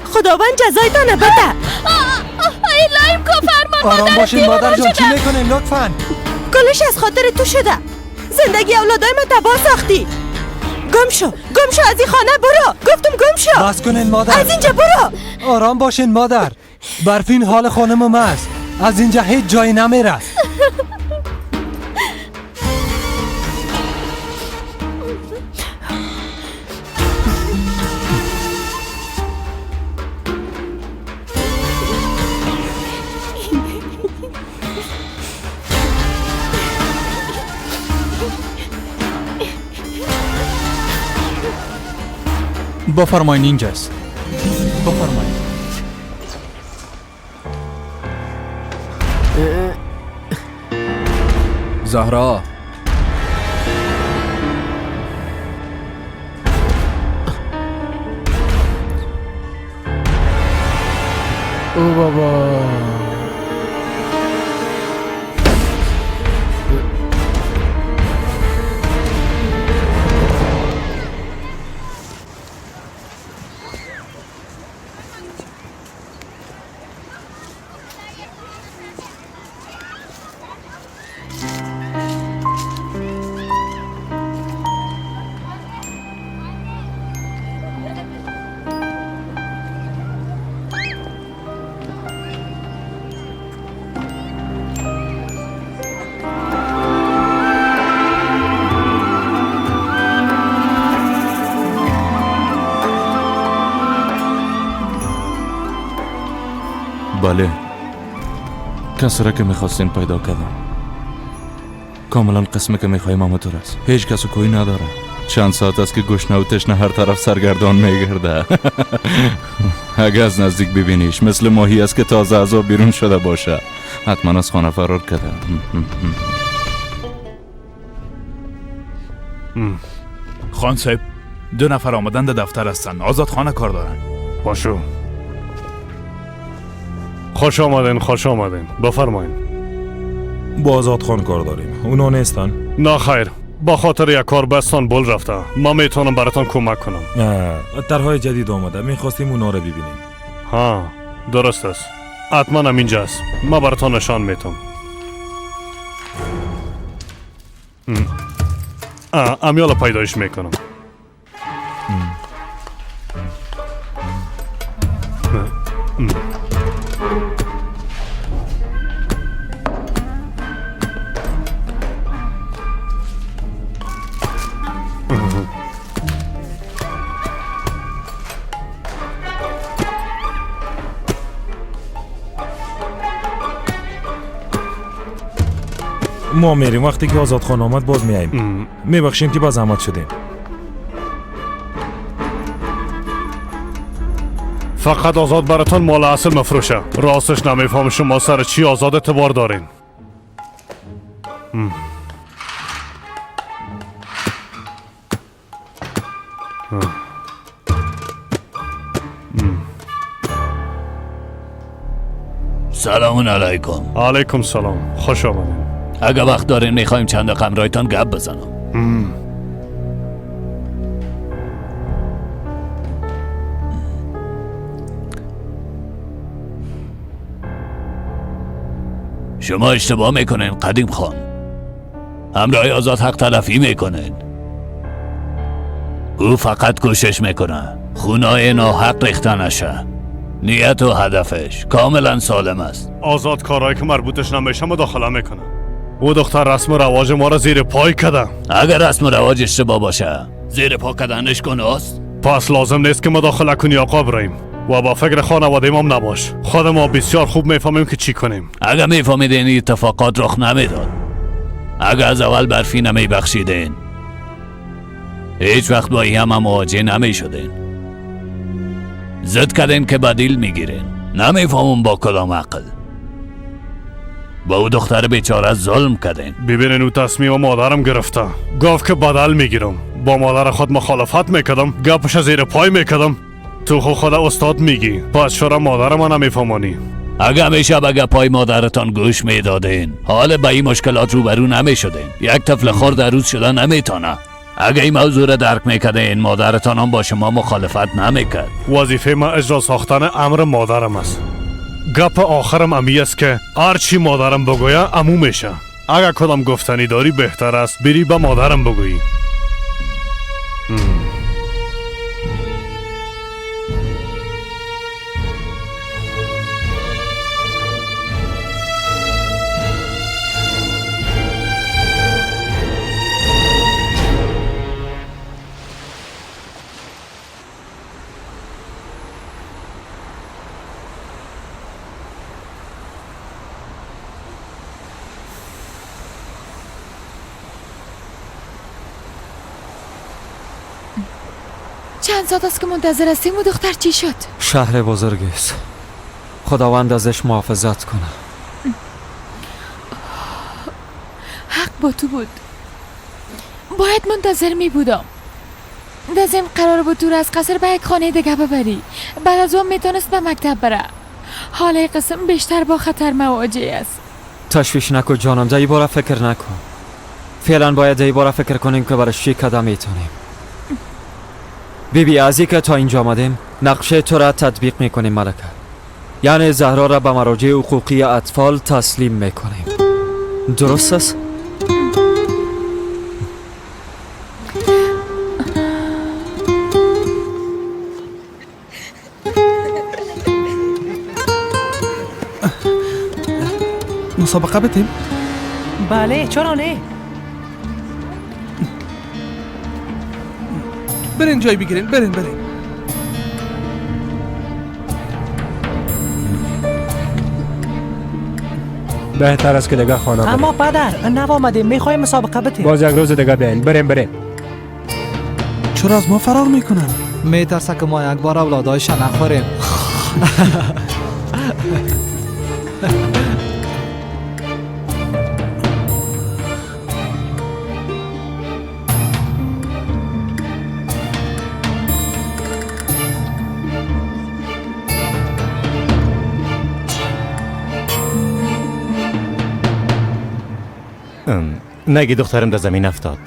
خداوند جزایتان بده. ای لایم کو فرمان. آرام باشین مادر جان، چی میکنین لطفاً؟ کلش از خاطر تو شده. زندگی اولادای من تباه ساختی. گم شو، گم شو از این خانه برو. گفتم گم شو. بس کنین مادر، از اینجا برو. آرام باشین مادر، برفین حال خانم ما است. از اینجا هیچ جایی نمیره. بفرمایین اینجاست. بفرمایین. زهرا، او بابا، بله، کسی را که میخواستین پیدا کردم. کاملا قسمی که میخوایم همونطور است. هیچ کس و کوی نداره. چند ساعت است که گشنه و تشنه هر طرف سرگردان میگرده. اگه از نزدیک ببینیش مثل ماهی است که تازه از آب بیرون شده باشه. حتما از خانه فرار کرده. خان صاحب، 2 نفر آمدن در دفتر هستن. آزاد خانه کار دارن. باشو. خوش آمدین، خوش آمدین. بفرمایین. با آزاد خان کار داریم. اونا نیستن؟ نه خیر، با خاطر یک کار به استانبول رفته. ما میتونم براتون کمک کنم. طرحهای جدید آمده، میخواستیم اونا رو ببینیم. ها درست است، حتما هم اینجاست. ما براتون نشان میتم. امیال پیدایش میکنم. ما میریم، وقتی که آزاد خان آمد باز میاییم. میبخشیم که باز زحمت شدیم. فقط آزاد براتون مال اصل مفروشه. راستش نمیفهم شما سر چی آزاد اعتبار دارین. سلام علیکم. علیکم سلام، خوش آمدین. اگه وقت دارین میخوایم چند دقیقه همراهتان گپ بزنم. شما اشتباه میکنین قدیم خان. همراه آزاد حق تلفی میکنین. او فقط کوشش میکنه خونای ناحق ریخته نشه. نیت و هدفش کاملا سالم است. آزاد کارهایی که مربوطش نمیشه مداخله میکنه. او دختر رسم و رواج ما را زیر پای کده. اگر رسم و رواج اشتباه باشه زیر پا کردنش گناه است. پس لازم نیست که مداخله کنی آقا ابراهیم، و با فکر خانواده ما نباش. خود ما بسیار خوب میفهمیم که چی کنیم. اگر میفهمیدین این اتفاقات رخ نمیداد، اگر از اول برفی نمیبخشیدین، هیچ وقت با این هم مواجه نمیشدین. زد کردین که بدیل میگیرین. نمیفهمم با کدام عقل با او دختر بیچاره ظلم کردین. ببینین او تصمیم مادرم گرفته، گفت که بدل میگیرم. با مادر خود مخالفت میکردم، گپش زیر پای میکردم. تو خود استاد میگی، پس چرا مادر من نمیفهمانی؟ اگه همیشه به گپای مادرتان گوش میدادین، حال به این مشکلات روبرو نمیشدین. یک طفل خرد عروس شده نمیتونه. اگه این موضوع را درک میکردین، مادرتان هم با شما مخالفت نمیکرد. وظیفه ما اجرا ساختن امر مادرم است. گپ آخرم امی است که هرچی مادرم بگویه امو میشه. اگه کدام گفتنی داری بهتر است بری به مادرم بگویی. چند ساعت است که منتظر هستیم و دختر چی شد؟ شهر بزرگی است، خداوند ازش محافظت کنه. حق با تو بود، باید منتظر می بودم. دازم قرار بود تو را از قصر به یک خانه دیگه ببری، بعد از اون میتونست به مکتب بره. حال قسم بیشتر با خطر مواجه است. تشویش نکن جانم، در باره فکر نکن. فعلا باید در باره فکر کنیم که برای چی کدام میتونیم. بیبی از که تا اینجا آمدیم نقشه تو را تطبیق میکنیم ملکه. یعنی زهرا را به مراجع حقوقی اطفال تسلیم میکنیم. درست است؟ مسابقه بدیم؟ بله چرا نه؟ برین جای بگیرین، برین برین. بهتر است که دیگه خانه بریم. اما پدر نو آمدیم، میخوایم مسابقه بدیم. باز یک روز دیگه بیاین. بریم بریم. چرا از ما فرار میکنن؟ میترسه که ما یک بار اولادایش نخوریم. نگی دخترم در زمین افتاد.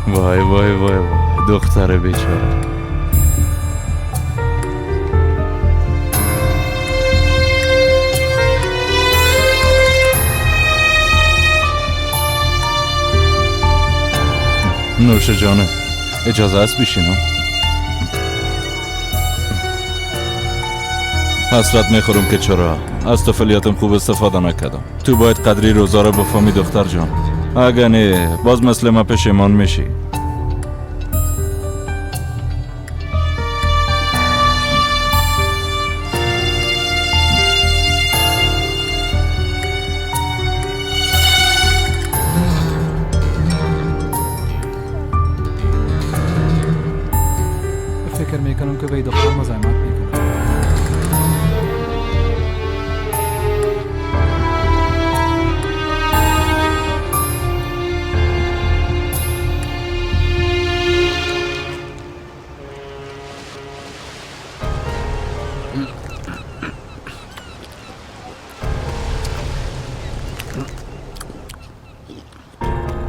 وای وای وای وای دختر بیچاره. نوش جانه، اجازه است بشینم؟ حسرت میخورم که چرا از طفلیتم خوب استفاده نکردم. تو باید قدری روزا رو بفهمی دختر جان. اگه نه باز مثل ما پشیمان میشی. فکر میکنم که به دختر مزاحمت میکنم.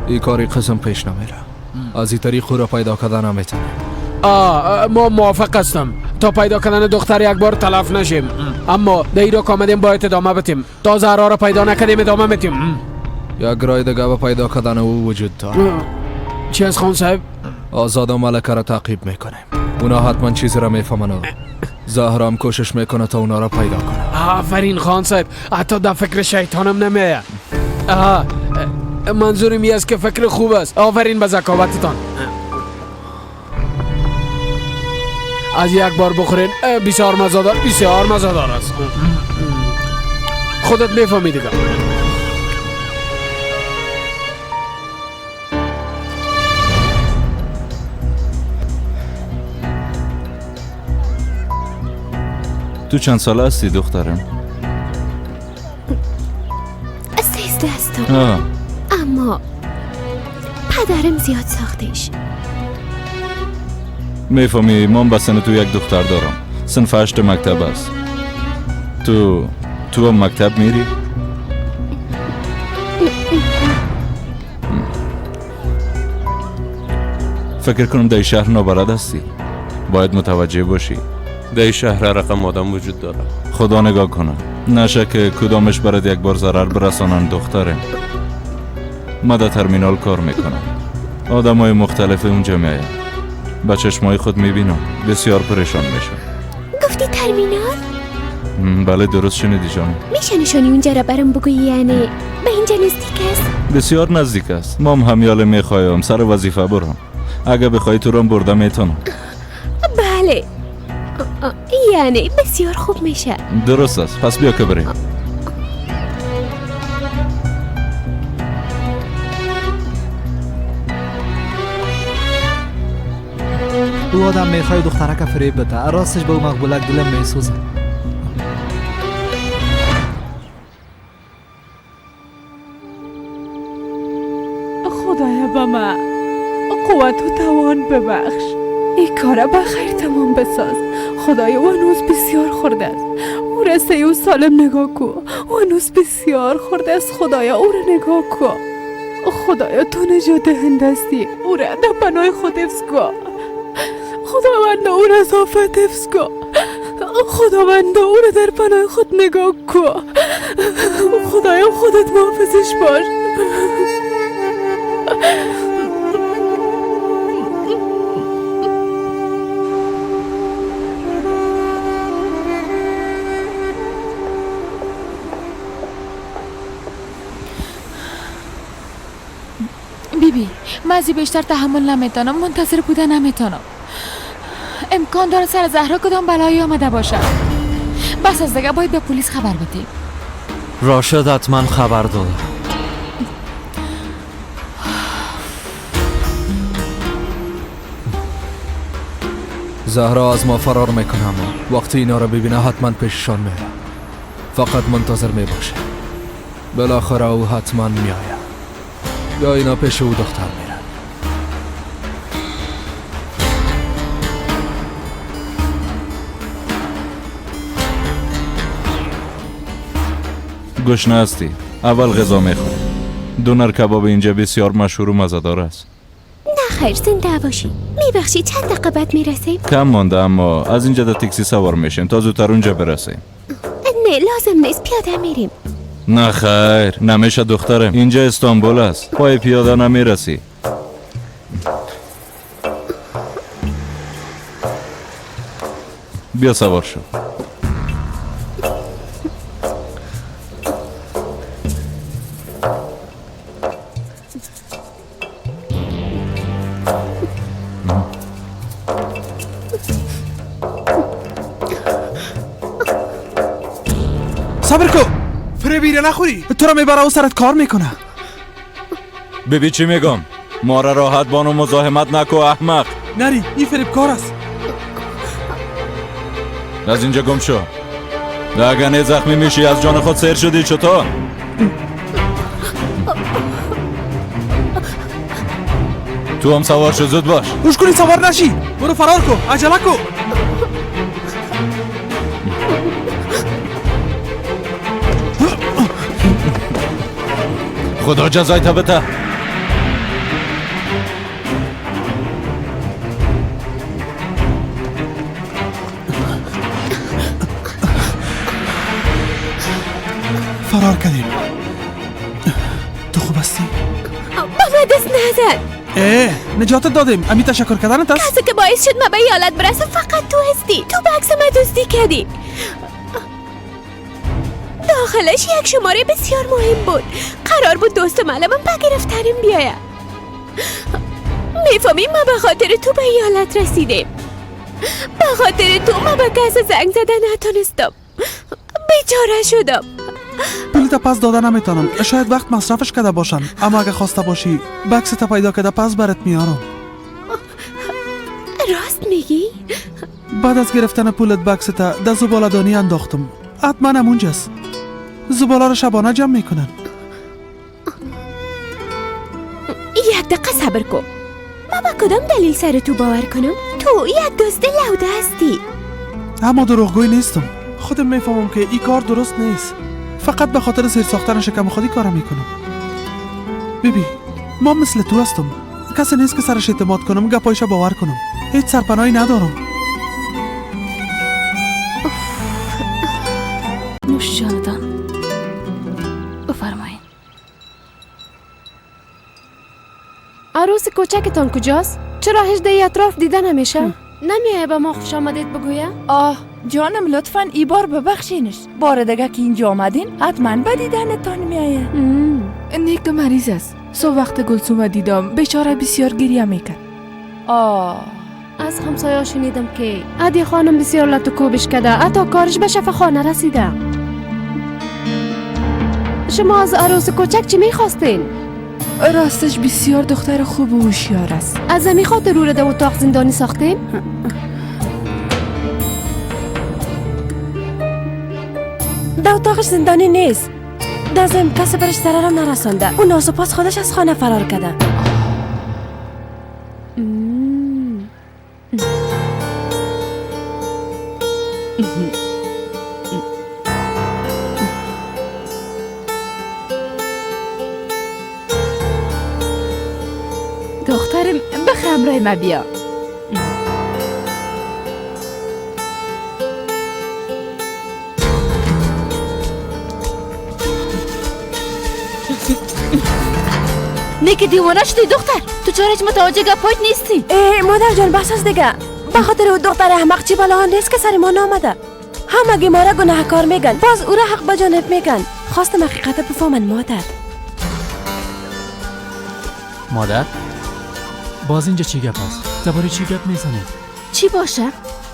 این کاری قسم پیش نمیره. از این طریق خود را پیدا کردن نمیتونیم. ما موافق هستم. تا پیدا کردن دختر یک بار تلف نشیم، اما در این را که آمدیم باید ادامه بدیم. تا زهرا را پیدا نکردیم ادامه میتیم. یک راه دیگه به پیدا کردن او وجود داره. چی از خان صاحب؟ آزاد و ملکه را تعقیب میکنیم. اونا حتما چیزی را میفهمن. زهرا هم کوشش میکنه تا اونا را پیدا کنه. آفرین خان صاحب، حتی در فکر شیطانم نمیایه. منظورم این است که فکر خوب است. آفرین به ذکاوتتان. از یک بار بخورین، بسیار مزه‌دار، بسیار مزه‌دار است. خودت میفهمی دیگه. تو چند ساله هستی دخترم؟ 13 هستم. اما پدرم زیاد ساختش. میفهمی من به سن تو یک دختر دارم، صنف 8 مکتب است. تو هم مکتب میری؟ فکر کنم در شهر نابلد هستی. باید متوجه باشی در شهر رقم آدم وجود داره. خدا نگاه کنه نشه که کدامش برات یک بار ضرر برسانن. دختره ما در ترمینال کار میکنم، آدم های مختلف اونجا میاین، با چشمای خود میبینم، بسیار پریشان میشم. گفتی ترمینال؟ بله درست شنیدی جان. میشه نشانی اونجا را برام بگویی؟ یعنی به اینجا نزدیک است؟ بسیار نزدیک است. مام همیاله میخوایم سر وظیفه برم. اگه بخوای تو رام برده میتونم. بله یعنی بسیار خوب میشه. درست است، پس بیا که بریم. او آدم میخوای دخترک فریب بده. راستش به او مقبولک دلم میسوزه. خدایا به من قوت و توان ببخش، این کار به خیر تمام بساز. خدایا او هنوز بسیار خورده است، او را صحیح و سالم نگاه کو. او هنوز بسیار خورده است. خدایا او را نگاه کو. خدایا تو نجات دهنده هستی، او را در پناه خود حفظ کن. خداوند او را از آفت حفظ کن. خداوند او را در پناه خود نگاه کن. خدایا خودت محافظش باش. بیبی من از بیشتر تحمل نمیتونم، منتظر بودن نمیتونم. امکان داره سر زهرا کدام بلایی آمده باشه. بس از دیگه باید به پلیس خبر بدیم. راشد حتما خبر داده. زهرا از ما فرار میکنه، اما وقتی اینا رو ببینه حتما پیششان میره. فقط منتظر میباشه. بالاخره او حتما میآید یا اینا پیش او دختر میرن. گشنه هستی؟ اول غذا میخوری. دونر کباب اینجا بسیار مشهور و مزه‌دار است. نه خیر، زنده باشی. میبخشی چند دقیقه بعد میرسیم؟ کم مانده، اما از اینجا در تاکسی سوار میشیم تا زودتر اونجا برسیم. نه لازم نیست، پیاده میریم. نه خیر، نمیشه دخترم، اینجا استانبول است، پای پیاده نمیرسی. بیا سوار شو. صبر کو، فریبی را نخوری، تو را میبره و سرت کار میکنه. ببین چی میگم، ما را راحت بانو مزاحمت نکو احمق. نری، این فریبکار است. از اینجا گم شو، اگه نه زخمی میشی. از جان خود سیر شدی چطور؟ تو هم سوار شو، زود باش. گوش کنی سوار نشی، برو فرار کن، عجله کن. خدا جزای تا بده. فرار کردیم. تو خوب هستی؟ با من دست نزن. نجاتت دادیم، امی تشکر کردنت است. کسی که باعث شد من به این حالت برسم فقط تو هستی. تو به عکس من دزدی کردی. داخلش یک شماره بسیار مهم بود. قرار بود دوست معلمم به گرفتنم بیاید. میفهمی من به خاطر تو به این حالت رسیدیم. به خاطر تو من به کس زنگ زده نتونستم، بیچاره شدم. پولت پس داده نمیتونم، شاید وقت مصرفش کرده باشم، اما اگه خواسته باشی بکس تا پیدا کرده پس برات میارم. راست میگی؟ بعد از گرفتن پولت بکس تا در زباله‌دانی انداختم، حتما هم اونجاست. زباله رو شبانه جمع میکنن. یک دقیقه صبر کن، ما با کدام دلیل سر تو باور کنم؟ تو یک دزد لوده هستی. اما دروغگوی نیستم، خودم میفهمم که این کار درست نیست. فقط به خاطر سیر ساختن شکم خودی کارم میکنم. بیبی ما مثل تو هستم، کسی نیست که سرش اعتماد کنم، گپایش باور کنم. هیچ سرپناهی ندارم. نوش جانتان، بفرمایید. عروس کوچکتان کجاست؟ چرا هیچ در اطراف دیده نمیشه؟ نمیایه به ما خوش آمدید بگویه؟ آه جانم، لطفاً ای بار ببخشینش. بار دیگه که اینجا آمدین حتما به دیدنتان میایه. نیک مریض است. صبح وقت گلسوم دیدم، بیچاره بسیار گریه میکرد. آه از همسایه شنیدم که عدی خانم بسیار لطو کوبش کرده، حتی کارش به شفاخانه رسیده. شما از عروس کوچک چی میخواستین؟ راستش بسیار دختر خوب و هوشیار است. از امی خاطر او را در اتاق زندانی ساختین؟ در اتاقش زندانی نیست. در ضمن کسی برش ضررم نرسانده. او ناسپاس خودش از خانه فرار کرده. دخترم بخ همراه ما بیا. نیکی دیوانه شدی دختر، تو چرا هیچ متوجه گپایت نیستی؟ ای مادر جان بس است دیگه. به خاطر او دختر احمق چی بلاها نیست که سر ما نامده. همگی ما را گناهکار میگن، باز او را حق به جانب میگن. خواستم حقیقت بفهمن مادر. مادر باز اینجا چی گپ است؟ درباره چی گپ میزنید؟ چی باشه؟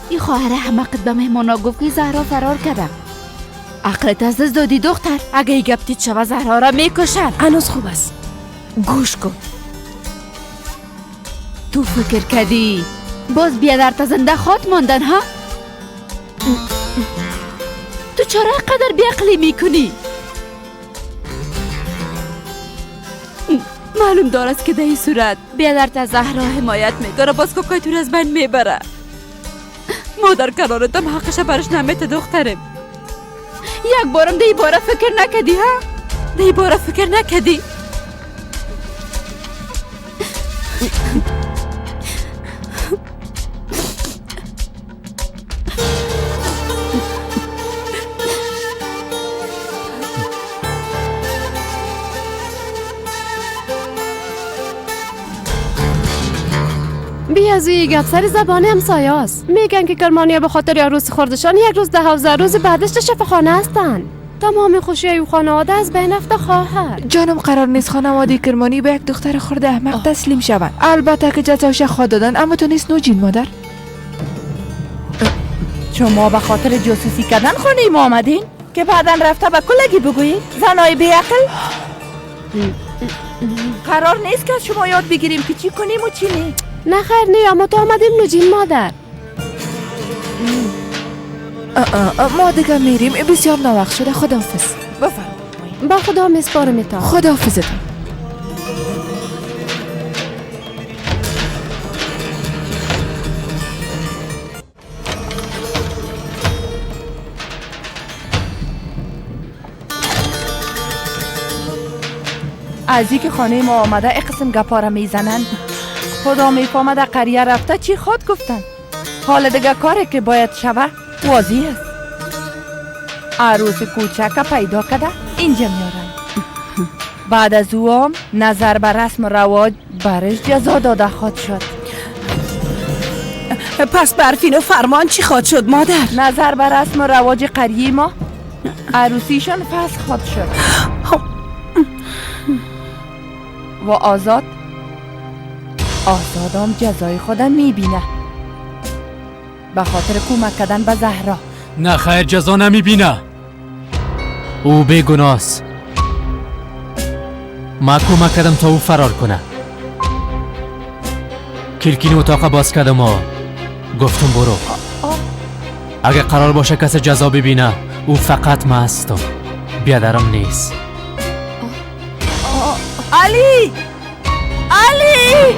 این خواهر احمقت به مهمانا گفت که زهرا فرار کرده. عقلت از دست دادی دختر. اگه ای گپ تیت شوه زهرا را میکشن. هنوز خوب است. گوش کن، تو فکر کردی باز بیادرت زنده خواد ماندن ها؟ تو چرا قدر بیعقلی میکنی؟ معلوم دارست که در این صورت بیادرت از زهرا حمایت میداره، باز کوکای تو از بین میبره. مادر کنارتم حقش برش نمیته دخترم. یک بارم در این باره فکر نکدی ها؟ در این باره فکر نکدی؟ بی از اوی گپ سر زبان همسایه است. میگن که کرمانیا به خاطر عروس خوردشان یک روز در حوزه، روز بعدش در شفاخانه هستند. تمام خوشی و خانواده از بین رفته خواهر. جانم قرار نیست خانواده کرمانی به یک دختر خرد احمق تسلیم شوند. البته که جزایش خواد دادن، اما تو نیست نوجین مادر. شما به خاطر جاسوسی کردن خانه ما آمدین؟ که بعدا رفته به کلگی بگویی؟ زنای بیعقل. قرار نیست که از شما یاد بگیریم که چی کنیم و چی نه. نه خیر نه، اما تو آمدیم نجین مادر. ما دیگه میریم، بسیار ناوقت شده. خداحافظ. بفرمایید. با خدا میسپارم تا. خداحافظتون. از اینکه خانه ما آمده ای قسم گپا را میزنن. خدا میفهمد قریه رفته چی خود گفتن. حال دیگه کاری که باید شوه واضح است. عروس کوچک پیدا کده اینجا میارن. بعد از او هم نظر به رسم رواج برش جزا داده خواهد شد. پس برفین و فرمان چی خواهد شد مادر؟ نظر به رسم رواج قریه ما عروسیشان فسخ خواهد شد و آزاد آزادام جزای خودم میبینه به خاطر کمک کردن به زهرا. نه خیر، جزا نمیبینه. او بیگناه است. ما کمک کردم تا او فرار کنه. کلکین اتاق باز کردم و گفتم برو. اگه قرار باشه کس جزا ببینه او فقط ما هستم، بیادرم نیست. علی، علی،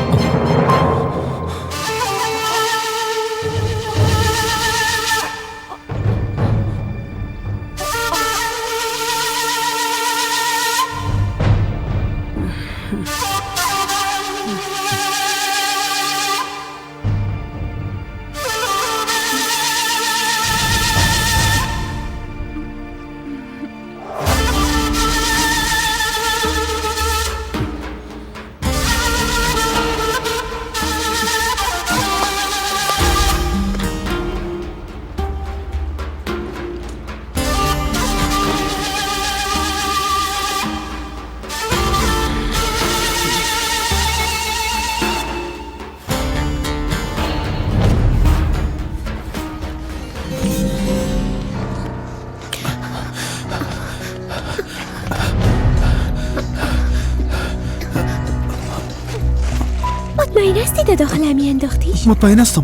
داخل همی انداختیش؟ مطمئن هستم.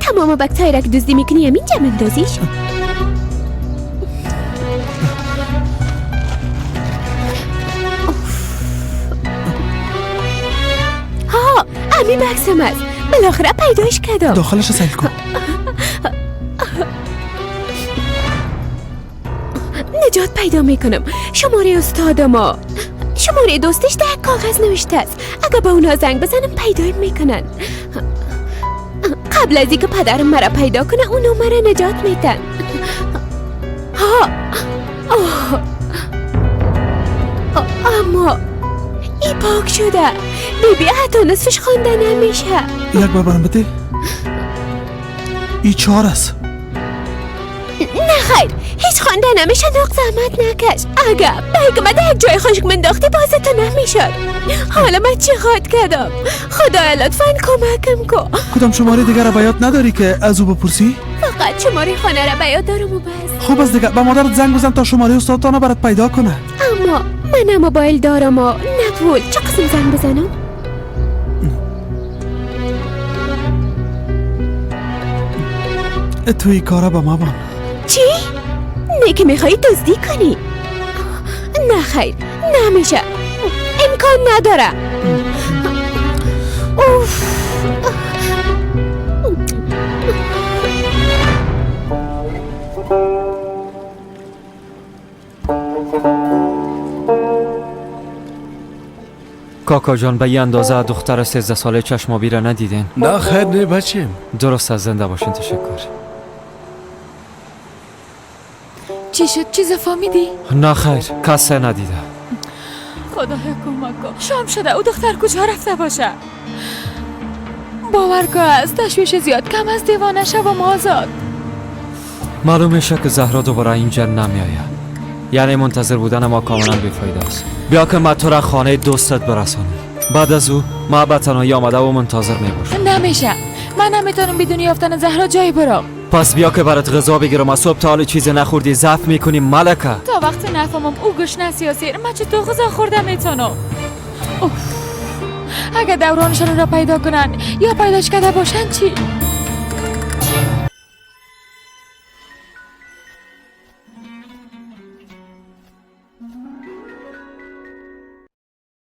تمام بکتایی را که دزدی میکنی همینجا مندازیش؟ ها، همی بکسم است. بالاخره پیدایش کردم. داخلش سیل کن. نجات پیدا میکنم. شماره استادم، شماره دوستش در کاغذ نوشته است. اگه به اونا زنگ بزنم پیدایم میکنن. قبل از اینکه پدرم مرا پیدا کنه اونا مرا نجات میدن. ها، اما ای پاک شده بیبی، حتی نصفش خوانده نمیشه. یک بار برام بده. ای 4 است. نه خیر، هیچ خوانده نمیشه. ناق زحمت نکش. اگه بگم ده یک جای خشک منداختی بازتو نمیشد. حالا من چی خواهد کردم؟ خدایا لطفا کمکم کن. کدام شماره دیگر را به یاد نداری که از او بپرسی؟ فقط شماره خانه را به یاد دارم و بس. خوب است دیگه، به مادرت زنگ بزن تا شماره استادتان برات پیدا کنه. اما من نه موبایل دارم و نه پول. چه قسم زنگ بزنم؟ تو این کارا به ما بان. چی؟ نه که میخوایی دزدی کنی؟ نه خیر، نمیشه، امکان نداره. اوف. کاکا جان، به این اندازه دختر 13 ساله چشم آبی را ندیدین؟ نه خیر نه بچیم. درست از زنده باشین، تشکر. چی شد؟ چیز فهمیدی؟ نه خیر، کسی ندیده. خدایا کمک کن. شام شده، او دختر کجا رفته باشه؟ باور کن از تشویش زیاد کم از دیوانه شوم آزاد. معلوم میشه که زهرا دوباره اینجا نمیآید. یعنی منتظر بودن ما کاملا بیفایده است. بیا که من تو را خانه دوستت برسانم. بعد از او ما به تنهایی آمده و منتظر میباشم. نمیشه، من نمیتونم بدون یافتن زهرا جایی برم. پس بیا که برات غذا بگیرم. از صبح تا حال چیزی نخوردی، ضعف میکنی ملکه. تا وقتی نفهمم او گشنه است یا سیر، من چطور غذا خورده میتونم؟ اگر دورانشان را پیدا کنن یا پیداش کرده باشن چی؟